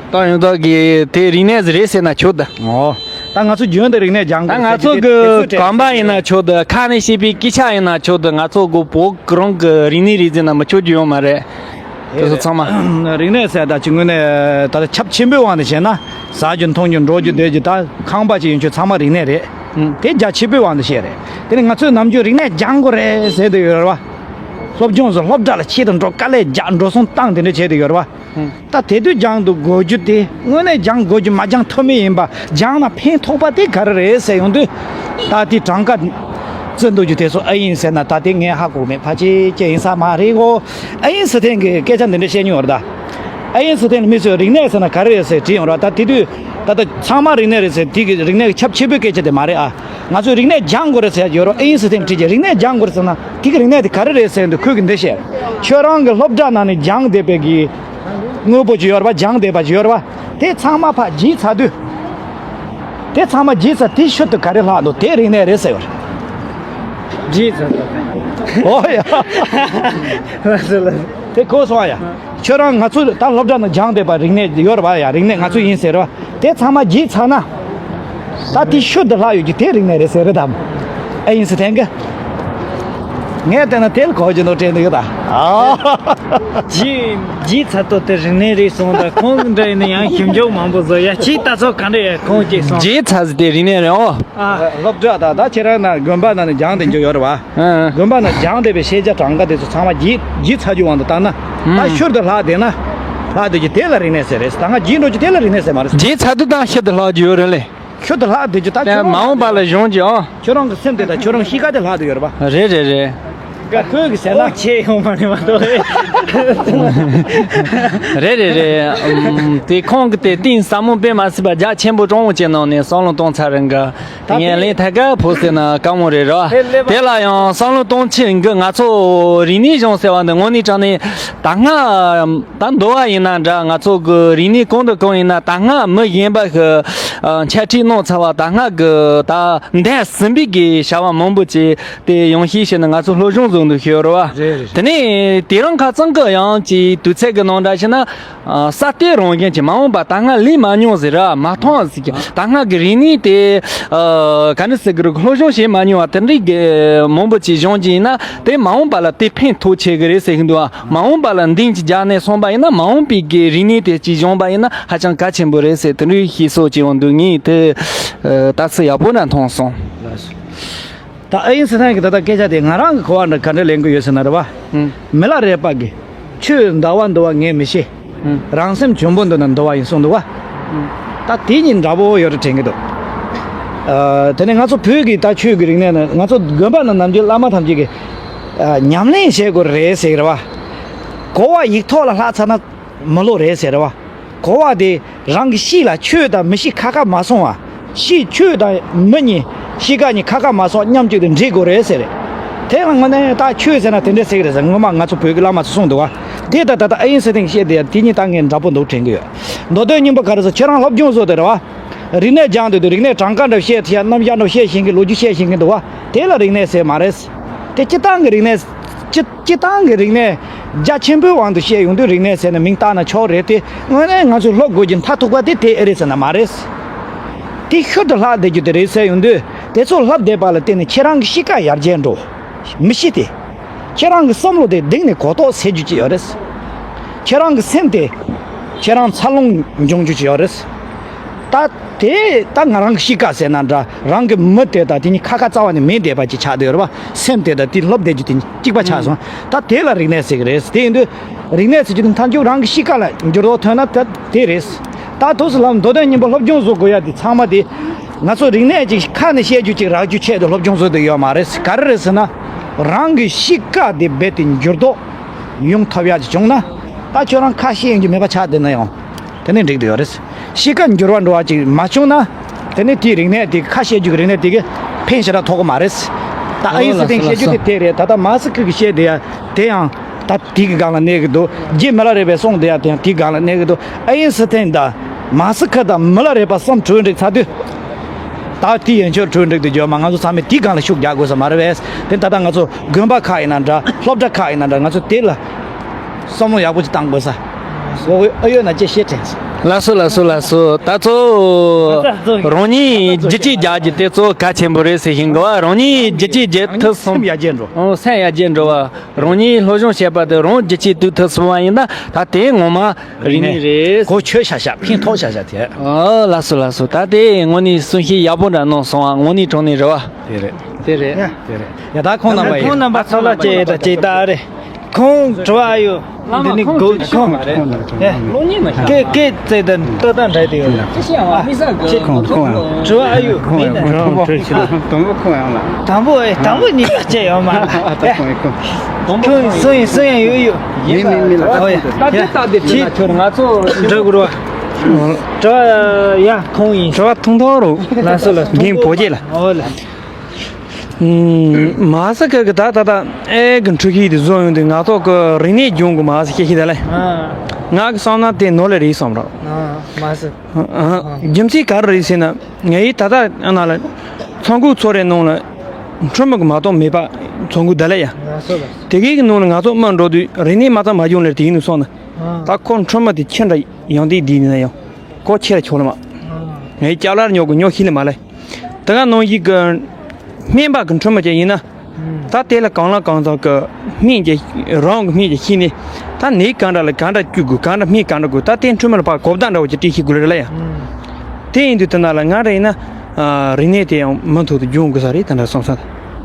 རྟགས་ཡང་དག་གི་དེ་རིག་གནས་རེད་ཟེར་ན་ཆོག་ད། ཨོ། ད་ང་ཚོ་རྒྱུན་དུ་རིག་གནས་སྦྱང་ད་དགོས་ང་ཚོ་ཟེར་གི་གི་དེ་ཚོའི་གྲས་གོམ་པ་ཡིན་ན་ཆོག་ད། ཁ་ནས་བཤད་པའི་སྐད་ཆ་ཡིན་ན་ཆོག་ད། ང་ཚོ་གི་བོད་གི་རང་གི་རིག་གནས་རེད་ཟེར་ན་མི་ཆོག་རྒྱུ་ཡོད་མ་རེད། དེ་ཚོ་ཚང་མ། རིག་གནས་ཟེར་ད་ཅི་དངོས་གནས་ད་ལྟ་ཁྱབ་ཆེན་པོའི་དབང་དུ་བྱས་ན་ཟ་རྒྱུ་འཐུང་རྒྱུ་འགྲོ་རྒྱུ་སྡོད་རྒྱུ་ད་ཁང་པ་ཅིག་ཡོང་རྒྱུ་ཚང་མ་རིག་གནས་རེད། དེ་རྒྱ་ཆེ་པོའི་དབང་དུ་བྱས་རེད། དེ་ནི་ང་ཚོས་ནམ་རྒྱུན་རིག་གནས་སྦྱང་དགོས་རེད་ཟེར་དུ་ཡོད་རེད་བ། སློབ་སྦྱོང་སོགས་སློབ་གྲྭ་ལ་ཆེད་དུ་འགྲོ་དཀའ་ལས་རྒྱག་འགྲོ་སོང་བཏང་དེ་འདྲ་བྱས་དུ་ཡོད་རེད་བ། ད་དེ་དུས་སྦྱང་དུ་དགོས་རྒྱུ་དེ་དངོས་གནས་སྦྱང་དགོས་རྒྱུ་མ་སྦྱང་ཐབས་མེད་ཡིན་པ་སྦྱང་ན་ཕན་ཐོགས་པ་དེ་ག་རེ་རེད་ཟེར་ཡོང་དུས། ད་དེ་གྲངས་ཀ་བརྩི་འདུག་རྒྱུ་དེ་ཚོ་ཨེ་ཡིན་ཟེར་ན་ད་དེ་ངས་ཧ་གོ་མེད་ཕལ་ཆེར་ཅི་ཡིན་ས་མ་རེད་གོ། ཨེ་ཡིན་སི་ཐན་གྱི་སྐད་ཆ་འདི་འདྲ་བཤད་མྱོང་རེད་ད། ཨེ་ཡིན་སི་ཐན་མི་ཚོས་རིག་གནས་ཟེར་ན་ག་རེ་རེད་ཟེར་དྲིས་ཡོང་རེད་ད། དེ་དུས་ད་ལྟ་ཚང་མ་རིག་གནས་རེད་ཟེར་དེ་གི་རིག་གནས་ཀྱི་ཁྱབ་ཆེ་པོའི་སྐད་ཆ་དེ་མ་རེད་ཨ། ང་ཚོས་རིག་གནས་སྦྱང་དགོས་རེད་ཟེར་ཡ་ཡོད་རེད། ཨེ་ཡིན་སི་ཐན་དྲིས་ཀྱི་རིག་གནས་སྦྱང་དགོས་རེད་ཟེར་ན་དེ་གི་རིག་གནས་དེ་ག་རེ་རེད་ཟེར་འདུག་ཁོས་གི་འདི་བཤད། ཁྱོད་རང་གི་སློབ་གྲྭ་ནང་ནས་སྦྱངས་བསྡད་པའི་གི་དངོས་པོ་ཅིག་ཡོད་རེད་པ། སྦྱངས་བསྡད་པ་ཅིག་ཡོད་རེད་པ། དེ་ཚང་མ་ཕར་བརྗེས་ཚར་དུས། དེ་ཚང་མ་བརྗེས་ཚར་དེ་ཤུལ་དུ་ག་རེ་ལྷག་འདུག་དེ་རིག་གནས་རེད་ཟེར་བ་རེད། བརྗེས་ཚར་དུས། ཨོ་ཡ། ལགས་སོ་ལགས་སོ། དེ་གོ་སོང་ཨ་ཡ། ཁྱོད་རང་ང་ཚོ་ད་སློབ་གྲྭ་ནང་སྦྱངས་བསྡད་པ་རིག་གནས་ཡོད་རེད་པ་ཡ། རིག་གནས་ང་ཚོ་ཡིན་ཟེར་རེད་པ། དེ་ཚང་མ་བརྗེས་ཚར་ན། ད་དེ་ཤུལ་དུ་ལྷག་ཡོད་ཀྱི་དེ་རིག་གནས་རེད་ཟེར་རེད་དམ། ཨེ་ཡིན་སི་ཐན་གི། ངས་བལྟས་ན་དེ་ལ་གོ་རྒྱུ་འདུག་དྲན་འདུག་ད། ཨ། བརྗེས་བརྗེས་ཚར་དུས་དེ་རིག་གནས་རེད་སོང་ད། ཁོང་གི་འདྲ་ཡིན་ན་ཡང་ཞིབ་འཇུག་མང་པོ་བཟོ་ཡ་ཅིག་ལྟ་ཚོད་ག་འདྲ་ཡ་ཁོང་གཅིག་སོང་། བརྗེས་ཚར་ཟིན་དེ་རིག་གནས་རེད་ཨོ། ཨ། སློབ་གྲྭ་ད་ད་ཁྱེད་རང་ན་དགོན་པ་ནང་ནས་སྦྱངས་བསྡད་རྒྱུ་ཡོད་རེད་པ། ཨ། དགོན་པ་ནང་སྦྱངས་བསྡད་པའི་ཤེས་བྱ་གྲངས་ཀ་དེ་ཚོ་ཚང་མ་བརྗེས་བརྗེས་ཚར་རྒྱུ་དབང་དུ་བཏང་ན། ད་ཤུལ་དུ་ལྷག་བསྡད་ན། ལྷག་བསྡད་རྒྱུ་དེ་ལ་རིག་གནས་ཟེར་རེད། ད་ང་བརྗེས་འགྲོ་རྒྱུ་དེ་ལ་རིག་གནས་ཟེར་མ་རེད། བརྗེས་ཚར་དུས་དང་ཤུལ་དུ་ལྷག་རྒྱུ་ཡོད་རེད་ལེ། ཤུལ་དུ་ལྷག་བསྡད་རྒྱུ་ད་ཁྱོད་རང་མ་འོངས་པ་ལ་གཞོན་རྒྱུ་ཨང་། ཁྱོད་རང་གི་སེམས་དེ་དང་ཁྱོད་རང་གཤིས་ཀ་དེ་ལྷག་བསྡད་ཡོད་རེད་པ། རེད་རེད་རེད། ཁོས་གི་ཟེར་ན་ཨོ་ཆེ་ཡོང་མ་ནི་མ་གཏོགས། རེད་རེད་རེད། ཨམ། དེ་ཁོང་གི་དེ་གཏིང་ཟབ་མོ་དཔེ་མ་སྲིད་པ་རྒྱ་ཆེན་པོ་གྲོང་བོ་ཅན་ནང་ནས་བསམ་བློ་གཏོང་ཚར་རེད་འགའ། དེ་ངས་ལན་ཐད་ཀ་ཕོ་ཟེར་ན་དཀའ་མོ་རེད་ར། དེ་ལ་ཡང་བསམ་བློ་གཏོང་ཆེད་འགི་ང་ཚོ་རིག་གནས་གཞུང་ཟེར་བ་འདི་དངོས་གནས་དྲང་གནས་ད་སྔ། ད་འདུལ་བ་ཡིན་ན་འདྲ། ང་ཚོ་གི་རིག་གནས་གང་དང་གང་ཡིན་ན་ད་སྔ་མི་གཞན་པ་གི་འཆད་ཁྲིད་གནང་ཚར་བ། ད་སྔ་གི་ད་འདས་ཟིན་པའི་གི་བྱ་བ་མང་པོ་ཅིག་དེ་ཡང་ཤེས་བྱས་ནས་ང་ཚོ་སློབ་སྦྱོང་བཟོ་འདུག་ཤོད་རོ་བ། རེད་རེད། དེ་ནས་དེ་རིང་ཁ་སང་གི་ཡང་ཅིག་དུས་ཚོད་གི་ནང་འདྲ་བྱས་ན་ས་ལྟོས་རང་བཞིན་གྱི་མ་འོངས་པ་ད་སྔ་ལས་མ་མྱོང་ཟེར་ར་མ་མཐོང་ཟེར་གྱི་ད་སྔ་གི་རིག་གནས་དེ་ག་འདྲ་ཟེར་གི་རུ་སློབ་སྦྱོང་བྱས་མ་མྱོང་བ་དེ་འདྲའི་གི་མང་པོ་ཅིག་སྦྱོང་གི་ཡིན་ན་དེ་མ་འོངས་པ་ལ་དེ་ཕན་ཐོགས་ཆེ་གི་རེད་ཟེར་གི་འདུག་བ། མ་འོངས་པ་ལ་འདིང་གི་རྒྱ་ནས་སོང་པ་ཡིན་ན་མ་འོངས་པའི་གི་རིག་གནས་དེ་ཅིག་སྦྱོང་པ་ཡིན་ན་ཧ་ཅང་གལ་ཆེན་པོ་རེད་ཟེར་དེ་འདྲའི་ཤེས་སོ་ཅིག་ཡོང་འདུག་ངས་དེ་ལྟ་ཚུལ་ཡག་པོ་འདྲ་མཐོང་སོང་། ད་ཨ་ཡིན་སི་ཐན་གི་ད་ལྟ་སྐད་ཆ་དེ་ང་རང་གི་གོ་བ་འདྲ་ག་འདྲ་ལེན་གི་ཡོད་ཟེར་ན་རེད་བ། མི་ལ་རས་པ་གི་ཆོས་འདུལ་བ་འདུལ་བ་ངས་མི་ཤེས། རང་སེམས་འཇོན་པོ་འདུལ་ན་འདུལ་བ་ཡིན་གསུངས་འདུག་བ། ད་དེ་གཉིས་འདྲ་པོ་ཡོད་རེད་དྲན་གི་འདུག་ཨ། དེ་ནས་ང་ཚོ་བོད་ཀྱི་ད་ཆོས་ཀྱི་རིག་གནས་ནི་ང་ཚོ་དགོན་པ་ན་ནམ་རྒྱུན་བླ་མ་ཐམས་ཅད་ཀྱིས་ཨ། ཉམས་ལེན་བྱེད་དགོས་རེད་ཟེར་གི་རེད་བ། གོ་བ་ཡིག་ཐོག་ལ་ལྷག་ཚར་ན་མི་ལོ་རེད་ཟེར་རེད་བ། གོ་བ་དེ་རང་གི་གཤིས་ལ་ཆོས་དང་མི་གཤིས་ཁ་ཁ་མ་སོང་བ། གཤིས་ཆོས་དང་མི་གཉིས་གཤིས་ཀ་གཉིས་ཁ་ཁ་མ་སོང་མཉམ་གཅིག་ཏུ་འདྲེས་དགོས་རེད་ཟེར་རེད། དེ་ལ་དངོས་གནས་ད་ཆོས་ཟེར་ན་དེ་འདྲས་ཟེར་གི་རེད་ཟེར་སྔོན་མ་ང་ཚོ་བོད་ཀྱི་བླ་མ་ཚོ་གསུངས་འདུག་བ། དེ་ད་ད་ད་ཨ་ཡིན་སི་ཐན་བཤད་དེ་ཡ་དེ་གཉིས་ད་ངས་འདྲ་པོ་འདུག་དྲན་གི་ཡོད། མདོ་དོན་སྙིང་པོ་ག་རེ་ཟེར་ཁྱེད་རང་སློབ་སྦྱོང་བཟོ་དེ་རེད་བ། རིག་གནས་སྦྱང་དུས་དུས་རིག་གནས་གྲངས་ཀ་འདྲ་བཤད་ཐུབ་ཡ་རྣམ་གཞག་འདྲ་བཤད་ཤེས་མཁན་ལོ་རྒྱུས་བཤད་ཤེས་མཁན་འདུག་བ། དེ་ལ་རིག་གནས་ཟེར་མ་རེད། དེ་སྤྱི་བཏང་གི་རིག་གནས། སྤྱི་སྤྱི་བཏང་གི་རིག་གནས་རྒྱ་ཆེན་པོའི་དབང་དུ་བཤད་ཡོང་དུས་རིག་གནས་ཟེར་ནས་མིང་བཏགས་ན་ཆོག་རེད་དེ། དངོས་གནས་ང་ཚོས་སློབ་དགོས་ཀྱི་མཐའ་ཐུག་པ་དེ་དེ་ཨེ་རེད་ཟེར་ན་མ་རེད། དེ་ཤུལ་དུ་ལྷག་བསྡད་རྒྱུ་དེ་རེད་ཟེར་ཡོང་དུས་དེ་ཚོ་ལྷབ་བསྡད་པ་ལ་བརྟེན་ནས་ཁྱེད་རང་གི་གཤིས་ཀ་ཡར་རྒྱས་འགྲོ། མི་གཤིས་དེ། ཁྱེད་རང་གི་བསམ་བློ་དེ་གདེང་ནས་གོ་རྟོགས་སད་རྒྱུ་ཅིག་ཡོད་རེད། ཁྱེད་རང་གི་སེམས་དེ། ཁྱེད་རང་འཚར་ལོངས་འབྱུང་རྒྱུ་ཅིག་ཡོད་རེད། ད་དེ་ད་ང་རང་གི་གཤིས་ཀ་ཟེར་ན་འདྲ་རང་གི་མི་དེ་དང་དེ་གཉིས་ཁ་ཁ་རྩ་བ་ནས་མེད་བསྡད་པ་ཅིག་ཆགས་བསྡད་ཡོད་རེད་བ། སེམས་དེ་དང་དེ་ལྷོབ་བསྡད་རྒྱུ་དེ་གཉིས་གཅིག་པ་ཆགས་སོང་། ད་དེ་ལ་རིག་གནས་ཟེར་གི་རེད། དེ་ཡིན་དུས་རིག་གནས་ཟེར་རྒྱུ་དེ་མཐའ་མཇུག་རང་གི་གཤིས་ཀ་ལ་འགྱུར་ལྡོག་ཐོན་ན་ད་དེ་རེད། ད་དུས་སུ་ལམ་མདོ་དོན་སྙིང་པོ་སློབ་སྦྱོང་བཟོ་དགོས་ཡ་དེ་ཚང་མ་དེ་ང་ཚོ་རིག་གནས་ཅིག་ཁ་ནས་བཤད་རྒྱུ་ཅིག་རག་རྒྱུ་ཆེད་དུ་སློབ་སྦྱོང་བཟོ་འདོད་ཡོད་མ་རེད། ག་རེ་རེད་ཟེར་ན་རང་གི་གཤིས་ཀ་དེ་རྦད་དེ་འགྱུར་ལྡོག་ཡོང་ཐུབ་ཡ་ཅིག་བྱུང་ན་ད་ཁྱོད་རང་ཁ་ཤས་ཡོང་རྒྱུ་མེད་པ་ཆགས་བསྡད་ན་ཡང་། དེ་ནས་འགྲིག་འདུག་ཡོད་རེད། གཤིས་ཀ་འགྱུར་བ་འགྲོ་བ་ཅིག་མ་བྱུང་ན། དེ་ནས་དེའི་རིག་གནས་དེ་ཁ་བཤད་རྒྱུ་གི་རིག་གནས་དེ་གི་ཕན་ཞེ་དྲག་ཐོགས་གི་མ་རེད། ད་ཨ་ཡིན་ཟེར་ཐེངས་བཤད་རྒྱུ་དེ་དེ་རེད། ད་ལྟ་མ་སི་ཁི་གི་བཤད་དེ་ཡ་དེ་ཡང་ད་དེ་གི་སྒང་ལ་གནས་གི་འདུག་རྗེ་མི་ལ་རས་པའི་གསུང་དེ་ཡ་དེ་ཡང་དེ་གི་སྒང་ལ་གནས་གི་འདུག་ཨ་ཡིན་ཟེར་ཐེངས་ད་མ་སི་ཁི་དང་མི་ལ་རས་པ་གསུམ་གྲོས་འགྲིག་ཚར་དུས། ད་དེ་ཡན་ཆོད་གྲོས་འགྲིག་དུ་འཇོག་མ་ང་ཚོ་ཚང་མས་དེའི་སྒང་ལ་ཤུགས་རྒྱག་དགོས་ས་མ་རེད་པས། དེ་ད་ལྟ་ང་ཚོ་དགོན་པ་ཁག་ཡིན་ན་འདྲ་སློབ་གྲྭ་ཁག་ཡིན་ན་འདྲ་ང་ཚོ་དེ་ལ། བསམ་བློ་ཡག་པོ་ཅིག་བཏང་དགོས་ས། འོ་ཨ་ཡོད་ན་ཅེས་བཤད་དྲན་སོང་། ལགས་སོ་ལགས་སོ་ལགས་སོ། ད་ཚོ་རང་ཉིད་རྒྱུ་ཆས་རྒྱག་རྒྱུ་དེ་ཚོ་གལ་ཆེན་པོ་རེད་ཟེར་བཞིན་གོ། རང་ཉིད་རྒྱུ་ཆས་རྒྱག་ཐུབ་སོང་། སེམས་ཡར་རྒྱས་འགྲོ། ཨོ་སེམས་ཡར་རྒྱས་འགྲོ་བ། རང་ཉིད་སློབ་སྦྱོང་བྱས་པ་དེ་རང་རྒྱུ་ཆས་བཏོན་ཐུབ་སོང་བ་ཡིན་ན་ད་དེ་ངོ་མ་རིག་གནས་རེད། གོ་ཆོད་ཤ་ཤ་ཕན་ཐོགས་ཤ་ཤ་དེ། ཨོ་ལགས་སོ་ལགས་སོ། ད་དེ་དངོས་གནས་གསུང་བཤད་ཡག་པོ་འདྲ་གནང་སོང་ཨ། དངོས་གནས་དྲང་གནས་རེད་བ། དེ་རེད། དེ་རེད། དེ་རེད། ཡ་ད་ཁོང་རྣམ་པ་ཡིན། ཁོང་རྣམ་པ་ཚོ་ལ་ཅེ་ད་ཅེ་ད་རེད། ཁོང་དྲི་བ་ཨ་ཡོད། འདི་ནི་གོ་ཁོང་། ཡ། སྐད་སྐད་བཙལ་དང་ལྟ་སྟངས་འདྲ་དེ་ཡོད། ཁོང་ཁོང་། དྲི་བ་ཨ་ཡོད། ཁོང་ཡང་ཁོང་དང་པོ་ཁོང་ཡང་ལ། དང་པོ་ཨེ་དང་པོ་གཉིས་ཀ་བཅད་ཡོད་མ་ལ། ད་ཁོང་ཡང་ཁོང་། ཁོང་སུ་ཡིན་སུ་ཡང་ཡོད་ཡོད། མི་མི་མི་ལ། ཨོ་ཡ། ད་དེ་ད་དེ་དྲི་ན་ཁྱོད་ང་ཚོ་འདྲི་དགོས་རོ། དྲི་བ་ཡ་ཁོང་ཡིན། དྲི་བ་ཐུང་ཐུང་རོ། ལ་སོ་ལ། རྒན་བོ་རྗེ་ལ། ཨོ་ལ། མ་ས་ཁ་གི་ད་ད་ད་ཨེ་གི་འཕྲུལ་གྱིས་དེ་བཟོ་ཡོང་དུས་ང་ཚོ་གི་རིག་གནས་སྦྱོང་གི་མ་ས་ཁྱེད་ཤེས་ད་ལེ། ང་གི་བསམ་ན་དེ་ནོར་ལས་རེད་བསམ་རོགས། མ་ས། རྒྱུ་མཚན་ག་རེ་རེད་ཟེར་ན་ངའི་ད་ད་ན་ལ་ཚོང་འགུག་ཚོ་རེ་ནང་ལ་འཕྲུལ་མི་གི་མ་གཏོགས་མེད་པ་ཚོང་འགུག་ད་ལེ་ཡ། དེ་གའི་གི་ནང་ལ་ང་ཚོ་མ་འགྲོ་དུས་རིག་གནས་མ་ཚང་མ་སྦྱོང་ལེར་དེ་ཡིན་ནུས་སོང་ན་ད་ཁོ་འཕྲུལ་མི་དེ་ཁྱེད་འདྲ་ཡང་དེ་དེ་ཡིན་ན་ཡང་ཁོ་ཁྱེད་ལ་ཆོག་ལ་མ། ངའི་ཅ་ལག་ཉོ་གི་ཉོ་ཤེས་ལ་མ་ལེ། དེ་ག་ནང་བཞིན་གྱི་སྨན་པ་གི་འཕྲུལ་མི་ཅིག་ཡིན་ན། ད་དེ་ལ་གང་ལ་གང་འཚམ་གྱི་སྨན་གྱི་རང་གི་སྨན་གྱི་ཤེས་ནས་ད་ནད་གང་འདྲ་ལ་གང་འདྲ་བཅོས་དགོས་གང་འདྲ་སྨན་གང་འདྲ་དགོས་ད་དེ་འཕྲུལ་མི་ལ་ཕར་གོ་བརྡ་འདྲ་བོ་ཅིག་སྤྲད་ཤེས་དགོས་རེད་ལ་ཡ། དེ་ཡིན་དུས་དེ་ན་ལ་ང་རེ་ཡིན་ན་རིག་གནས་དེ་ཡང་མུ་མཐུད་དུ་སྦྱོང་དགོས་ས་རེད་དེ་འདྲ་བསམ་ས།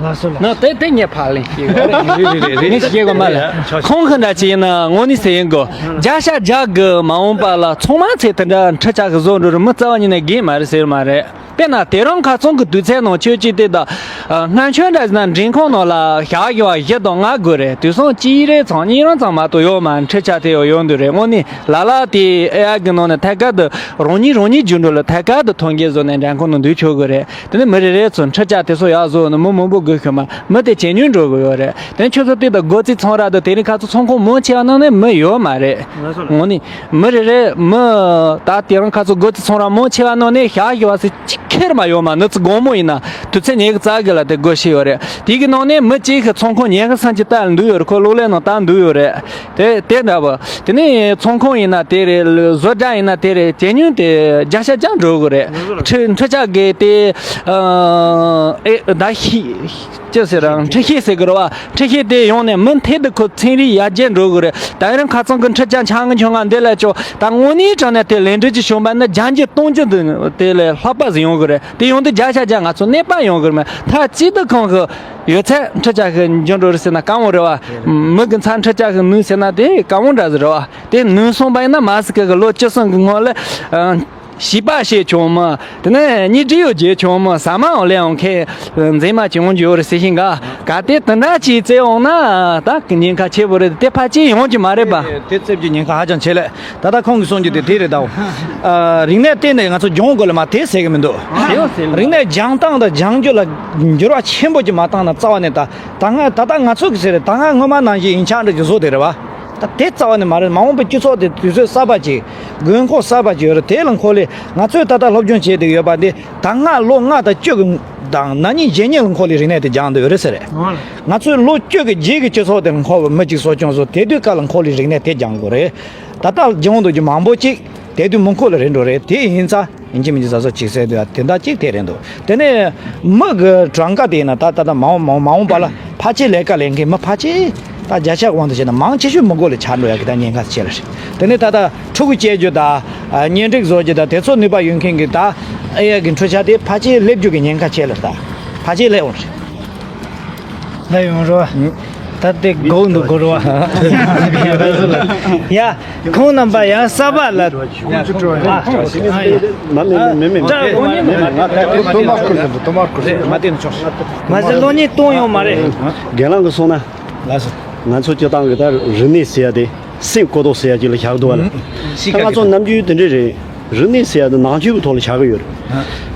ལགས་སོ་ལགས། ན་དེ་དེ་ངས་ཕར་ལེན་ཤེས་དགོས་རེད། རེད་རེད་རེད། ངས་ཤེས་དགོས་མ་ལ་ཁོང་གི་འདྲ་ཅིག་ཡིན་ན་དངོས་གནས་ཟེར་ཡིན་དགོས་རྒྱ་ཤ་རྒྱ་གི་མ་འོངས་པ་ལ་ཚང་མ་ཚེ་དེ་འདྲ་འཕྲུལ་ཆག་གི་བཟོ་འགྲོ་རུ་མི་རྩ་བ་ཉིད་ནས་དགོས་མ་རེད་ཟེར་མ་རེད། དེ་ན་དེ་རིང་ཁ་སང་གི་དུས་ཚོད་ནང་ཁྱོད་ཀྱིས་དེ་དང་། སྔ་ཆོས་འདྲ་ཟེར་ན་མགྲིན་ཁང་ནང་ལ་ཞག་བཞི་བ་བཞི་དང་ལྔ་དགོས་རེད། དུས་སང་གཅིག་རེ་ཚང་གཉིས་རང་ཚང་མ་གཏོགས་ཡོད་མ་རེད། འཕྲུལ་ཆས་དེ་ཡོད་ཡོད་འདུག་རེད། དངོས་གནས་ལ་ལ་དེ་ཨེ་ཨའི་གི་ནང་ནས་ཐད་ཀར་དུ་རང་ཉིད་རང་ཉིད་རྒྱུ་འགྲོ་ལ་ཐད་ཀར་དུ་ཐོན་སྐྱེད་བཟོ་ནས་མགྲིན་ཁང་ནང་འདུག་ཆོག་གི་རེད། དེ་ནས་མི་རེ་རེ་ཚོ་འཕྲུལ་ཆས་དེ་ཚོ་ཡག་བཟོ་ནས་མི་མང་པོ་དགོས་ཤོག་མ་མི་དེ་ཇེ་ཉུང་འགྲོ་གི་ཡོད་རེད། དེ་ནས་ཁྱོད་ཚོ་དེ་དང་སྒོ་རྩིས་ཚོང་ར་དང་དེ་རིང་ཁ་ཚོ་ཚོང་ཁང་མང་ཆེ་བ་ནང་ནས་མི་ཡོད་མ་རེད། དངོས་གནས་མི་རེ་རེ་མི་ད་དེ་རིང་ཁ་ཚོ་སྒོ་རྩིས་ཚོང་ར་མང་ཆེ་བ་ནང་ནས་ཞག་བཞི་བ་ཟེར་གཅིག་ཁེར་མ་ཡོད་མ། ནི་ཚོ་དགོང་མོ་ཡིན་ན་དུས་ཚོད་ཉི་ཤུ་རྩ་དགུ་ལ་དེ་སྒོ་ཕྱེ་ཡོད་རེད། དེ་གི་ནང་ནས་མི་གཅིག་གི་ཚོང་ཁང་ཉི་ཤུ་སུམ་ཅུ་ལྟ་འདུག་ཡོད་རེད། ཁོ་གློག་ཀླད་ནང་ལྟ་འདུག་ཡོད་རེད། དེ་དེ་འདྲ་བོ། དེ་ནས་ཚོང་ཁང་ཡིན་ན་དེ་རེད། བཟོ་གྲྭ་ཡིན་ན་དེ་རེད། ཇེ་ཉུང་དེ་བརྒྱ་ཆ་བརྒྱ་འགྲོ་གི་རེད། འཕྲུལ་འཕྲུལ་ཆས་གི་དེ་ཨེ་ད་ཤི་ཅི་ཟེར་རང་འཕྲུལ་ཤེས་ཟེར་གི་རེད་བ། འཕྲུལ་ཤེས་དེ་ཡོང་ནས་མི་མཐིལ་དུ་ཁོ་ཚན་རིག་ཡར་རྒྱས་འགྲོ་གི་རེད། ད་རིང་ཁ་སང་གི་འཕྲུལ་ཆས་ཆང་གི་ཆུང་ང་འདི་ལ་ཅོ་ད་དངོས་གནས་དྲང་ནས་དེ་ལས་འབྲས་ཀྱི་བྱུང་བ་ནི་བརྒྱ་འགྱུར་སྟོང་འགྱུར་དུ་དེ་ལས་ལྷག་པ་ཟིག་ཡོང་གི་རེད། དེ་ཡོང་དུས་བརྒྱ་ཆ་བརྒྱ་ང་ཚོ་གནོད་པ་ཡོང་གི་རེད། མ་མཐའ་གཅིག་ཏུ་ཁོང་གི་ཡོད་ཚད་འཕྲུལ་ཆས་ཤིག་འགྱུར་འགྲོ་རེད་ཟེར་ན་དཀའ་མོ་རེད་བ། མི་གི་མཚན་འཕྲུལ་ཆས་ཤིག་ནུས་ཟེར་ན་དེ་དཀའ་མོ་འདྲ་ཟིག་རེད་བ། དེ་ནུས་སོང་བ་ཡིན་ན་མ་སི་ཀ་གི་ལོ་བཅུ་གསུམ་གི་སྔོན་ལ་ཨ་བྱིས་པ་བྱས་བྱུང་མི། དེ་ནས་གཉིས་འབྲེལ་ཡོད་བྱས་བྱུང་མི། ཟ་མའང་ལེན་འོང་མཁན་མཛེས་མ་ཅིག་འོང་རྒྱུ་ཡོད་རེད་ཟེར་ཤིང་ག་ག་དེ་དེ་འདྲ་ཅིག་བཙལ་འོང་ན་ད་གི་ཉེན་ཁ་ཆེ་པོ་རེད། དེ་ཕལ་ཆེར་ཡོང་རྒྱུ་མ་རེད་པ། དེ་བཙལ་རྒྱུ་ཉེན་ཁ་ཧ་ཅང་ཆེ་ལེ། ད་ལྟ་ཁོང་གིས་གསུང་རྒྱུ་དེ་དེ་རེད་ད། ཨ་རིག་གནས་བརྟེན་ནས་ང་ཚོ་སྦྱོང་དགོས་ལ་མ་དེ་ཟེར་གི་མི་འདུག། རིག་གནས་སྦྱང་སྟངས་དང་སྦྱང་རྒྱུ་ལ་འགྱུར་བ་ཆེན་པོ་ཅིག་མ་བཏང་ན་རྩ་བ་ནས་ད་ད་སྔ་ད་ལྟ་ང་ཚོ་གི་ཟེར་རེད། ད་སྔ་སྔོན་མ་ནང་བཞིན་ཡིན་ཆགས་འདྲ་ཅིག་བཟོ་དེ་རེད་བ། ད་དེ་རྩ་བ་ནས་མ་རེད། མ་འོངས་པའི་སྤྱི་ཚོགས་དེ་དུས་ཚོད་གསར་པ་ཅིག་དགོས་མཁོ་གསར་པ་ཅིག་ཡོད་རེད། དེ་ལ་མཁོ་ལས་ང་ཚོས་ད་ལྟ་སློབ་སྦྱོང་བྱེད་བསྡད་ཡོད་པ་འདི་ད་སྔ་ལོ་ལྔ་དང་བཅུ་གི་དང་ན་ནིང་གཞེས་ནིང་ལ་མཁོ་ལས་རིག་གནས་དེ་སྦྱངས་བསྡད་ཡོད་རེད་ཟེར་རེད། ང་ཚོས་ལོ་བཅུ་གི་རྗེས་ཀྱི་སྤྱི་ཚོགས་དེར་མཁོ་བའི་མི་གཅིག་གསོ་སྐྱོང་བཟོ་དེ་དུས་སྐབས་ལ་མཁོ་ལས་རིག་གནས་དེ་སྦྱང་དགོས་རེད། ད་ལྟ་སྦྱོང་འདུག་རྒྱུ་མང་པོ་གཅིག་དེ་དུས་མི་མཁོ་ལ་རེད་འགྲོ་རེད། དེ་ཡིན་ཙང་ཡིན་གཅིག་མིན་གཅིག་བཟའ་ཚོ་གཅིག་ཟེར་དུས་དེ་འདྲ་གཅིག་དེ་རེད་འདུག། དེ་ནས་མི་གི་གྲངས་ཀ་དེ་ཡིན་ན་ད་ད་ལྟ་མ་འོངས་མ་འོངས་མ་འོངས་པ་ལ་ཕལ་ཆེར་ལས་ཀ་ལས་མཁན་མི་ཕལ་ཆེར་ད་བརྒྱ་ཆ་དབང་དུ་བྱས་ན་མང་ཆེ་ཤོས་མི་མགོ་ལ་ཆགས་འགྲོ་ཡ་གི་ད་ཉེན་ཁ་ཆེ་ལ་རེད། དེ་ནས་ད་ལྟ་ཕྲུ་གུ་སྐྱེ་རྒྱུ་ད་གཉེན་སྒྲིག་བཟོ་རྒྱུ་ད་དེ་ཚོ་ནུས་པ་ཡོད་མཁན་གི་ད་ཨེ་ཡ་གི་འཕྲུལ་ཆས་དེ་ཕལ་ཆེར་སླེབས་རྒྱུ་གི་ཉེན་ཁ་ཆེ་ལ་ད་ཕལ་ཆེར་སླེབས་འོང་རེད། ལ་ཡོང་རོགས། ད་ལྟའི་སྒོ་འདུག་སྒོ་རོགས། ཡ། ཁོང་རྣམ་པ་ཡང་གསར་པ་ལ། མ་མེད་མེད་མེད་མེད། ང་ད་ཐོ་མ་ཁུར་ཟིན་པོ་ཐོ་མ་ཁུར་ཟིན། མ་བསྟན་ཆོག། མ་ཟེར་ལོ་གཉིས་གཏོང་ཡོང་མ་རེད། རྒན་ལགས་ཀྱིས་གསུངས་ན། ལགས་སོ། ང་ཚོ་སྤྱི་བཏང་གི་ད་རིག་གནས་ཟེར་ཡ་དེ་སེམས་བཀོད་རྟོགས་ཟེར་ཡ་ཅིག་ལ་བཞག་འདུག་བ་ལ། ད་ང་ཚོ་ནམ་རྒྱུན་དེ་འདྲས་རེད། རིག་གནས་ཟེར་ཡ་དེ་ནང་ཆོས་ཀྱི་ཐོག་ལ་བཞག་གི་ཡོད་རེད།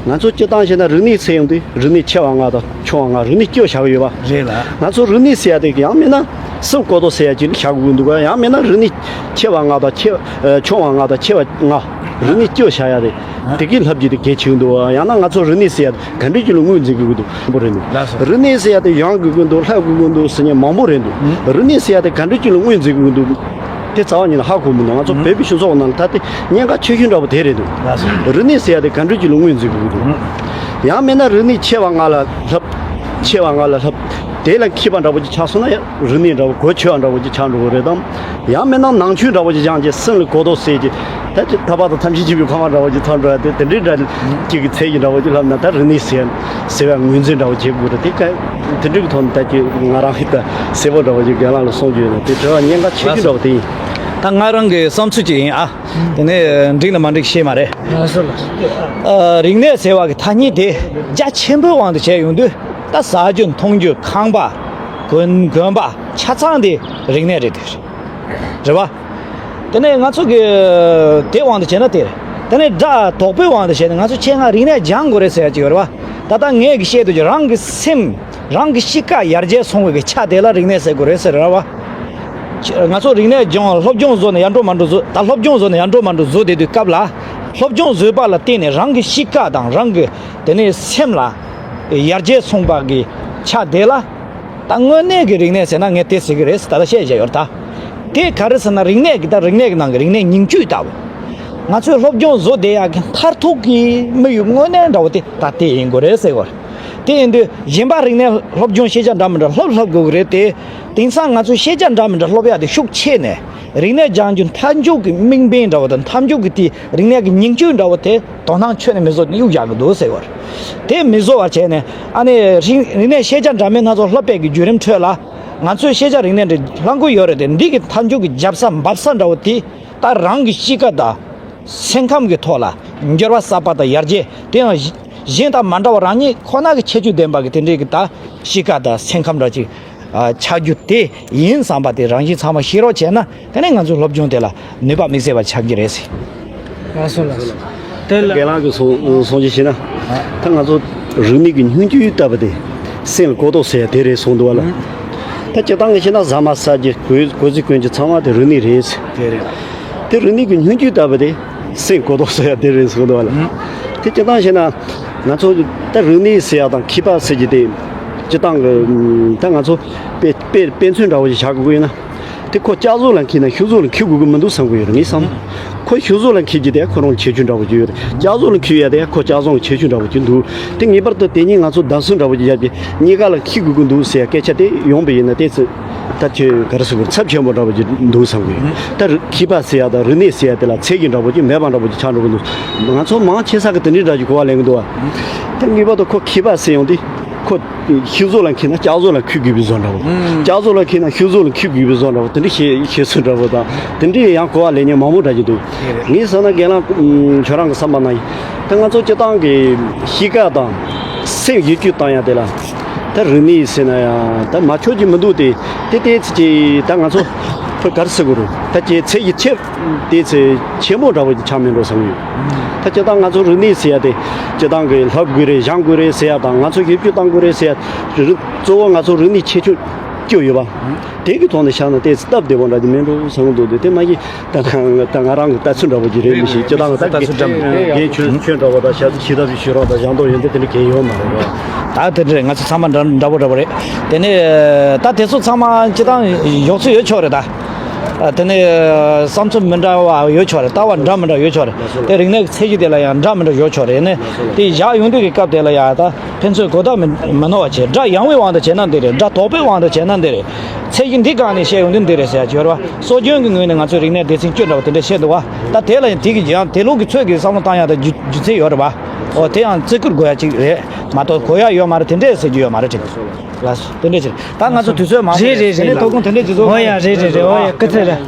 ང་ཚོ་སྤྱི་བཏང་བཤད་ན་རིག་གནས་ཟེར་ཡོང་དུས་རིག་གནས་ཆེ་བ་ལྔ་དང་ཆུང་བ་ལྔ། རིག་གནས་བཅུ་བཞག་གི་ཡོད་པ། རེད་ལ། ང་ཚོ་རིག་གནས་ཟེར་ཡ་དེ་ཡང་མིན་ན་སེམས་བཀོད་རྟོགས་ཟེར་ཡ་ཅིག་ལ་བཞག་དགོས་འདུག་ག་ཡང་མིན་ན་རིག་གནས་ཆེ་བ་ལྔ་དང་ཆེ་བ་ཆུང་བ་ལྔ་དང་ཆེ་བ་ལྔ། རིག་གནས་བཅུ་བཞག་ཡ་རེད། དེ་གའི་ལྷབ་ཀྱི་དེ་གལ་ཆེ་གི་འདུག་བ། ཡང་ན་ང་ཚོ་རིག་གནས་ཟེར་ཡ་དེ་ག་འདྲ་ཅིག་ལ་ངོས་འཛིན་དགོས་ཀྱི་འདུག་པོ་རེད་འདུག། ལགས་སོ། རིག་གནས་ཟེར་ཡ་དེ་ཡང་དགོས་ཀྱི་འདུག་ལྷབ་དགོས་ཀྱི་འདུག་ཟེར་མཁན་མང་པོ་རེད་འདུག། རིག་གནས་ཟེར་ཡ་དེ་ག་འདྲ་ཅིག་ལ་ངོས་འཛིན་དགོས་ཀྱི་འདུག། དེ་རྩ་བ་ཉིད་ནས་ཧ་གོ་མི་འདུག། ང་ཚོ་བོད་པའི་སྤྱི་ཚོགས་ནང་ད་ལྟ་ཉེན་ཁ་ཆེ་ཤོས་འདྲ་པོ་དེ་རེད་འདུག། ལགས་སོ། རིག་གནས་ཟེར་ཡ་དེ་ག་འདྲ་ཅིག་ལ་ངོས་འཛིན་དགོས་ཀྱི་འདུག། ཡང་མིན་ན་རིག་གནས་ཆེ་བ་ལྔ་ལ་ལྷབ། ཆེ་བ་ལྔ་ལ་ལྷབ། དེ་ལ་མཁས་པ་འདྲ་པོ་ཅིག་ཆགས་སོང་ན་ཡང་རིག་གནས་འདྲ་པོ་གོ་ཆོད་པ་འདྲ་པོ་ཅིག་ཆགས་འགྲོ་གི་རེད་དམ། ཡང་མིན་ན་ནང་ཆོས་འདྲ་པོ་ཅིག་སྦྱངས་རྗེས་སེམས་ལ་གོ་རྟོགས་སད་ཀྱི། ད་ཅིག་ཐར་པ་དང་ཐམས་ཅད་མཁྱེན་པའི་ཁོག་དམར་འདྲ་པོ་ཅིག་ཐོན་འགྲོ་ཡ་དེ་དེ་འདྲའི་འདྲ་ཅིག་གི་ཚད་ཀྱི་འདྲ་པོ་ཅིག་ལྷབ་ན་ད་རིག་གནས་ཟེར་ཟེར་བའི་ངོས་འཛིན་འདྲ་པོ་བྱེད་དགོས་རེད། དེ་ག་དེ་འདྲའི་གི་ཐོག་ནས་ད་ཅིག་ང་རང་ཧི་ད་གསལ་པོ་འདྲ་པོ་ཅིག་རྒན་ལགས་ལ་གསུང་རྒྱུ་ཡོད་ན་དེ་དྲི་བ་ཉེན་ཁ་ཆེ་ཤོས་འདྲ་པོ་དེ་ཡིན། ད་ང་རང་གི་བསམ་ཚུལ་ཅིག་ཡིན་ཨ། དེ་ནས་འགྲིག་ན་མ་འགྲིག་ཤེས་མ་རེད། ཨ་རིག་གནས་ཟེར་བ་གི་ཐ་སྙད་དེ་རྒྱ་ཆེན་པོའི་དབང་དུ་བྱས་ཡོང་དུས་ད་ཟ་རྒྱུ་འཐུང་རྒྱུ་ཁང་པ་གོན་གོན་པ་ཆ་ཚང་དེ་རིག་གནས་རེད་དེ། རེད་བ། དེ་ནས་ང་ཚོ་གི་དེ་དབང་དུ་བྱས་ན་དེ་རེད། དེ་ནས་སྒྲ་དོག་པོའི་དབང་དུ་བྱས་ནས་ང་ཚོ་ཆེད་མངགས་རིག་གནས་སྦྱང་དགོས་རེད་ཟེར་ཡ་ཅིག་ཡོད་རེད་བ། ད་ལྟ་ངས་གི་བཤད་དུས་ཀྱི་རང་གི་སེམས་རང་གི་གཤིས་ཀ་ཡར་རྒྱས་སོང་བའི་གི་ཆ་དེ་ལ་རིག་གནས་ཟེར་དགོས་རེད་ཟེར་རེད་བ། ང་ཚོ་རིག་གནས་སྦྱོང་སློབ་སྦྱོང་བཟོ་ནས་ཡར་འགྲོ་མར་འགྲོ་བཟོ་ད་སློབ་སྦྱོང་བཟོ་ནས་ཡར་འགྲོ་མར་འགྲོ་བཟོ་བསྡད་དུས་སྐབས་ལ་སློབ་སྦྱོང་བཟོས་པ་ལ་བརྟེན་ནས་རང་གི་གཤིས་ཀ་དང་རང་གི་དེ་ནས་སེམས་ལ་ཡར་རྒྱས་སོང་བ་གི་ཆ་དེ་ལ་ད་དངོས་གནས་ཀྱི་རིག་གནས་ཟེར་ན་ངས་དེ་ཟེར་གི་རེད་ཟེར་ད་ལྟ་བཤད་བཞག་ཡོད་རེད་ད། དེ་ག་རེ་ཟེར་ན་རིག་གནས་ཀྱི་ད་རིག་གནས་ཀྱི་ནང་གི་རིག་གནས་ཉིང་བཅུད་ལྟ་བུ། ང་ཚོས་སློབ་སྦྱོང་བཟོ་བསྡད་ཡག་གི་མཐར་ཐུག་གི་དམིགས་ཡུལ་དངོས་གནས་འདྲ་བོ་དེ་ད་དེ་ཡིན་དགོས་རེད་ཟེར་གི་རེད། དེ་ཡིན་དུས་གཞན་པ་རིག་གནས་སློབ་སྦྱོང་ཤེས་བྱ་འདྲ་མི་འདྲ་སློབ་སློབ་དགོས་ཀྱི་རེད་དེ། དེང་སང་ང་ཚོས་ཤེས་བྱ་འདྲ་མི་འདྲ་སློབ་ཡག་དེ་ཤུགས་ཆེ་ནས་རིག་གནས་སྦྱང་རྒྱུ་མཐའ་མཇུག་གི་དམིགས་འབེན་འདྲ་བོ་དང་མཐའ་མཇུག་གི་དེ་རིག་གནས་ཀྱི་ཉིང་བཅུད་འདྲ་བོ་དེ་དོ་སྣང་ཁྱོན་ནས་མི་བཟོ་ནས་གཡུག་བཞག་གི་འདུག་ཟེར་བར། དེ་མི་བཟོ་བར་བྱས་ནས་ཨ་ནི་རིག་རིག་གནས་ཤེས་བྱ་འདྲ་མིན་སྣ་ཚོགས་སློབ་པའི་གི་བརྒྱུད་རིམ་ཁྲོད་ལ་ང་ཚོས་ཤེས་བྱ་རིག་གནས་འདི་བླང་དགོས་ཡོད་རེད་དེ། འདི་གི་མཐའ་མཇུག་གི་རྒྱབ་ས་འབབ་ས་འདྲ་བོ་དེ་ད་རང་གི་གཤིས་ཀ་དང་སེམས་ཁམས་ཀྱི་ཐོག་ལ་འགྱུར་བ་གསར་པ་དང་ཡར་རྒྱས་དེ་ཡང་ གཞན་དང་མ་འདྲ་བ་རང་ཉིད་ཁོ་ན་གི་ཁྱད་ཆོས་ལྡན་པ་གི་དེ་འདྲའི་གི་ད་གཤིས་ཀ་དང་སེམས་ཁམས་འདྲ་ཅིག་ཨ་ཆགས་རྒྱུ་དེ་ཡིན་བསམ་པ་དེ་རང་བཞིན་ཚང་མ་ཤེས་རོགས་བྱས་ན། དེ་ནས་ང་ཚོའི་སློབ་སྦྱོང་དེ་ལ་ནུས་པ་དམིགས་བསལ་བ་ཆགས་ཀྱི་རེད་ཟེར། ལགས་སོ་ལགས་སོ། དེ་ལ་རྒན་ལགས་ཀྱིས་གསུང་གསུང་བཞིན་བྱས་ན། ད་ང་ཚོ་རིག་གནས་ཀྱི་སྙིང་བཅུད་ལྟ་བུ་དེ་སེམས་ལ་གོ་རྟོགས་ཟེར་ཡ་དེ་རེད་གསུངས་འདུག་བ་ལ། ད་སྤྱིར་བཏང་གི་བཤད་ན་ཟ་མ་ཟ་རྒྱུ་གོས་གོས་ཚིག་གོན་རྒྱུ་ཚང་མ་དེ་རིག་གནས་རེད། དེ་རེད། དེ་རིག་གནས་ཀྱི་སྙིང་བཅུད་ལྟ་བུ་དེ་སེམས་གོ་རྟོགས་ཟེར་ཡ་དེ་རེད་གསུངས་འདུག་བ་ལ། དེ་སྤྱིར་བཏང་བཤད་ན་ང་ཚོ་ད་རིག་གནས་ཟེར་ཡ་དང་མཁས་པ་ཟེར་རྒྱུ་དེ་སྤྱིར་བཏང་གི་ད་ང་ཚོ་དཔེ་དཔེ་དཔེ་མཚོན་འདྲ་བོ་ཞིག་བཞག་དགོས་ཀྱི་ཡོད་ན། དེ་ཁོ་ལྕགས་ཟོག་ལ་འཁྱེར་ན་ཤུག་ཟོག་ལ་འཁྱེར་དགོས་ཀྱི་མི་འདུག་བསམ་གྱི་ཡོད་རེད་ངས་བསམ། ཁོ་ཤུག་ཟོག་ལ་འཁྱེར་རྒྱུ་དེ་ཁོ་རང་ལ་ཁྱད་ཆོས་འདྲ་བོ་ཅིག་ཡོད་རེད། ལྕགས་ཟོག་ལ་འཁྱེར་ཡ་དེ་ཁོ་ལྕགས་ཟོག་ལ་ཁྱད་ཆོས་འདྲ་བོ་ཅིག་འདུག་དེ་ངེས་པར་དུ་དེ་གཉིས་ང་ཚོ་བདམས་གསོད་འདྲ་བོ་ཅིག་བརྒྱབ་ཀྱི་གཉིས་ཀ་ལ་འཁྱེར་དགོས་ཀྱི་འདུག་ཟེར་ཡ་སྐད་ཆ་དེ་ཡོང་པ་ཡིན་ན་དེ་ཚོ་ད་ཁྱོད་ག་རེ་ཟེར་དགོས་རེད། ཚབས་ཆེན་པོ་འདྲ་བོ་ཅིག་འདུག་བསམ་གྱི་ཡོད། ད་རི་མཁས་པ་ཟེར་ཡ་དང་རིག་གནས་ཟེར་ཡ་དེ་ལ་ཚད་ཀྱི་འདྲ་བོ་ཅིག་མེད་པ་འདྲ་བོ་ཅིག་ཆགས་འགྲོ་གི་འདུག་ང་ཚོ་མང་ཆེ་ས་གི་དེ་འདྲའི་འདྲ་ཅིག་གོ་བ་ལེན་གྱི་འདུག་བ། ད་ངེས་པར་དུ་ཁོ་མཁས་པ་ཟེར་ཡོང་དུས། ཁོ་ཤུག་ཟོག་ལ་འཁྱེར་ན་ལྕགས་ཟོག་ལ་འཁྱེར་དགོས་པའི་བཟོ་འདྲ་བོ། ལྕགས་ཟོག་ལ་འཁྱེར་ན་ཤུག་ཟོག་ལ་འཁྱེར་དགོས་པའི་བཟོ་འདྲ་བོ་དེ་འདྲ་བཤད་བཤད་ཚུལ་འདྲ་བོ་དང་དེ་འདྲའི་ཡང་གོ་བ་ལེན་མཁན་མང་པོ་འདྲ་ཅིག་འདུག་ངས་བསམ་ན་རྒན་ལགས་ཁྱོད་རང་གི་བསམ་པ་ན་ཡིན། ད་ང་ཚོ་སྤྱིར་བཏང་གི་གཤིས་ཀ་དང་སེམས་བསྒྱུར་བཅོས་བཏང་ཡ་དེ་ལ་ད་རིག་གནས་ཟེར་ན་ཡང་ད་མ་ཆོག་གི་མི་འདུག་དེ་དེ་ལྟས་ཚེ་ཅིག་ད་ང་ཚོ་ཕར་ག་རེ་ཟེར་དགོས་རེད། ད་ཅིག་ཚད་ཀྱི་ཆེ་དེ་ཚེ་ཆེན་པོ་འདྲ་བོ་ཅིག་ཆགས་མེད་འགྲོ་བསམ་གྱི་ཡོད། ད་སྤྱིར་བཏང་ང་ཚོ་རིག་གནས་ཟེར་ཡ་དེ་སྤྱིར་བཏང་གི་ལྷབ་དགོས་རེད་བཞེངས་དགོས་རེད་ཟེར་ཡ་དང་ང་ཚོ་བསྒྱུར་བཅོས་གཏང་དགོས་རེད་ཟེར་ཡ་རིག་གཙོ་བོ་ང་ཚོ་རིག་གནས་ཁྱད་ཆོས་བཅུ་ཡོད་པ། དེ་གི་ཐོག་ནས་བཞག་ན་ཏོག་ཙམ་སྟབས་བདེ་པོ་འདྲ་ཅིག་མེད་འགྲོ་བསམ་གྱི་འདུག་དེ་དེ་མ་གཞི་ད་ང་ད་ང་རང་གི་ལྟ་ཚུལ་འདྲ་བོ་ཅིག་རེད། མི་ཤེས་སྤྱིར་བཏང་ད་ལྟ་ཚུལ་འདྲ་མི་རེད། རྒན་ཁྱོད་ཁྱོད་འདྲ་བོ་ད་ཞབས་ཕྱི་ཞིབ་ཕྲ་ཞིག་ཞུ་རོགས་ད་བཞེངས་འདོད་ཡོད་འདི་དེ་འདྲ་གང་ཡོད་མ་རེད་པ། ད་དེ་འདྲ་རེད། ང་ཚོ་ཚང་མ་འདྲ་འདྲ་པོ་འདྲ་པོ་རེད། དེ་ནས་ད་དེ་ཚོ་ཚང་མ་སྤྱིར་བཏང་ཡོང་ཚུལ་ཡོད་ཆོག་རེད་ད། དེ་ནས་བསམ་ཚུལ་མི་འདྲ་བ་ཡོད་ཆོག་རེད། ལྟ་བ་འདྲ་མི་འདྲ་ཡོད་ཆོག་རེད། དེ་རིག་གནས་ཀྱི་ཚད་གཞི་དེ་ལ་ཡང་འདྲ་མི་འདྲ་ཡོད་ཆོག་རེད། ནས་དེ་བཞག་ཡོང་དུས་ཀྱི་སྐབས་དེ་ལ་ཡང་ད་ཕན་ཚུན་གོ་བརྡ་མི་མི་ནོར་བ་བྱེད། སྒྲ་ཡངས་པའི་དབང་དུ་བྱས་ན་འདི་རེད། སྒྲ་དོག་པའི་དབང་དུ་བྱས་ན་འདི་རེད། ཚད་གཞི་འདི་སྒང་ནས་བཤད་ཡོང་དུས་འདི་རེད་ཟེར་ཡ་ཅིག་ཡོད་རེད་པ། སྲོལ་རྒྱུན་གྱི་ངོས་ནས་ང་ཚོའི་རིག་གནས་སྡེ་ཚན་བཅུ་འདྲ་བ་དེ་འདྲ་བཤད་འདུག་པ། ད་དེ་ལ་ཡང་དེ་གི་ཡང་དེ་ལུགས་ཀྱི་ཚོད་ཀྱི་བསམ་བློ་བཏང་ཡ་ད་རྒྱུ་རྒྱུ་མཚན་ཡོད་རེད་པ། ཨོ་དེ་ཡང་བརྩི་བཀུར་དགོས་ཡ་ཅིག་རེད་མ་གཏོགས་གོ་ཡ་ཡོད་མ་རེད། དེ་འདྲས་ཟེར་རྒྱུ་ཡོད་མ་རེད་དྲན། ལགས་སོ། དེ་འདྲས་ཟེར། ད་ང་ཚོ་དུས་ཚོད་མང་པོ་རེད། རེད་རེད་དེ་ནས་རེད། ཐོག་ཁུངས་དེ་འདྲས་ཅིག་བཟོ། ཨོ་ཡ་རེད་རེད་རེད། ཨོ་ཡ་སྐུ་ཚེ་རེད།